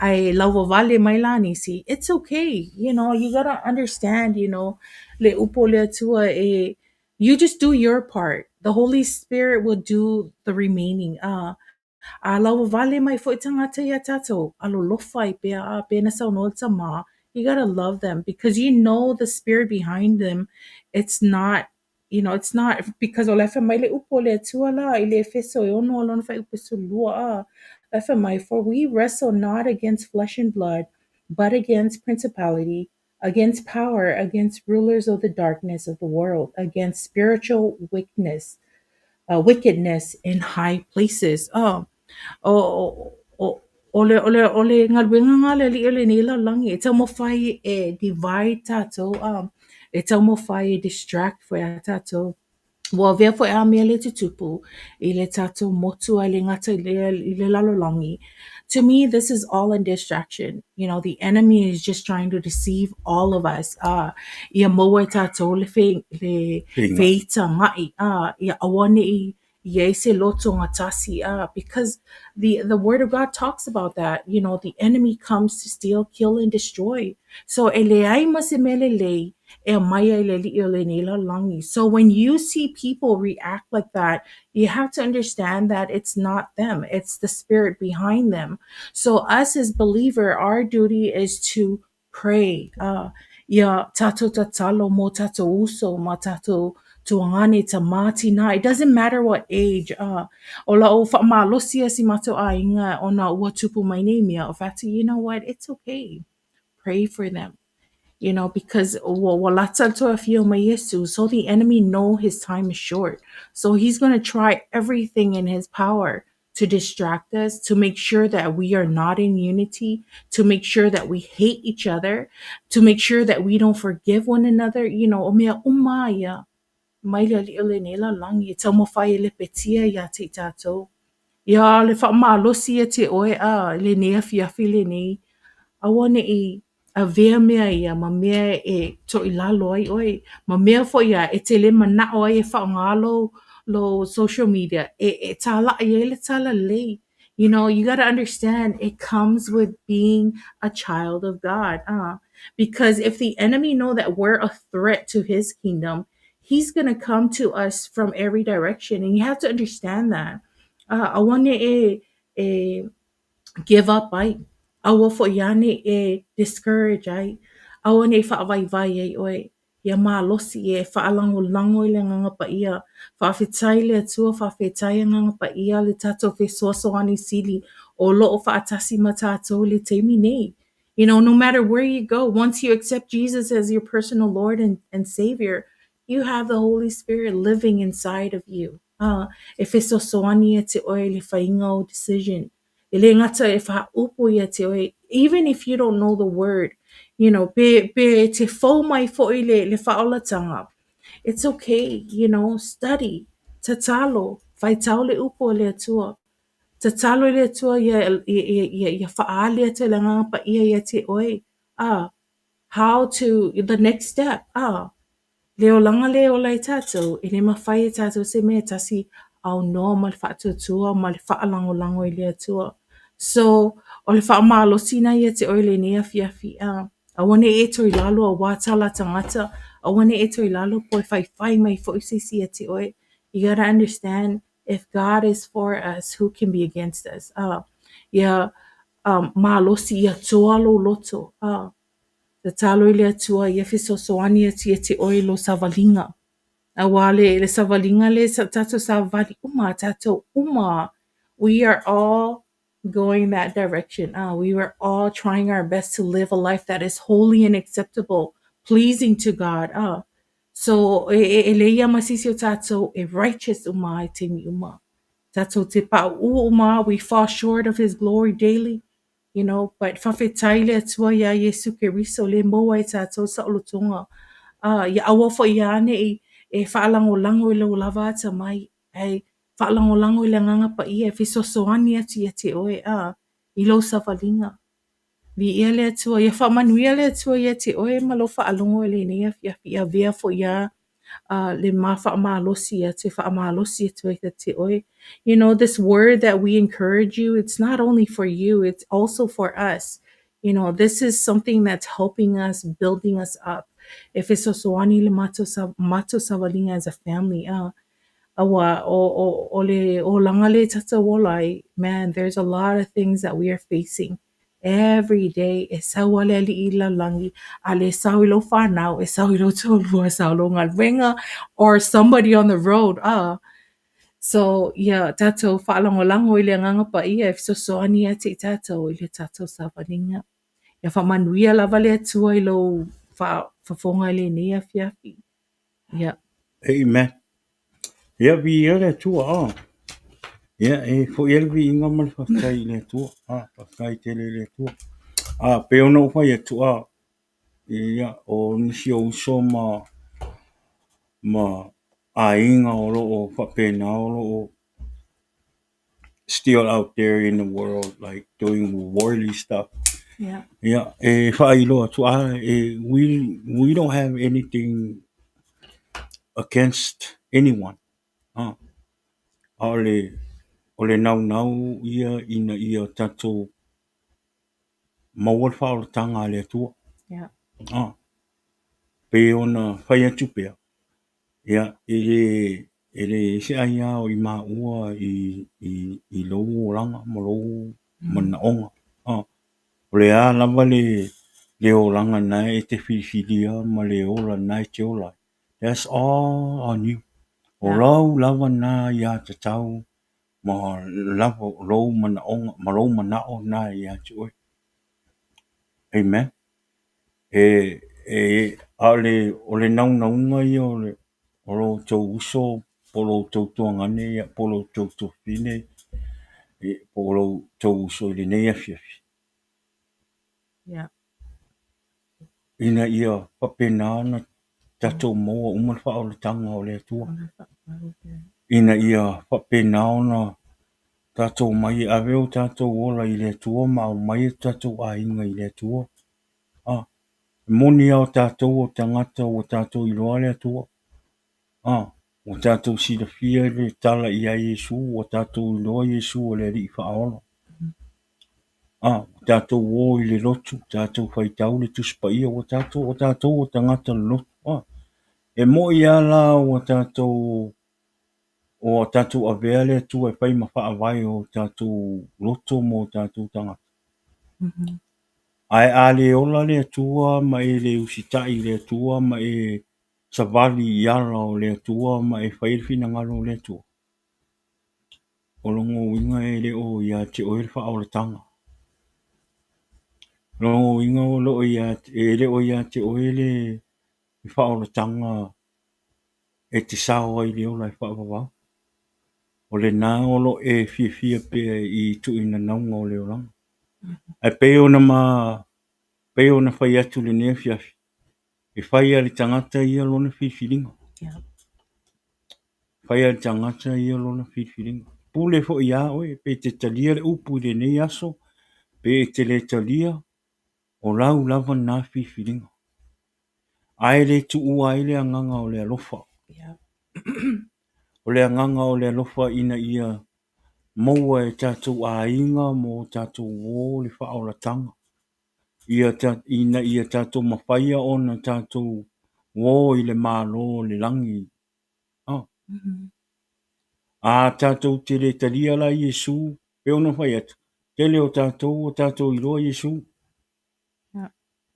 [SPEAKER 4] ae lauvavale mai la nisi, it's okay, you know, you gotta understand, you know, le upu o le Atua e you just do your part, the Holy Spirit will do the remaining. A lauvavale mai foi tagata iā tātou, alolofa ai pea a pei ona saunoa le Tamā, you gotta love them because you know the spirit behind them, it's not, you know, it's not because o la e fai mai le upu o le Atua lā i le Efeso e 6 lona fuaiupu 12 a, la e fai mai, for we wrestle not against flesh and blood, but against principality, against power, against rulers of the darkness of the world, against spiritual wickedness, wickedness in high places. Oh, o, o, o le, o le, o le galuega lena a le Alii o lenei lalolagi e taumafai e divide tātou, e taumafai e distract foi iā tātou. Ua avea foi a mea lea e tutupu i le tātou motu ae le gata i le, i le lalolagi. To me, this is all a distraction. You know, the enemy is just trying to deceive all of us. Ia maua e tātou le, fe, le feitaga'i, ia aua ne'i i ai se loto gatasi, because the word of God talks about that. You know, the enemy comes to steal, kill, and destroy. So e leai ma se mea lelei e aumai ai le Alii o lenei lalolagi. So when you see people react like that, you have to understand that it's not them, it's the spirit behind them. So us as believer, our duty is to pray. Ia tātou tatalo mō tātou uso ma tātou tuagane, tamā, tinā. It doesn't matter what age. O la'u faamalosi ia si matou aiga ona ua tupu mai nei mea. O fai atu, you know what, it's okay. Pray for them. You know, because ua lata le toe afio mai Iesu, so the enemy know his time is short. So he's going to try everything in his power to distract us, to make sure that we are not in unity, to make sure that we hate each other, to make sure that we don't forgive one another. You know, o mea uma ia, mai le Alii o lenei lalolagi, e taumafai e lepetia iā te i tātou. Ia le faamalosi ia te oe a lenei afiafi lenei, aua ne'i avea mea ia ma mea e to'ilalo ai oe. Ma mea foi ia e te le mana'o ai e faaaogā lou social media e tāla'i ai le talalelei. You know, you got to understand it comes with being a child of God. Because if the enemy know that we're a threat to his kingdom, he's going to come to us from every direction. And you have to understand that. Aua ne'i e give up ai. Aua foi ane e discourage ai. Aua ne'i faavaivai ai oe. Ia malosi e faalagolago i le Agaga Paia. Faafetai le Atua, faafetai Agaga Paia le tātou fesoasoani sili o loo faatasi ma tātou i le taimi nei. You know, no matter where you go, once you accept Jesus as your personal Lord and Savior, you have the Holy Spirit living inside of you. E fesoasoani ia te oe i le faiga o decision. E le gata e faaupu ia te oe, even if you don't know the word, you know, pe te fou mai foi le faaolataga, it's okay, you know, study, tatalo, faitau le upu o le Atua. Tatalo i le Atua ia faaali atu e le Agaga Paia ia te oe. How to, the next step. Le olaga le ola ai tātou, e le mafai e tātou se mea e tasi aunoa ma le faatuatua ma le faalagolago i le Atua. So, o le faamalosi na ia te oe lenei afiafi. Aua ne'i e toe i lalo auā tala a tagata, aua ne'i e toe i lalo po e faifai mai foi se isi ia te oe. You gotta understand, if God is for us, who can be against us? Ia malosi ia toa lou loto. Tatalo i le Atua ia fesoasoani atu ia te oe i lou savaliga. Auā le savaliga le sa tātou savali uma, tātou uma. We are all going that direction. We were all trying our best to live a life that is holy and acceptable, pleasing to God. So e leai lava ma se isi o tātou e righteous uma ai taimi uma. Tātou te pa'u'u uma, we fall short of his glory daily. You know, but faafetai le Atua iā Iesu Keriso le maua ai tātou saolotoga. Ia aua foi ia ne'i e faalagolago i lou lava atamai, ae faalagolago i le Agaga Paia e fesoasoani atu ia te oe i lou savaliga. Viia le Atua, ia faamanuia le Atua ia te oe ma lou faalogo i lenei afiafi. Ia avea foi ia le ma faamalosi atu e faamalosi atu ai ia te oe. You know, this word that we encourage you, it's not only for you, it's also for us. You know, this is something that's helping us, building us up. E fesoasoani le matou savaliga as a family, Aua o le olaga lea tatou ola ai, man, there's a lot of things that we are facing every day. E sau lava le alii i le lalolagi, a le sau i lou fanau, e sau i lou toalua, e sau i lou galuega, or somebody on the road. So, ia tatou faalagolago i le Agaga Paia e fesoasoani ia te i tatou i le tatou savaliga. Ia faamanuia lava le Atua i lou faafofoga i lenei afiafi. Ia.
[SPEAKER 3] Amen. Ia, viia le Atua. Ia, e foi ai le viiga ma le faafetai i le Atua. Faafetai tele i le Atua. Pei ona ou fai atu, ia, o nisi o uso ma aiga o lo o faapena o lo o still out there in the world like doing worldly stuff. Yeah, e faailoa atu, we don't have anything against anyone. A o le naunau ia ina ia tatou maua le faaolataga a le Atua. Pei ona fai atu pea, ia, e leai se aia o i maua i lou olaga ma lou manaoga. O le a lava le olaga na e te filifilia ma le ola na e te ola ai. That's all on you. O lau lava na ia tatau ma lava lou manaoga ma lou manao na ia te oe. Amen. E a o le naunauga ia o lo outou uso po o lo outou tuagane ia, po o lo outou tuafafine, po o lo outou uso i lenei afiafi. Ina ia faapena ona tatou maua uma le faaolataga o le Atua. Ina ia faapena ona tatou mai e ave o tatou ola i le Atua ma aumai o tatou aiga i le Atua. Moni lava o tatou o tagata ua tatou iloa le Atua. Ua tatou silafia le tala ia Iesu, ua tatou iloa Iesu o le Alii Faaola. Ua tatou o i le lotu, tatou faitau le Tusi Paia, ua tatou o tatou o tagata o le lotu. E moi lava la ua tatou avea le Atua e fai ma faavae o tatou loto mo tatou tagata. Ae a le ola le Atua ma e le usitai i le Atua ma e savali i ala o le Atua ma e fai le finagalo o le Atua, o lona uiga e le o ia te oe le faaolataga. O lona uiga e le o ia te oe le faaolataga e te sao ai le ola e faavavau. O lena o lo e fiafia pea i tuuinanauga o le olaga. Ae pei ona fai atu lenei afiafi, e fai lava e le tagata ia lona filifiliga. Fai lava e le tagata ia lona filifiliga. Pule foi ia oe, pe te talia le upu i lenei aso, pe te le talia, o lau lava na filifiliga. Ae le tuua ai le agaga o le alofa. O le agaga o le alofa ina ia maua e tatou aiga mo tatou o le faaolataga. Ina ia tatou mafaia ona tatou o i le malo o le lagi. A tatou te le talia la Iesu, pe ona fai atu, tele o tatou iloa Iesu.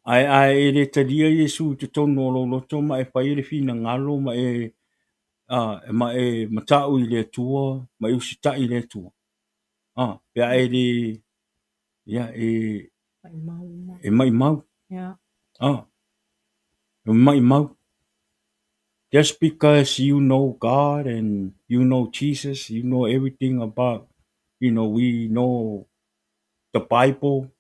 [SPEAKER 3] Ae e le talia Iesu i totonu o lou loto ma e fai le finagalo ma e matau i le Atua, ma e usitai i le Atua. Pe a e le, ia, e maimau. E maimau. Just because you know God and you know Jesus, you know everything about, you know, we know the Bible.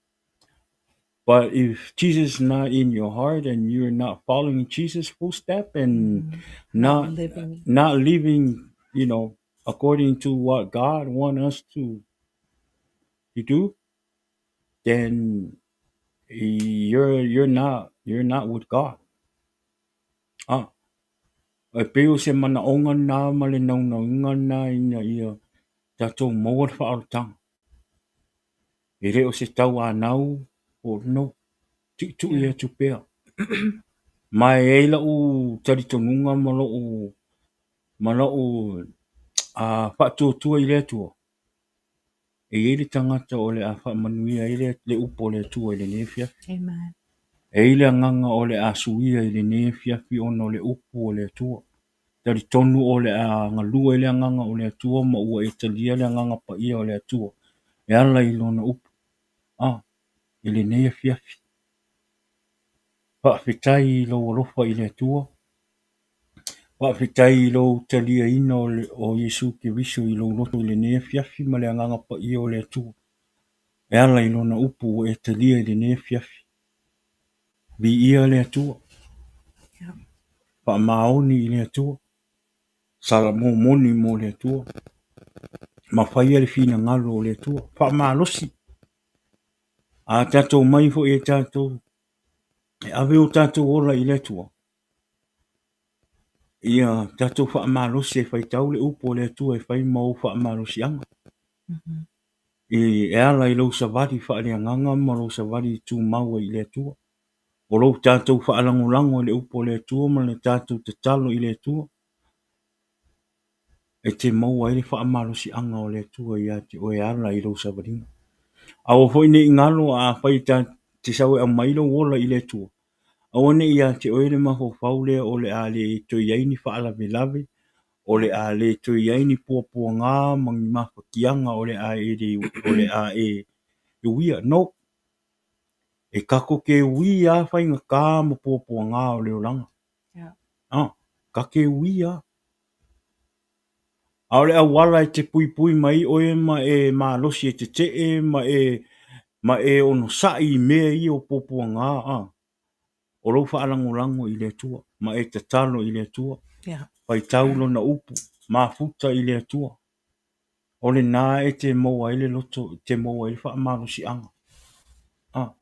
[SPEAKER 3] But if Jesus is not in your heart and you're not following Jesus' footsteps and not living, you know, according to what God wants us to do, then you're not with God. E pei o se manaoga lena ma le naunauga lena ina ia tatou maua le faaolataga. E le o se tauanau po o no, tuitui atu pea. Ma e i ai lou talitonuga ma lou ma lou faatuatua i le Atua, e i ai le tagata o le a faamanuia ai le upu a le Atua i lenei afiafi.
[SPEAKER 4] Amen.
[SPEAKER 3] E i ai le agaga o le a suia i lenei afiafi ona o le upu a le Atua. Talitonu o le a galue le agaga o le Atua ma ua e talia le agaga paia o le Atua e ala i Lona upu. A, i lenei afiafi. Faafetai i lou alofa i le Atua. Faafetai i lou taliaina o, le, o Iesu Keriso i lou loto i lenei afiafi ma le agaga paia o le Atua. E ala i Lona upu ua e talia i lenei afiafi. Viia le Atua. Faamaoni i le Atua. Salamo moni mo le Atua. Ma faia le finagalo o le Atua. Faamalosi. A tatou mai foi e tatou e ave o tatou ola i le Atua, ia tatou faamalosi e faitau le upu a le Atua e fai ma ou faamalosiaga. E ala i lou savali faaleagaga ma lou savali tumau ai i le Atua. O lou tatou faalagolago i le upu a le Atua ma le tatou tatalo i le Atua, e te maua ai le faamalosiaga o le Atua ia te oe e ala i lou savaliga. Aua foi ne i galo afai ta te sau e aumai lou ola i le Atua, aua ne i ia te oe le mafaufau lea o le a le toe i ai ni faalavelave, o le a le toe i ai ni puapuaga ma ni mafatiaga o le a e le, o le a e uia. No. E tatou te uia lava faigata ma puapuaga o le olaga.
[SPEAKER 4] Yeah.
[SPEAKER 3] Ah, ta te uia lava. A o le auala e te puipui mai ai oe ma e malosi e tetee ma e ma e onosai i mea ia o puapuaga, ah, o lou faalagolago i le Atua ma e tatalo i le Atua.
[SPEAKER 4] Yeah.
[SPEAKER 3] Faitau lona upu, mafuta i le Atua. O lena e te maua ai le loto, e te maua ai le faamalosiaga. Ah.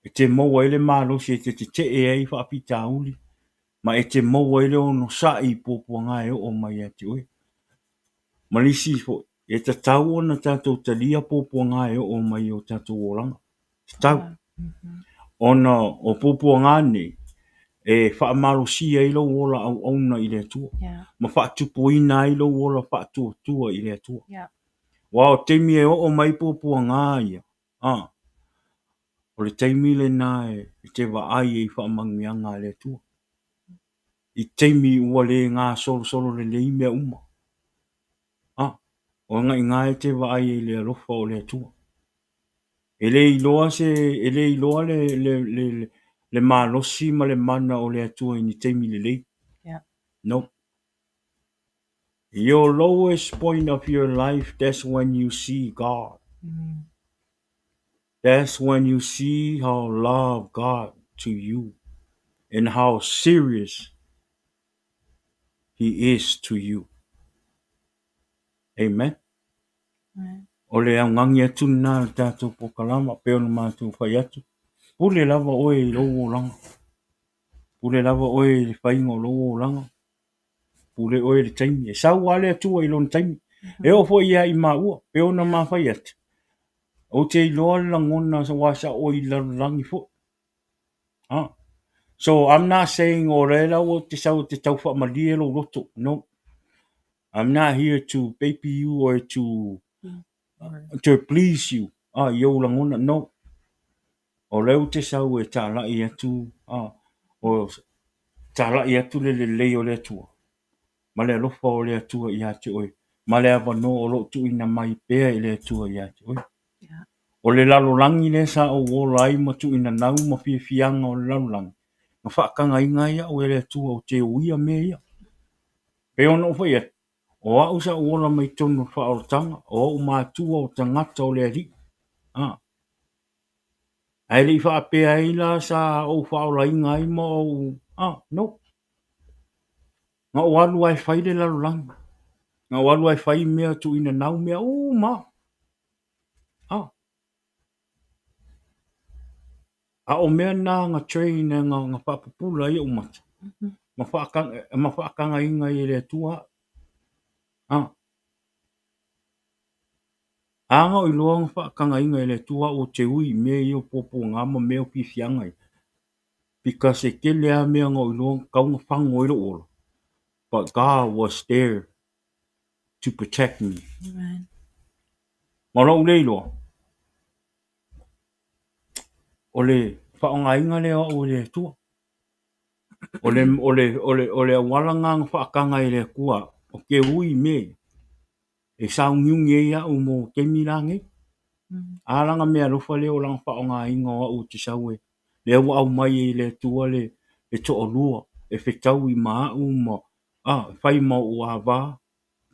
[SPEAKER 3] E te maua ai le malosi e te tetee ai faafitauli ma e te maua ai le onosai i puapuaga e oo mai ia te oe. Ma le isi foi, e tatau ona tatou talia puapuaga e oo mai i o tatou olaga. Tatau. Ona o puapuaga nei, e faamalosia ai lou ola auauna i le Atua.
[SPEAKER 4] Yeah.
[SPEAKER 3] Ma faatupuina ai lou ola faatuatua i le Atua.
[SPEAKER 4] Yeah.
[SPEAKER 3] Aua o taimi e oo mai puapuaga ia, a, o le taimi lena e te vaai ai i faamanuiaga a le Atua. I taimi ua le gasolosolo lelei mea uma. A, o againa e te vaai ai i le alofa o le Atua. E le iloa se e le iloa le le le le malosi ma le mana o le Atua i ni taimi lelei.
[SPEAKER 4] Yeah.
[SPEAKER 3] No. Your lowest point of your life, that's when you see God. That's when you see how love God to you and how serious He is to you. Amen.
[SPEAKER 4] Amen.
[SPEAKER 3] O le augani atu lena o le tatou polokalama, pei ona matou fai atu, pule lava oe i lou olaga. Pule lava oe i le faiga o lou olaga. Pule oe i le taimi. E sau lava le Atua i lona taimi. E oo foi ia i maua, pei ona ma fai atu, ou te iloa le lagona aua sa ou i le lalolagi foi. Ah. So I'm not saying o lea la ua te sau e te tau faamalie lou loto. No. I'm not here to baby you or to please you. Ah, i ou lagona. No. O lea ou te sau e talai atu, ah, o talai atu le lelei o le Atua ma le alofa o le Atua ia te oe ma le avanoa o lo o tuuina mai pea e le Atua ia te oe.
[SPEAKER 4] Yeah.
[SPEAKER 3] O le lalolagi lea sa ou ola ai ma tuuinanau ma fiafiaga o le lalolagi, na faatagaina ai au e le Atua ou te uia mea ia. Pei ona ou fai atu, o au sa ou ola mai totonu o le faaolataga, o ou matua o tagata o le Alii. Ah. Ae le i faapea ai la sa ou faaolaina ai ma ou... Ah, no. Na ou alu lava e fai le lalolagi. Na ou alu lava e fai mea tuuinanau mea uma. Ah. A o mea na na train na faapupula ai ou mata. ma ma faatagaina ai e le Atua au. A. A na ou iloa na faatagaina e le Atua au ou te ui i mea ia o puapuaga ma mea o fiafiaga ia, because e tele lava mea na ou iloa na tatau ona fago ai lou ola, but God was there to protect me.
[SPEAKER 4] Amen.
[SPEAKER 3] Ma lou le iloa, o le faaaogaina lea o au e le Atua. O le, o le, o le, o le auala lena na faataga e le Atua au, ou te ui i mea ia, e sauniuni ai au mo taimi la nei. A lana meaalofa lea o lana faaaogaina o au ou te sau e, lea ua aumai ai e le Atua le, le toalua e fetaui ma au ma, a, fai ma ou ava,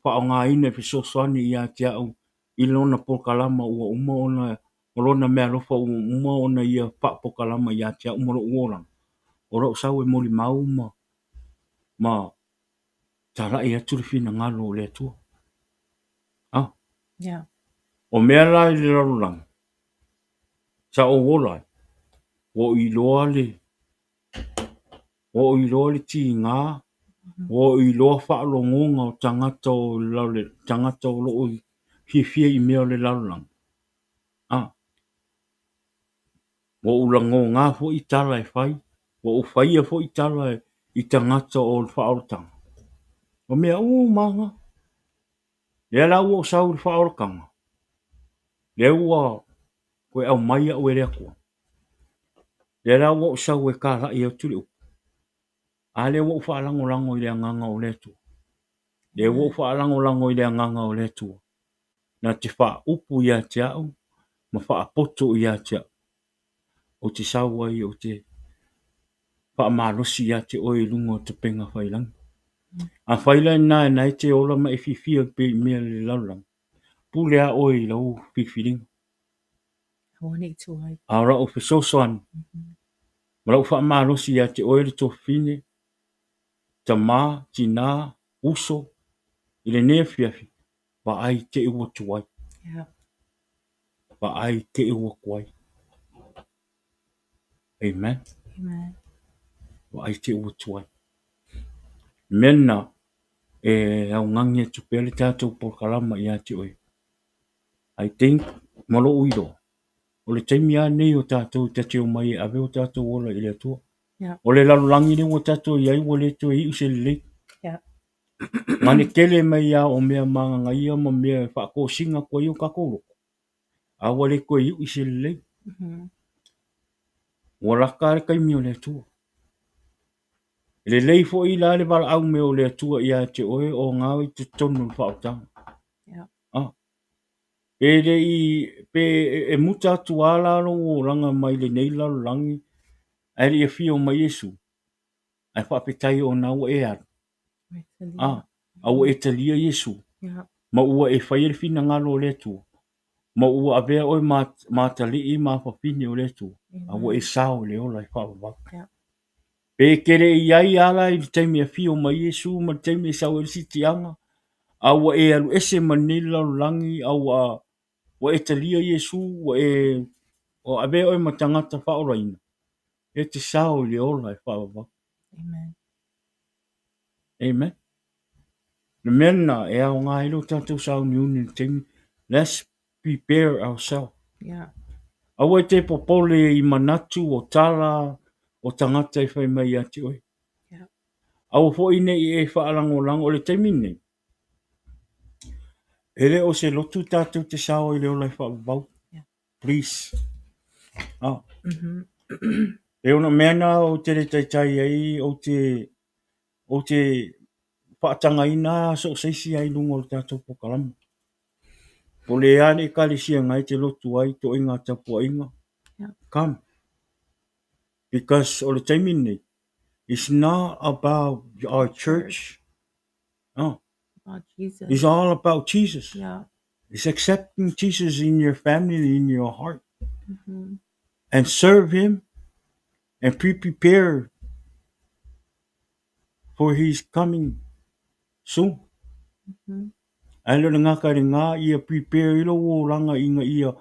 [SPEAKER 3] faaaogaina e fesoasoani ia te au i lona polokalama ua uma ona, o lona meaalofa ua uma ona ia faapolokalama ia te au ma lou olaga, o lou sau e molimau ma, ma talai atu le finagalo o le Atua. A.
[SPEAKER 4] Yeah.
[SPEAKER 3] O mea la i le lalolagi, sa ou ola ai, ua ou iloa le, ua ou iloa le tiga, ua ou iloa faalogoga o tagata o le tagata o lo o fiafia i mea o le lalolagi. A. Ua ou lagona foi tala e fai, ua ou faia foi tala i tagata o le faaolataga. O mea uma lava na. Lea la ua ou sau i le faaolataga, lea ua toe aumai au e le Atua. Lea la ua ou sau e talai atu le upu, a lea ua ou faalagolago i le Agaga o le Atua. Lea ua ou faalagolago i le Agaga o le Atua, na te faaupu ia te au ma faapoto ia te au. Ou te sau ai ou te faamalosi ia te oe i luga o tapega faiilagi. Afai la lena na e te ola ma e fiafia pea i mea o le lalolagi, pule lava oe i lau filifiliga.
[SPEAKER 4] Aua ne i tuai.
[SPEAKER 3] A o lau fesoasoani ma lau faamalosi ia te oe le tuafafine, tama, tina, uso, i lenei afiafi, vaai te i ua tuai.
[SPEAKER 4] Yeah.
[SPEAKER 3] Vaai te i ua tuai. Amen.
[SPEAKER 4] Amen.
[SPEAKER 3] Vaai te i ua tuai. Le mea lena, e augani atu pea le tatou polokalama ia te oe. I think, ma lou iloa, o le taimi lava lenei o tatou ta te omai e ave o tatou ola i le Atua.
[SPEAKER 4] Yeah.
[SPEAKER 3] O le lalolagi lea ua tatou i ai ua le toe iu se lelei.
[SPEAKER 4] Yeah.
[SPEAKER 3] Gane tele mai lava o mea magagaia ma mea e faatosina atu ai o tatou loto, a ua le toe iu se lelei. Ua lata le taimi o le Atua. E lelei foi la le valaau mai o le Atua ia te oe o na i totonu o le faaolataga.
[SPEAKER 4] Yeah.
[SPEAKER 3] Ah. Pe le i, pe e muta atu lava la lou olaga mai lenei lalolagi ae le i afio mai Iesu, ae faafetai ona ua e alu. Ah, a ua e talia Iesu.
[SPEAKER 4] Yeah.
[SPEAKER 3] Ma ua e faia le finagalo o le Atua. Ma ua avea oe ma, ma atalii ma afafine o le Atua. A ua e sao i le ola e faavavau.
[SPEAKER 4] Yeah.
[SPEAKER 3] Pe e te le i ai lava la i le taimi e afio mai Iesu ma le taimi e sau ai le siitiaga, a ua e alu ese ma lenei lalolagi, a ua, ua e talia Iesu, ua e ua avea oe ma tagata faaolaina, e te sao i le ola e faavavau.
[SPEAKER 4] Amen.
[SPEAKER 3] Amen. Le mea lena e aoga ai lo tatou sauniuni i le taimi. Let's prepare ourselves.
[SPEAKER 4] Yeah.
[SPEAKER 3] Aua e te popole i manatu o tala o tagata e fai mai ia te oe.
[SPEAKER 4] Yeah.
[SPEAKER 3] Aua foi ne i e faalagolago o le taimi lenei. E le o se lotu tatou te sao i le ola e faavavau.
[SPEAKER 4] Yeah.
[SPEAKER 3] Please. Ah. E ona mea na ou te le taitai ai, ou te, ou te faatagaina so o se isi ai luga o le tatou polokalama. Po o le a le ekalesia na e te lotu ai toaiga tapuaiga.
[SPEAKER 4] Yeah.
[SPEAKER 3] Come. Because o le taimi lenei, it's not about our church. Oh.
[SPEAKER 4] About Jesus.
[SPEAKER 3] It's all about Jesus.
[SPEAKER 4] Yeah.
[SPEAKER 3] It's accepting Jesus in your family, in your heart,
[SPEAKER 4] Mm-hmm.
[SPEAKER 3] and serve him and be prepared for his coming soon.
[SPEAKER 4] Mm-hmm.
[SPEAKER 3] Ae le o le gata i lena, ia prepare i lou olaga ina ia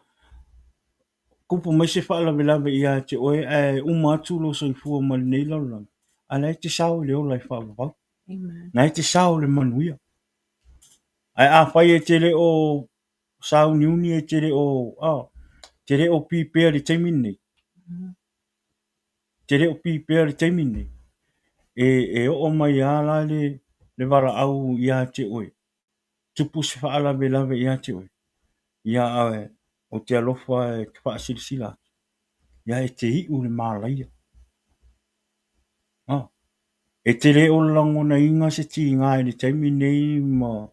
[SPEAKER 3] kupu mai se faalavelave ia te oe ae uma atu lou soifua ma lenei lalolagi. A la e te sao i le ola e faavavau.
[SPEAKER 4] Amen.
[SPEAKER 3] Na e te sao i le manuia. Ae afai e te le o sauniuni e te le o, ah, te le o pipea i le taimi lenei, te le o pipea i le taimi lenei, e, e oo mai lava la le, le valaau ia te oe, tupu se faalavelave ia te oe, ia ae ou te alofa e te faasilasila atu, ia e te iu i le malaia. Ah, e te le o lagonaina se tiga i le taimi nei ma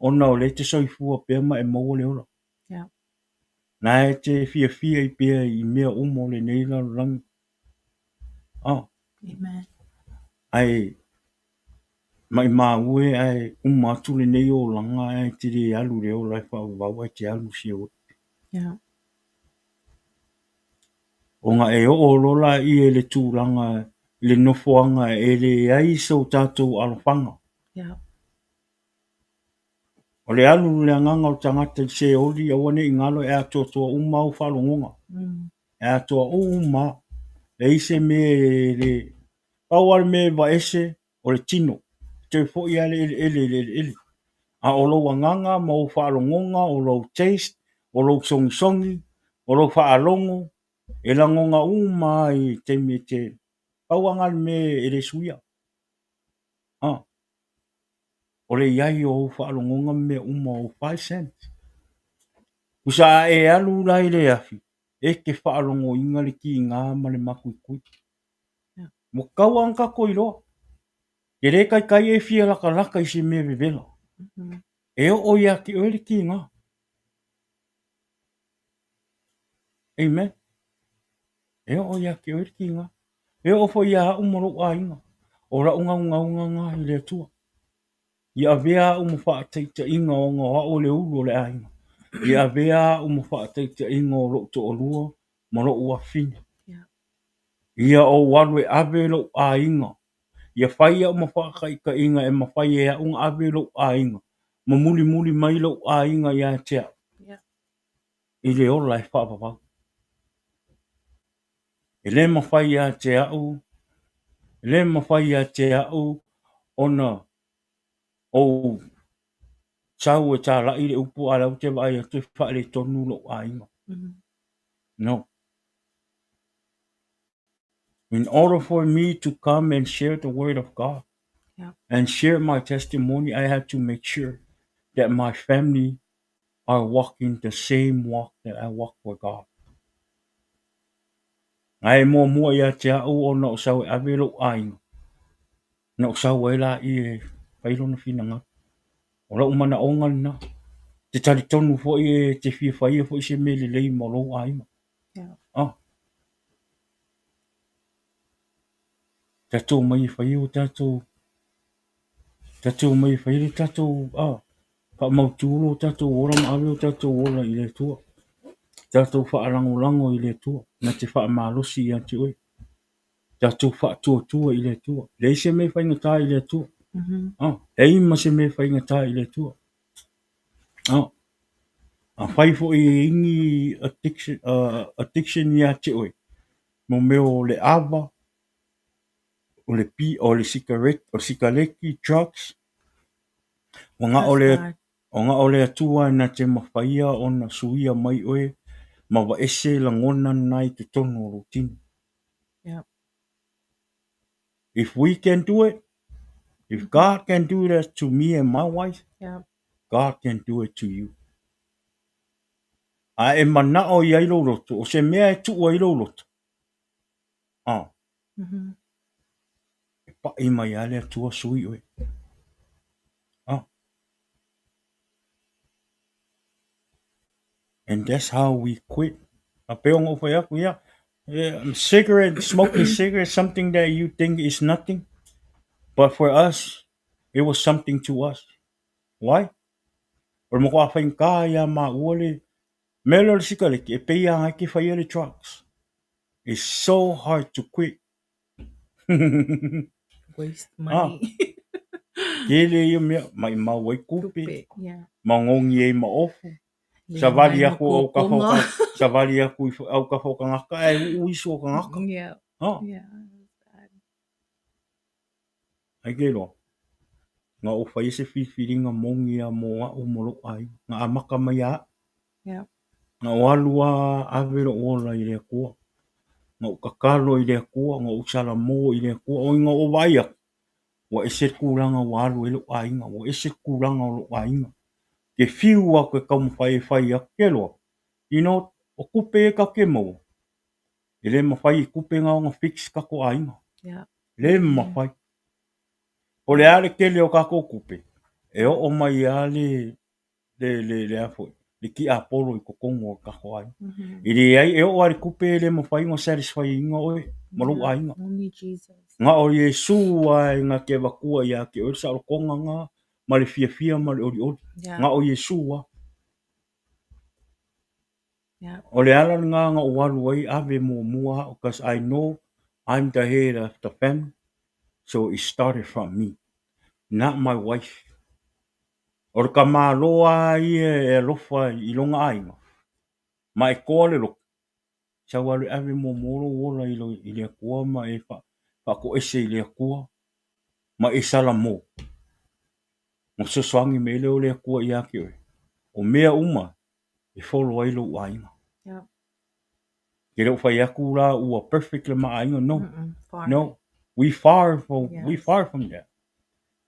[SPEAKER 3] ona o lea e te soifua pea ma e maua le ola.
[SPEAKER 4] Yeah.
[SPEAKER 3] Na e te fiafia i pea i mea uma o lenei lalolagi. Ah.
[SPEAKER 4] Amen.
[SPEAKER 3] Ae maimau e ae uma atu lenei olaga ae te le alu i le ola e faavavau ae te alu i Seoli.
[SPEAKER 4] Yeah.
[SPEAKER 3] Ona e oo loa laia i le tulaga i le nofoaga e leai so tatou alofaga.
[SPEAKER 4] Yeah.
[SPEAKER 3] O le alu le agaga o le tagata i Seoli, aua ne i galo e atoatoa uma au faalogoga. E atoa uma. Leai se mea e le... Pau lava le mea e vaese, o le tino. E toe foi lava le eleele i le eleele. A o lou agaga ma ou faalogoga, o lou taste, o lou sogisogi, o lou faalogo, e lagona uma lava i taimi e te... Pau lava lena le mea e le suia. Ah. O le i ai o ou faalogoga ma mea uma o ou five sense. Tusa a e alu la i le afi, e te faalogoina le tiga ma le makuikui. Ua tatau lava ona tatou iloa. E le taitai e fia latalata i se mea vevela. E oo ia te oe le tiga. Amen. E oo ia te oe le tiga. E oo foi ia au ma lou aiga. O lau naunauga na i le Atua. Ia avea au ma faataitaiga ona o au o le ulu o le aiga. Ia avea au ma faataitaiga o lou toalua ma lou afafine. Ia ou alu e ave lou aiga. Ia fai au ma faataitaiga e mafai e au ona ave lou aiga ma mulimuli mai lou aiga ia te au i le ola e faavavau. E le mafai ia te au, e le mafai ia te au ona ou sau e talai le upu a o la ou te vaai atu e faaletonu lou aiga. No. In order for me to come and share the word of God and share my testimony, I had to make sure that my family are walking the same walk that I walk for God. Ae muamua ia te au ona ou sau e ave lou aiga, na ou sau ai laia e fai lona finagalo. O lou manaoga lena. Te talitonu foi e te fia faia foi se mea lelei mo lou aiga. Ah. Tatou omai e fai o tatou tatou omai e fai le tatou ah, faamautu lo tatou ola ma ave o tatou ola i le Atua. Tatou faalagolago i le Atua na te faamalosi ia te oe. Tatou faatuatua i le Atua. Leai se mea e faigata i le Atua. Ah, leai ma se mea e faigata i le Atua. Ah, afai foi e i ai ni addiction, addiction ia te oe, mo mea o le ava, o le pi, o le cigarette, o le sikaleki, drugs, ua na o le, ua na o le Atua na te mafaia ona suia mai oe ma vaese lagona na i totonu o lou tino.
[SPEAKER 4] Yep.
[SPEAKER 3] If we can do it, if God can do that to me and my wife,
[SPEAKER 4] Yep.
[SPEAKER 3] God can do it to you. A e manao i ai lou loto, o se mea e tuu ai lou loto. Ah. E paʻi mai lava le Atua sui oe. Ah. And that's how we quit. A pei ona ou fai atu, ia, cigarette, smoking cigarette, something that you think is nothing. But for us, it was something to us. Why? O le matua faigata ia maua le mea lea o le sikaleki, e pei lava e te faia le drugs. It's so hard to quit.
[SPEAKER 4] Waste money.
[SPEAKER 3] Tele ia mea, maimau ai tupe,
[SPEAKER 4] Tupe, yeah.
[SPEAKER 3] magogi ai ma ofu,
[SPEAKER 4] Le
[SPEAKER 3] savali
[SPEAKER 4] mai
[SPEAKER 3] aku au kafa o
[SPEAKER 4] makuakonga.
[SPEAKER 3] ka, savali aku i au kafa o kangaka, ae uu isu o kangaka.
[SPEAKER 4] Yeah.
[SPEAKER 3] Ah.
[SPEAKER 4] Yeah.
[SPEAKER 3] Ai ke iloa, na ou faia se filifiliga moni a mo a'u ma lo'u aiga, na amata mai ia a'u. Na ou alu a ave lo'u ola i le Atua, na ou tatalo i le Atua, na ou salamo i le Atua, oi na ou vaai atu, ua ese le tulaga ua alu ai lo'u aiga, ua ese le tulaga o lo'u aiga. Te fiu atu e taumafai e fai atu, ke iloa, you know, o tupe ia tatou te maua, e le mafai e tupe na ona fix tatou aiga. Le mafai. O le a le tele o tatou tupe, e oo mai lava le le le le a foi, le tiapolo i totonu o le tatou aiga. E leai, e oo lava i le tupe e le mafai ona satisfy ina oe ma lou aiga.
[SPEAKER 4] Only Jesus.
[SPEAKER 3] Na o Iesu lava e na te avatua ia te oe le saolotoga na ma le fiafia ma le olioli. Na o Iesu lava. O le ala lena na ou alu ai ave muamua au, cause I know I'm the head of the family, so it started from me, not my wife. O le tamaloa lava ia e alofa i lona aiga, ma e toa le loto, sau alu e ave muamua lou ola i le Atua ma e faatoese i le Atua ma e salamo, ona fesoasoani mai lea o le Atua ia te oe. O mea uma e follow ai lou aiga. Ke le o fai atu la ua perfect le ma aiga, no.
[SPEAKER 4] Far.
[SPEAKER 3] No. We far from, we far from that.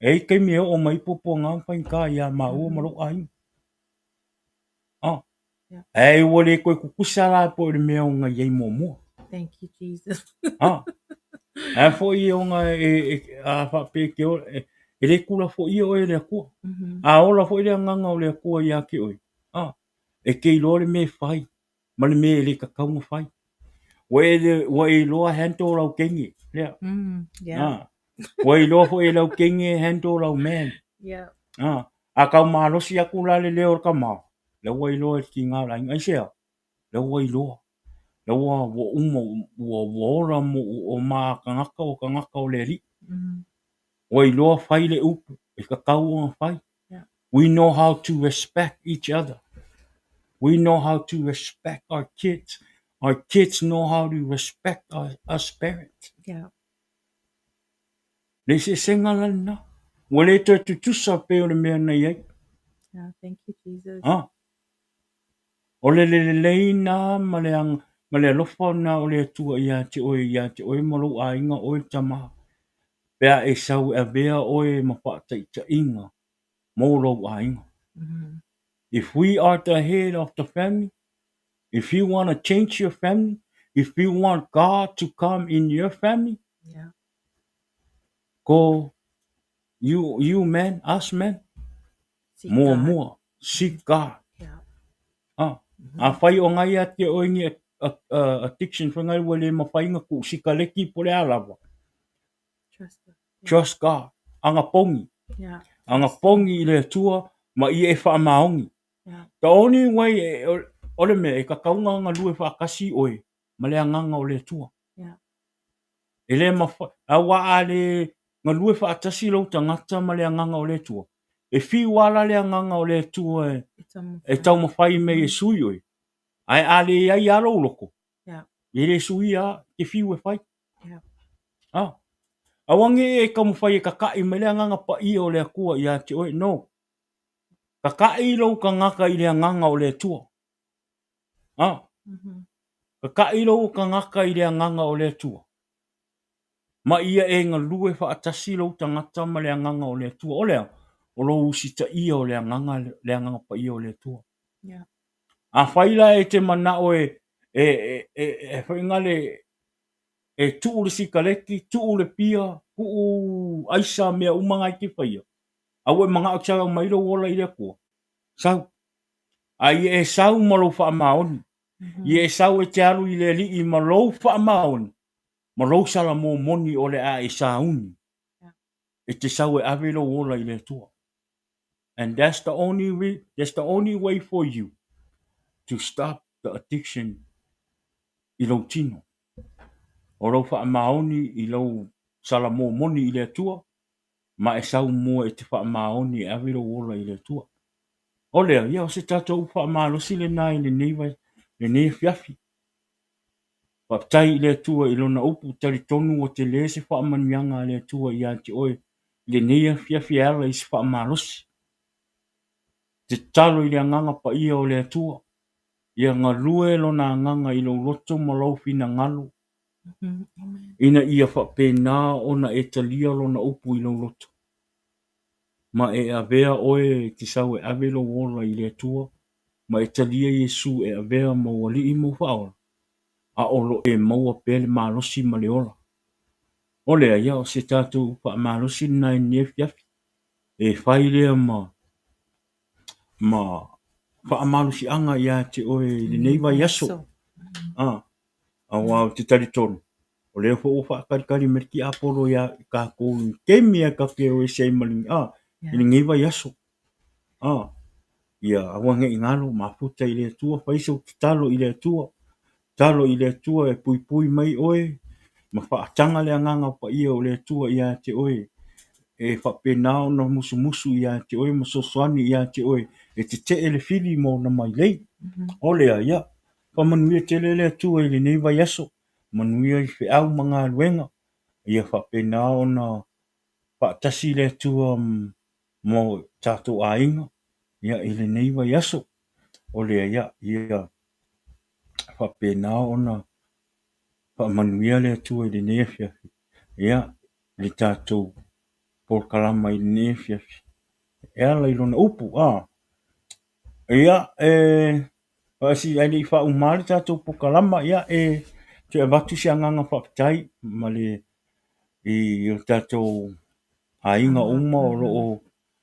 [SPEAKER 3] E i taimi e oo mai puapuaga ma faigata iā māua ma lou aiga. Ae ua le toe tutusa la po o le mea o na i ai muamua.
[SPEAKER 4] Thank you, Jesus.
[SPEAKER 3] Ae foi ona e, e, a faapea e te ola, e, e le tulafoia oe e le Atua. A ola foi le agaga o le Atua ia te oe, e te iloa le mea e fai ma le mea e le tatau ona fai. Ua e, le, ua e iloa handle lau teine, lea. Ua iloa foi e lau teine handle lau man. A tau malosi atu la le leo o le tama, lea ua iloa e le tiga o le aiga. Aisea? Lea ua iloa. Lea ua, ua uma, ua, ua ola mo, o ma tagata o tagata o le Alii. Ua iloa fai le upu e tatau ona fai. We know how to respect each other. We know how to respect our kids. Our kids know how to respect our, us parents. Le eseesega la lena. Ua le toe tutusa pei o le mea na i ai.
[SPEAKER 4] Yeah, thank you, Jesus.
[SPEAKER 3] O le lelei na ma le, ma le alofa na o le Atua ia te oe, ia te oe ma lou aiga, oe le tama. Pe a e sau e avea oe ma faataitaiga mo lou aiga. If we are the head of the family, if you want to change your family, if you want God to come in your family, go, you, you man, us man,
[SPEAKER 4] Seek
[SPEAKER 3] muamua,
[SPEAKER 4] God.
[SPEAKER 3] seek God. Afai o ngai ia te oe ni addiction foi ngai ua le mafai ona tuu sikaleki po o le a lava.
[SPEAKER 4] Trust God.
[SPEAKER 3] Trust God. Agapogi. Agapogi i le Atua ma ia e faamaoni. The only way o le mea e tatau ona galue faatasi oe ma le agaga o le Atua. E le mafai, aua a le galue faatasi lou tagata ma le agaga o le Atua, e fiu lava la le agaga o le Atua e taumafai mai e sui oe, ae a leai lava lou loto, e le suia lava, e te fiu e fai. Aua ne i e taumafai e kakaʻi mai le agaga paia o le Atua ia te oe, no. Kakaʻi lou tagata i le agaga o le Atua. Kakaʻi lou tagata i le agaga o le Atua. Ma ia e galue faatasi lou tagata ma le agaga o le Atua. O le a? O lou usitaia o le agaga, le agaga paia o le Atua. Afai la e te manao e, e, e, e, e foi ngale, e tuu le sikaleti, tuu le pia, tuu aisa, mea uma ngai te faia. A ua e manao e te sau e aumai lou ola i le Atua. Sau. A ia e sau ma lou faamaoni. Ia e sau e te alu i le Alii ma lou faamaoni, ma lou salamo moni o le a e sauni. E te sau e ave lou ola i le Atua. And that's the only re, that's the only way for you to stop the addiction i lou tino. O lou faamaoni i lou salamo moni i le Atua, ma e sau mua e te faamaoni e ave lou ola i le Atua. O lea, ia, o se tatou upu faamalosi lena i lenei, lenei afiafi. Faafetai i le Atua i Lona upu, talitonu ua tele se faamanuiaga a le Atua ia te oe i lenei afiafi e ala i se faamalosi. Tatalo i le Agaga Paia o le Atua, ia galue Lona Agaga i lou loto ma lou finagalo, ina ia faapena ona e talia Lona upu i lou loto, ma e avea oe e te sau e ave lou ola i le Atua, ma e talia Iesu e avea ma ou Alii ma ou Faaola, a o lo o e maua pea le malosi ma le ola. O lea, ia, o se tatou faamalosi lena i lenei afiafi. E fai lea ma ma faamalosiaga ia te oe i lenei vaiaso. Ah, aua ou te talitonu, o lea foi ua faatalitali mai le tiapolo ia tatou i le taimi lava tatou te o ese ai ma le, ah, i lenei vaiaso. Ah, ia aua ne i galo, mafuta i le Atua, fai sou tatalo i le Atua, tatalo i le Atua e puipui mai oe ma faataga le Agaga Paia o le Atua ia te oe, e faapena ona musumusu ia te oe ma fesoasoani ia te oe e tetee le fili ma ona mailei. O lea, ia, faamanuia tele le Atua i lenei vaiaso, manuia i feau ma galuega, ia faapena ona faatasi le Atua mo tatou aiga ia i lenei vaiaso. O lea, ia, ia faapena ona faamanuia le Atua i lenei afiafi, ia, le tatou polokalama i lenei afiafi e ala i lona upu. A ia, e ae le i faauma le tatou polokalama, ia, e toe avatu se agaga faafetai ma le i o tatou aiga uma o lo o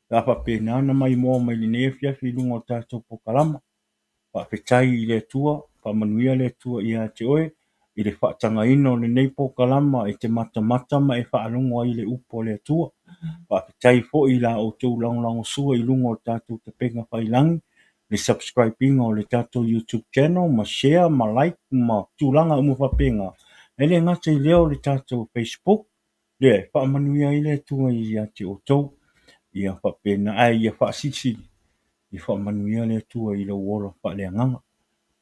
[SPEAKER 3] a faapena ona maimoa mai lenei afiafi i luga o le tatou polokalama. Faafetai i le Atua, faamanuia le Atua ia te oe i le faatagaina o lenei polokalama e te matamata ma e faalogo ai i le upu a le Atua. Faafetai foi i la outou lagolagosua i luga o le tatou tapega faiilagi, le subscribe ina o le tatou YouTube channel ma share ma like ma tulaga uma faapena. E le gata i lea o le tatou Facebook, lea e faamanuia ai le Atua ia te outou. Ia faapena, ae ia faasilisili ia faamanuia le Atua i lou ola faaleagaga.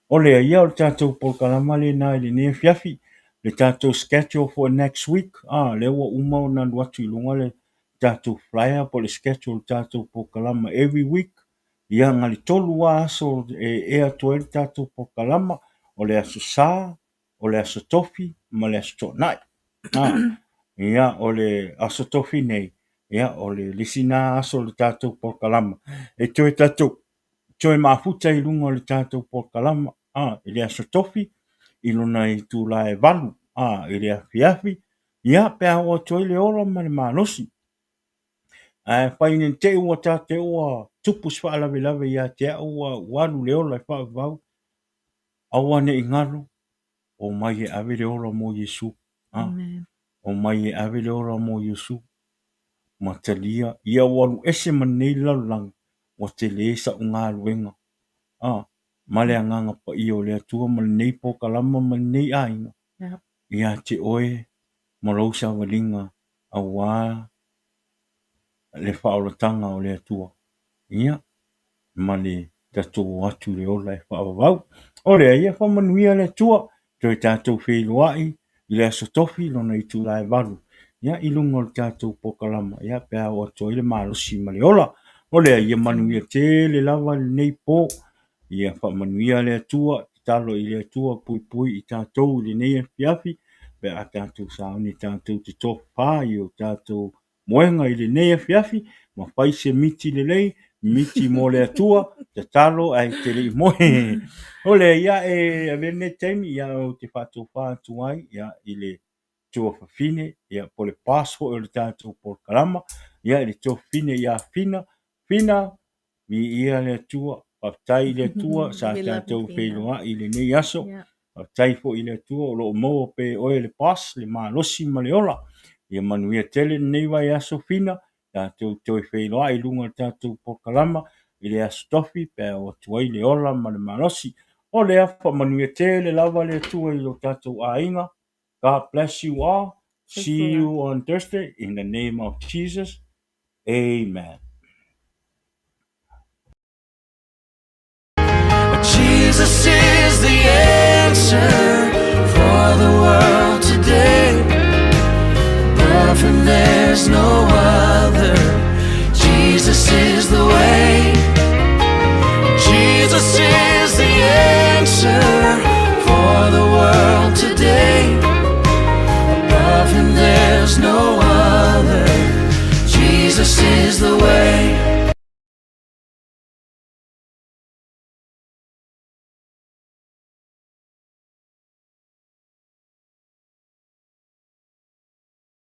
[SPEAKER 3] O lea ia o le tatou polokalama lena i lenei afiafi, le tatou schedule for next week, ah, lea ua uma ona alu atu i luga le tatou flyer po o le schedule o le tatou polokalama every week. Ia na le tolu lava aso e ea atu ai le tatou polokalama, o le Aso Sa, o le Aso Tofi ma le Aso Toonai. Ah, ia, o le Aso Tofi nei, ia, o le isi na aso o le tatou polokalama e toe tatou toe mafuta i luga o le tatou polokalama, ah, i le Aso Tofi i lona itula e 8, ah, i le afiafi, ia, pe a oo atu ai le ola ma le malosi. Ae fai ne i te i ua tatou ua tupu se faalavelave ia te au ua alu le ola e faavavau, aua ne i galo, omai e ave le ola mo Iesu. Ah, omai e ave le ola mo Iesu. Ma talia, ia ua alu ese ma lenei lalolagi, ua tele sa'u galuega. Ah, ma le Agaga Paia o le Atua ma lenei polokalama ma lenei aiga. Ia te oe ma lou savaliga aua le faaolataga o le Atua. Ia, ma le tatou o atu i le ola e faavavau. O lea, ia faamanuia le Atua, toe tatou feiloai i le Aso Tofi lona itula e 8, ia, i luga o le tatou polokalama, ia, pe a oo atu ai le malosi ma le ola. O lea, ia manuia tele lava lenei po. Ia faamanuia le Atua, tatalo i le Atua puipui i tatou i lenei afiafi, pe a tatou sauni tatou te tofafa i o tatou moega i lenei afiafi, ma fai se miti lelei, miti mo le Atua, tatalo ae te le i moe. O lea, ia e avea lenei taimi, ia ou te faatofa atu ai, ia, i le tuafafine, ia, po o le boss foi o le tatou polokalama, ia, i le tuafafine ia Fina. Fina, Viia le Atua, faafetai i le Atua sa tatou feiloai i lenei aso. Faafetai foi i le Atua o lo o maua pea e oe le boss, le malosi ma le ola. Ia manuia tele lenei vaiaso Fina, tatou toe feiloai i luga o le tatou polokalama i le Aso Tofi pe a oo atu ai le ola ma le malosi. O lea, faamanuia tele lava le Atua i lo tatou aiga. God bless you all. See you on Thursday in the name of Jesus. Amen.
[SPEAKER 2] Jesus is the answer for the world today. Above him there's no other. This is the way.